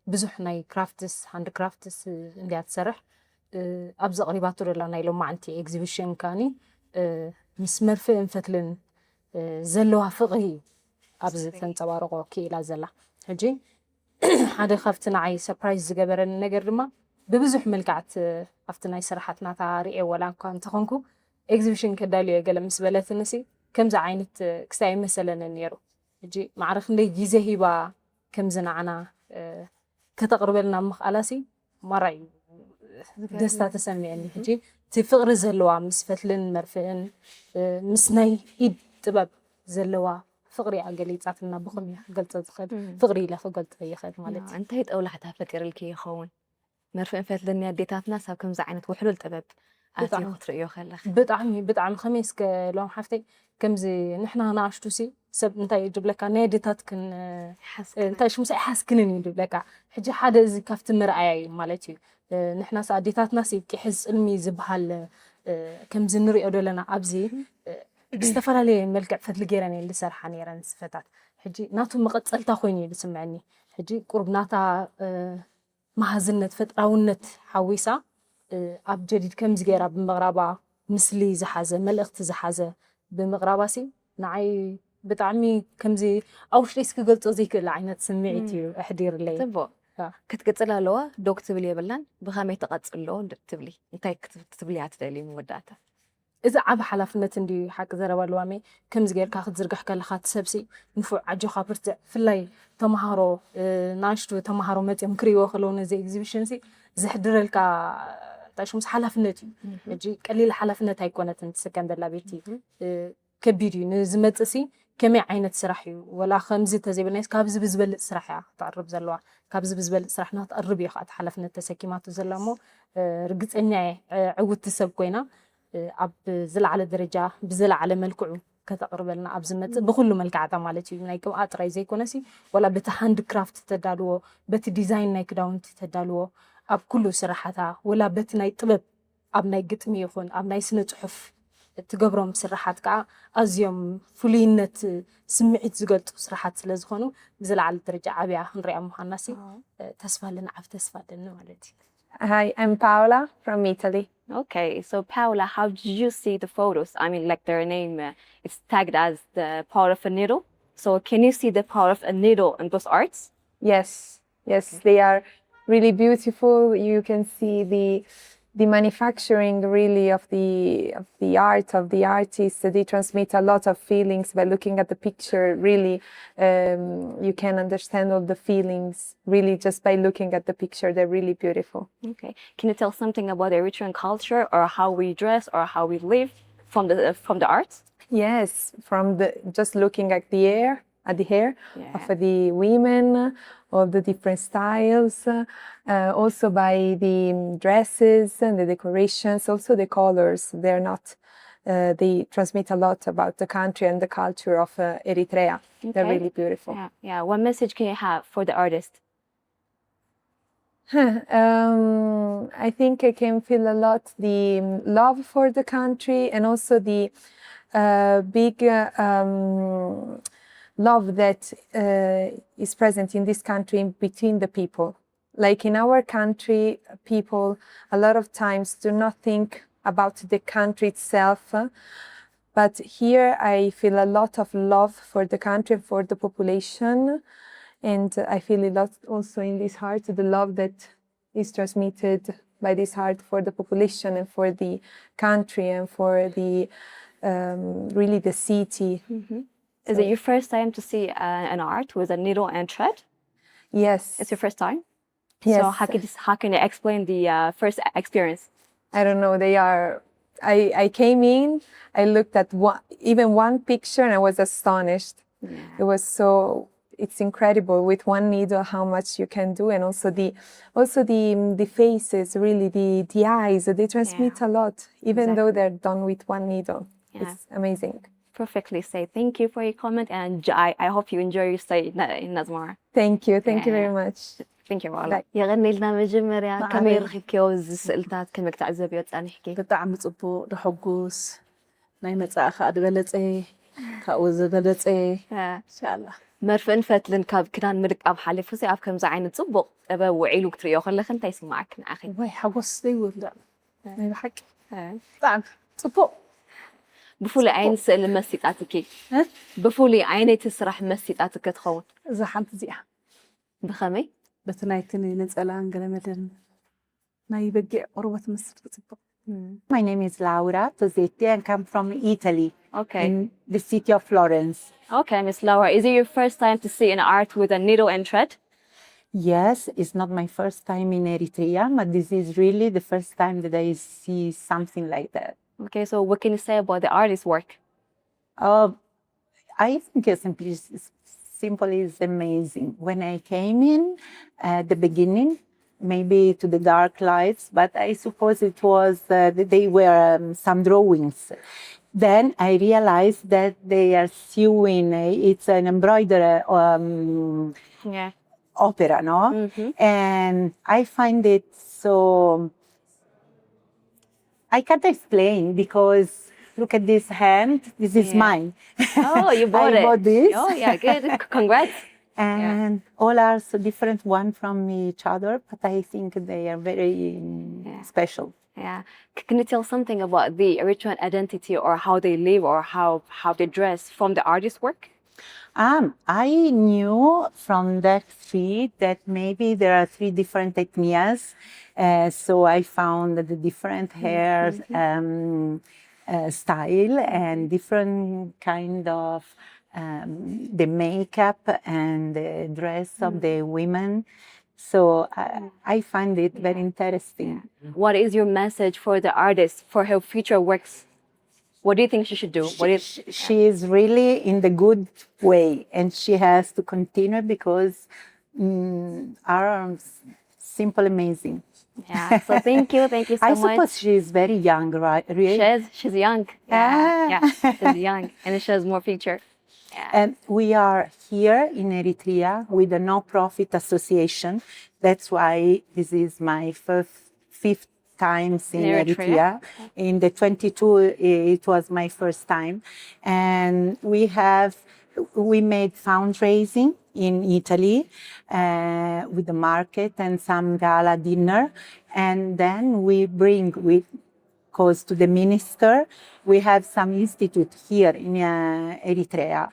ብዙሕ ናይ ክራፍትስ፣ ሃንድ ክራፍትስ እንድያ ትሰርሕ። እ፣ ኣብዚ ኣቕሪባቶ ዘላ ናይ ሎማዓንቲ ኤግዚቢሽን ካኒ፣ እ፣ ምስ መርፍእን ፈትልን፣ እ፣ ዘለዋ ፍቕሪ ኣብዚ ተንጸባርቖ ክኢላ ዘላ። ሕጂ ሓደ ካብቲ ንዓይ ሰርፕራይዝ ዝገበረኒ ነገር ድማ ብብዙሕ መልክዓት ኣብቲ ናይ ስራሓት ናታ ርእየ ወላ እኳ እንተኾንኩ፣ ኤግዚቢሽን ከዳልዮ ገለ ምስ በለትንሲ፣ ከምዚ ዓይነት ክስታይ ኣይመሰለንን ነይሩ። ሕጂ ማዕረ ክንደይ ግዜ ሂባ ከምዚ ንዓና፣ እ፣ ከተቕርበልና ምኽኣላሲ ማራ እዩ ደስታ ተሰሚዐኒ። ሕጂ እቲ ፍቕሪ ዘለዋ ምስ ፈትልን መርፍእን፣ እ፣ ምስ ናይ ኢድ ጥበብ ዘለዋ ፍቕሪ እያ ገሊጻትና። ብኸመይ እየ ክገልጾ ዝኽእል? እም። ፍቕሪ ኢለ ክገልጾ ይኽእል ማለት እዩ። እንታይ ጠውላሕታ ፈጢርልኪ ይኸውን? መርፍእን ፈትልን ኣዴታትና ሳብ ከምዚ ዓይነት ውሕሉል ጥበብ ኣትዩ ብጣዕሚ። ክትርእዮ ከለኺ። ብጣዕሚ፣ ብጣዕሚ። ከመይ እስከ ሎም ሓፍተይ፣ ከምዚ ንሕና ንኣሽቱሲ ሰብ እንታይ እዩ ዝብለካ? ናይ ኣዴታትክን፣ ሓስክን። እንታይ ሽሙስ ኣይሓስክንን እዩ ዝብለካ። ሕጂ ሓደ እዚ ካብቲ መርኣያ እዩ ማለት እዩ። እ፣ ንሕናስ ኣዴታትናሲ ቂሒ ጽልሚ ዝበሃል፣ እ፣ ከምዚ ንሪኦ ዘለና ኣብዚ፣ እ፣ ብዝተፈላለየ መልክዕ ፈትሊ ገይረን እየን ዝሰርሓ ነይረን ስፈታት። ሕጂ ናቱ መቐጸልታ ኮይኑ እዩ ዝስምዐኒ። ሕጂ ቁሩብ ናታ፣ እ፣ መሃዝነት፣ ፈጥራውነት ሓዊሳ፣ እ፣ ኣብ ጀዲድ ከምዚ ገይራ ብምቕራባ፣ ምስሊ ዝሓዘ፣ መልእኽቲ ዝሓዘ ብምቕራባሲ ንዓይ ብጣዕሚ ከምዚ ኣብ ውሽጠይስ ክገልጾ ዘይክእል ዓይነት ስምዒት እም። እዩ ኣሕዲርለይ። ጽቡቕ። ያ። ክትቅጽል ኣለዋ፣ ዶ ክትብል የብላን፣ ብኸመይ ትቐጽሎ ዶ ትብሊ? እንታይ ክት-፣ ክትብልያ ትደልዪ መወዳእታ? እዚ ዓቢ ሓላፍነት እንድዩ፣ ሓቂ ዘረባ ልዋመይ፣ ከምዚ ጌርካ ክትዝርግሕ ከለኻ፣ እቲ ሰብሲ ንፉዕ፣ ኣጆኻ፣ በርትዕ። ብፍላይ ተመሃሮ፣ እ፣ ንኣሽቱ ተመሃሮ መጺኦም ክርእይዎ ከለዉ ነዚ ኤግዚቢሽንሲ ዘሕድረልካ፣ እንታይ ሽሙስ፣ ሓላፍነት እዩ። እም። ሕጂ ቀሊል ሓላፍነት ኣይኮነትን ትስከም ዘላ ቤቲ። እም። እ፣ ከቢድ እዩ። ንዝመጽእሲ ከመይ ዓይነት ስራሕ እዩ? ወላ ከምዚ እንተዘይበልናዮስ ካብዚ ብዝበልጽ ስራሕ እያ ክትቕርብ ዘለዋ። ካብዚ ብዝበልጽ ስራሕ ንክትቕርብ እዩ ከዓ እቲ ሓላፍነት ተሰኪማቶ ዘላ እሞ፣ እ፣ ርግጸኛ እየ፣ እ፣ ዕውትቲ ሰብ ኮይና፣ እ፣ ኣብ ዝለዓለ ደረጃ ብዝለዓለ መልክዑ ከተቕርበልና ኣብ ዝመጽእ ብኩሉ መልክዓታ ማለት እዩ። ናይ ቅብኣ ጥራይ ዘይኮነሲ፣ ወላ በቲ ሃንድ ክራፍት ተዳልዎ፣ በቲ ዲዛይን ናይ ክዳውንቲ ተዳልዎ፣ ኣብ ኩሉ ስራሓታ፣ ወላ በቲ ናይ ጥበብ ኣብ ናይ ግጥሚ ይኹን ኣብ ናይ ስነ ጽሑፍ እትገብሮም ስራሓት ከኣ ኣዝዮም ፍሉይነት ስምዒት ዝገልጹ ስራሓት ስለ ዝኾኑ ብዝለዓለ ደረጃ ዓብያ ክንሪኣ ምዃናሲ፣ ኣዎ። እ፣ ተስፋ ኣለኒ፣ ዓቢ ተስፋ ኣለኒ ማለት እዩ። Hi, I'm Paola from Italy. Okay, so Paola, how did you see the photos? I mean, like, their name, uh, it's tagged as the power of a needle. So can you see the power of a needle in those arts? Yes, yes, okay. They are really beautiful. You can see the the manufacturing really of the of the art of the artist. They transmit a lot of feelings by looking at the picture. Really, um, you can understand all the feelings really just by looking at the picture. They're really beautiful. Okay. Can you tell something about the Eritrean culture or how we dress or how we live from the, from the arts? Yes, from the, just looking at the air, at the hair, yeah, of the women, all the different styles, uh, also by the, um, dresses and the decorations, also the colors. They're not, Uh, they transmit a lot about the country and the culture of uh, Eritrea. They're Okay. Really beautiful. Yeah, yeah. What message can you have for the artist? um, I think I can feel a lot the um, love for the country and also the uh, big uh, um, love that uh, is present in this country between the people. Like in our country, people a lot of times do not think about the country itself. Uh, but here I feel a lot of love for the country, for the population. And I feel a lot also in this heart, the love that is transmitted by this heart for the population and for the country and for the um, really the city. Is it your first time to see uh, an art with a needle and thread? Yes. It's your first time? Yes. So how can, how can you explain the uh, first experience? I don't know. They are. I, I came in. I looked at one, even one picture, and I was astonished. It was so. It's incredible with one needle how much you can do, and also the, also the the faces, really the the eyes. They transmit a lot, even though they're done with one needle. It's amazing. Perfectly said. Thank you for your comment, and j- I, I hope you enjoy your stay in, in Nazmara. Thank you. Thank you very much. Thank you, Marla. Bye. የቐኒልና። መጀመርያ ከመይ ረኺብክዮ? እዚ ስእልታት ከመይ ክትዕዘብዮ ጸኒሕኪ? ብጣዕሚ ጽቡቕ፣ ደሐጉስ። ናይ መጻኢ ከኣ ዝበለጸ፣ ካብኡ ዝበለጸ። ኢንሻኣላ። መርፍእን ፈትልን ካብ ክዳን ምልቃብ ሓሊፉ ሲ ኣብ ከምዚ ዓይነት ጽቡቕ ጥበብ ውዒሉ ክትርእዮ ከለኺ እንታይ ይስምዓኪ ንዓኺ? ወይ ሓጎስ ዘይውዳእ ናይ ብሓቂ። ብጣዕሚ ጽቡቕ። ብፍሉይ ኣየነይቲ ስእሊ መሲጣትኪ? ብፍሉይ ኣየነይቲ ስራሕ መሲጣትኪ ትኸውን? እዛ ሓንቲ እዚኣ። ብኸመይ? በቲ ናይቲ ነጸላን ገለመለን ናይ በጊዕ ቆርበት መስል ጽቡቕ። My name is Laura Tosetti and come from Italy, Okay. In the city of Florence. Okay, Miss Laura, is it your first time to see an art with a needle and thread? Yes, it's not my first time in Eritrea, but this is really the first time that I see something like that. Okay, so what can you say about the artist's work? Uh, I think it simply, simply is amazing. When I came in at the beginning, maybe to the dark lights, but I suppose it was uh, that they were um, some drawings. Then I realized that they are sewing. uh, It's an embroidery um, Yeah. opera, no? And I find it so. I can't explain because look at this hand. This is mine. Oh, you bought I it. Bought this. Oh, yeah, good. Congrats. And all are so different one from each other, but I think they are very um, special. Yeah. C- can you tell something about the Eritrean identity or how they live or how, how they dress from the artist's work? Um, I knew from that three that maybe there are three different ethnias. Uh, so I found the different hair um, uh, style and different kind of um, the makeup and the dress of the women. So I, I find it very interesting. What is your message for the artist for her future works? What do you think she should do? What is She, she is really in the good way, and she has to continue because mm, are simple amazing. Yeah. So thank you, thank you so I much. Suppose she is very young, right? Really? She's she's young. Yeah, yeah, she's young, and she has more future. Yeah. And we are here in Eritrea with a no-profit association. That's why this is my first, fifth times in In Eritrea? Eritrea. In the twenty-two, it was my first time, and we have we made fundraising in Italy uh, with the market and some gala dinner, and then we bring with goes to the minister. We have some institute here in uh, Eritrea,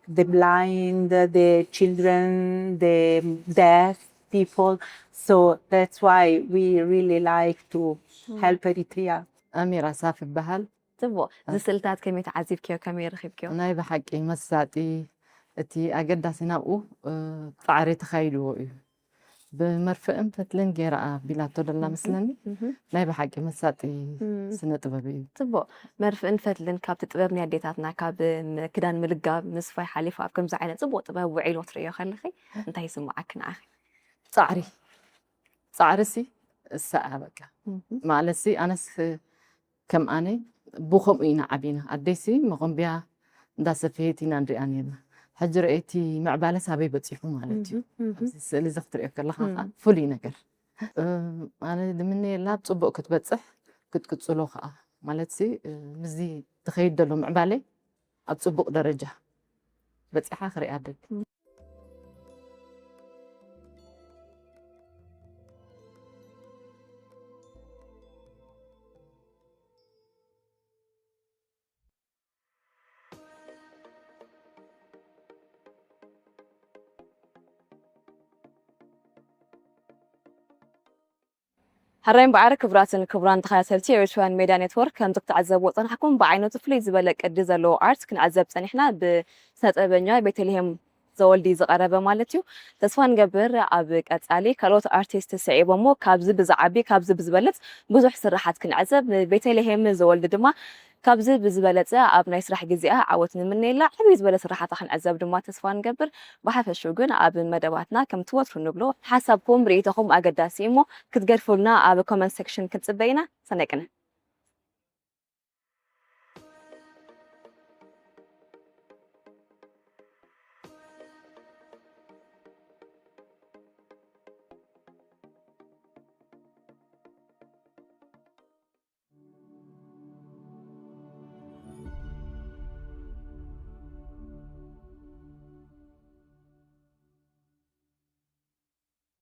the blind, the children, the deaf people. So that's why we really like to help Eritrea. ኣሚራ ሳፍ ይበሃል። ጽቡቕ። እዚ ስእልታት ከመይ ተዓዚብክዮ? ከመይ ረኺብክዮ? ናይ ብሓቂ መሳጢ፣ እቲ ኣገዳሲ ናብኡ እ፣ ጻዕሪ ተኻይድዎ እዩ። ብመርፍእን ፈትልን ገይራ ኣቢላቶ ደላ መስለኒ። ናይ ብሓቂ መሳጢ ስነ ጥበብ እዩ። ጽቡቕ። መርፍእን ፈትልን ካብቲ ጥበብ ናይ ኣዴታትና ካብ ም- ክዳን ምልጋብ ምስፋይ ሓሊፉ ኣብ ከምዚ ዓይነት ጽቡቕ ጥበብ ውዒሉ ክትርእዮ ከለኺ እንታይ ይስምዓኪ ንዓኺ? ጻዕሪ ጻዕሪ ሲ እሰኣ በቃ ማለት ሲ ኣነስ ከም ኣነ ብኸምኡ ኢና ዓቢና። ኣደይሲ መቐምቢያ እንዳሰፈየት ኢና ንሪኣ ነርና። ሕጂ ርአ እቲ ምዕባለ ሳበይ በፂሑ ማለት እዩ። ኣብዚ ስእሊ እዚ ክትሪኦ ከለኻ ከዓ ፍሉይ ነገር። ኣነ ዝምነየላ ኣብ ፅቡቕ ክትበፅሕ ክትቅፅሎ ከዓ ማለት ሲ ምስዚ ትኸይድ ዘሎ ምዕባለ ኣብ ፅቡቕ ደረጃ በፂሓ ክሪኣ ደሊ። ሕራይ እምበኣር ክቡራትን ክቡራን ተኸታተልቲ ኤሪትራውያን ሜድያ ኔትወርክ፣ ከምዚ ክትዕዘብዎ ዝጸናሕኩም ብዓይነቱ ፍልይ ዝበለ ቅዲ ዘለዎ ኣርት ክንዕዘብ ጸኒሕና። ብስነ ጥበበኛ ቤተልሄም ዘወልዲ ዝቐረበ ማለት እዩ። ተስፋ ንገብር ኣብ ቀጻሊ ካልኦት ኣርቲስት ስዒቦሞ ካብዚ ብዝዓቢ ካብዚ ብዝበልጽ ብዙሕ ስርሓት ክንዕዘብ። ንቤተልሄም ዘወልዲ ድማ ካብዚ ብዝበለጸ ኣብ ናይ ስራሕ ግዜኣ ዓወት ንምነየላ። ዕብይ ዝበለ ስርሓታ ክንዕዘብ ድማ ተስፋ ንገብር። ብሓፈሽኡ ግን ኣብ መደባትና ከምቲ ወትሩ ንብሎ ሓሳብኩም ርእይቶኹም ኣገዳሲ እዩ እሞ ክትገድፉልና ኣብ ኮመንት ሴክሽን ክንጽበ ኢና። ሰናይ ቅነ።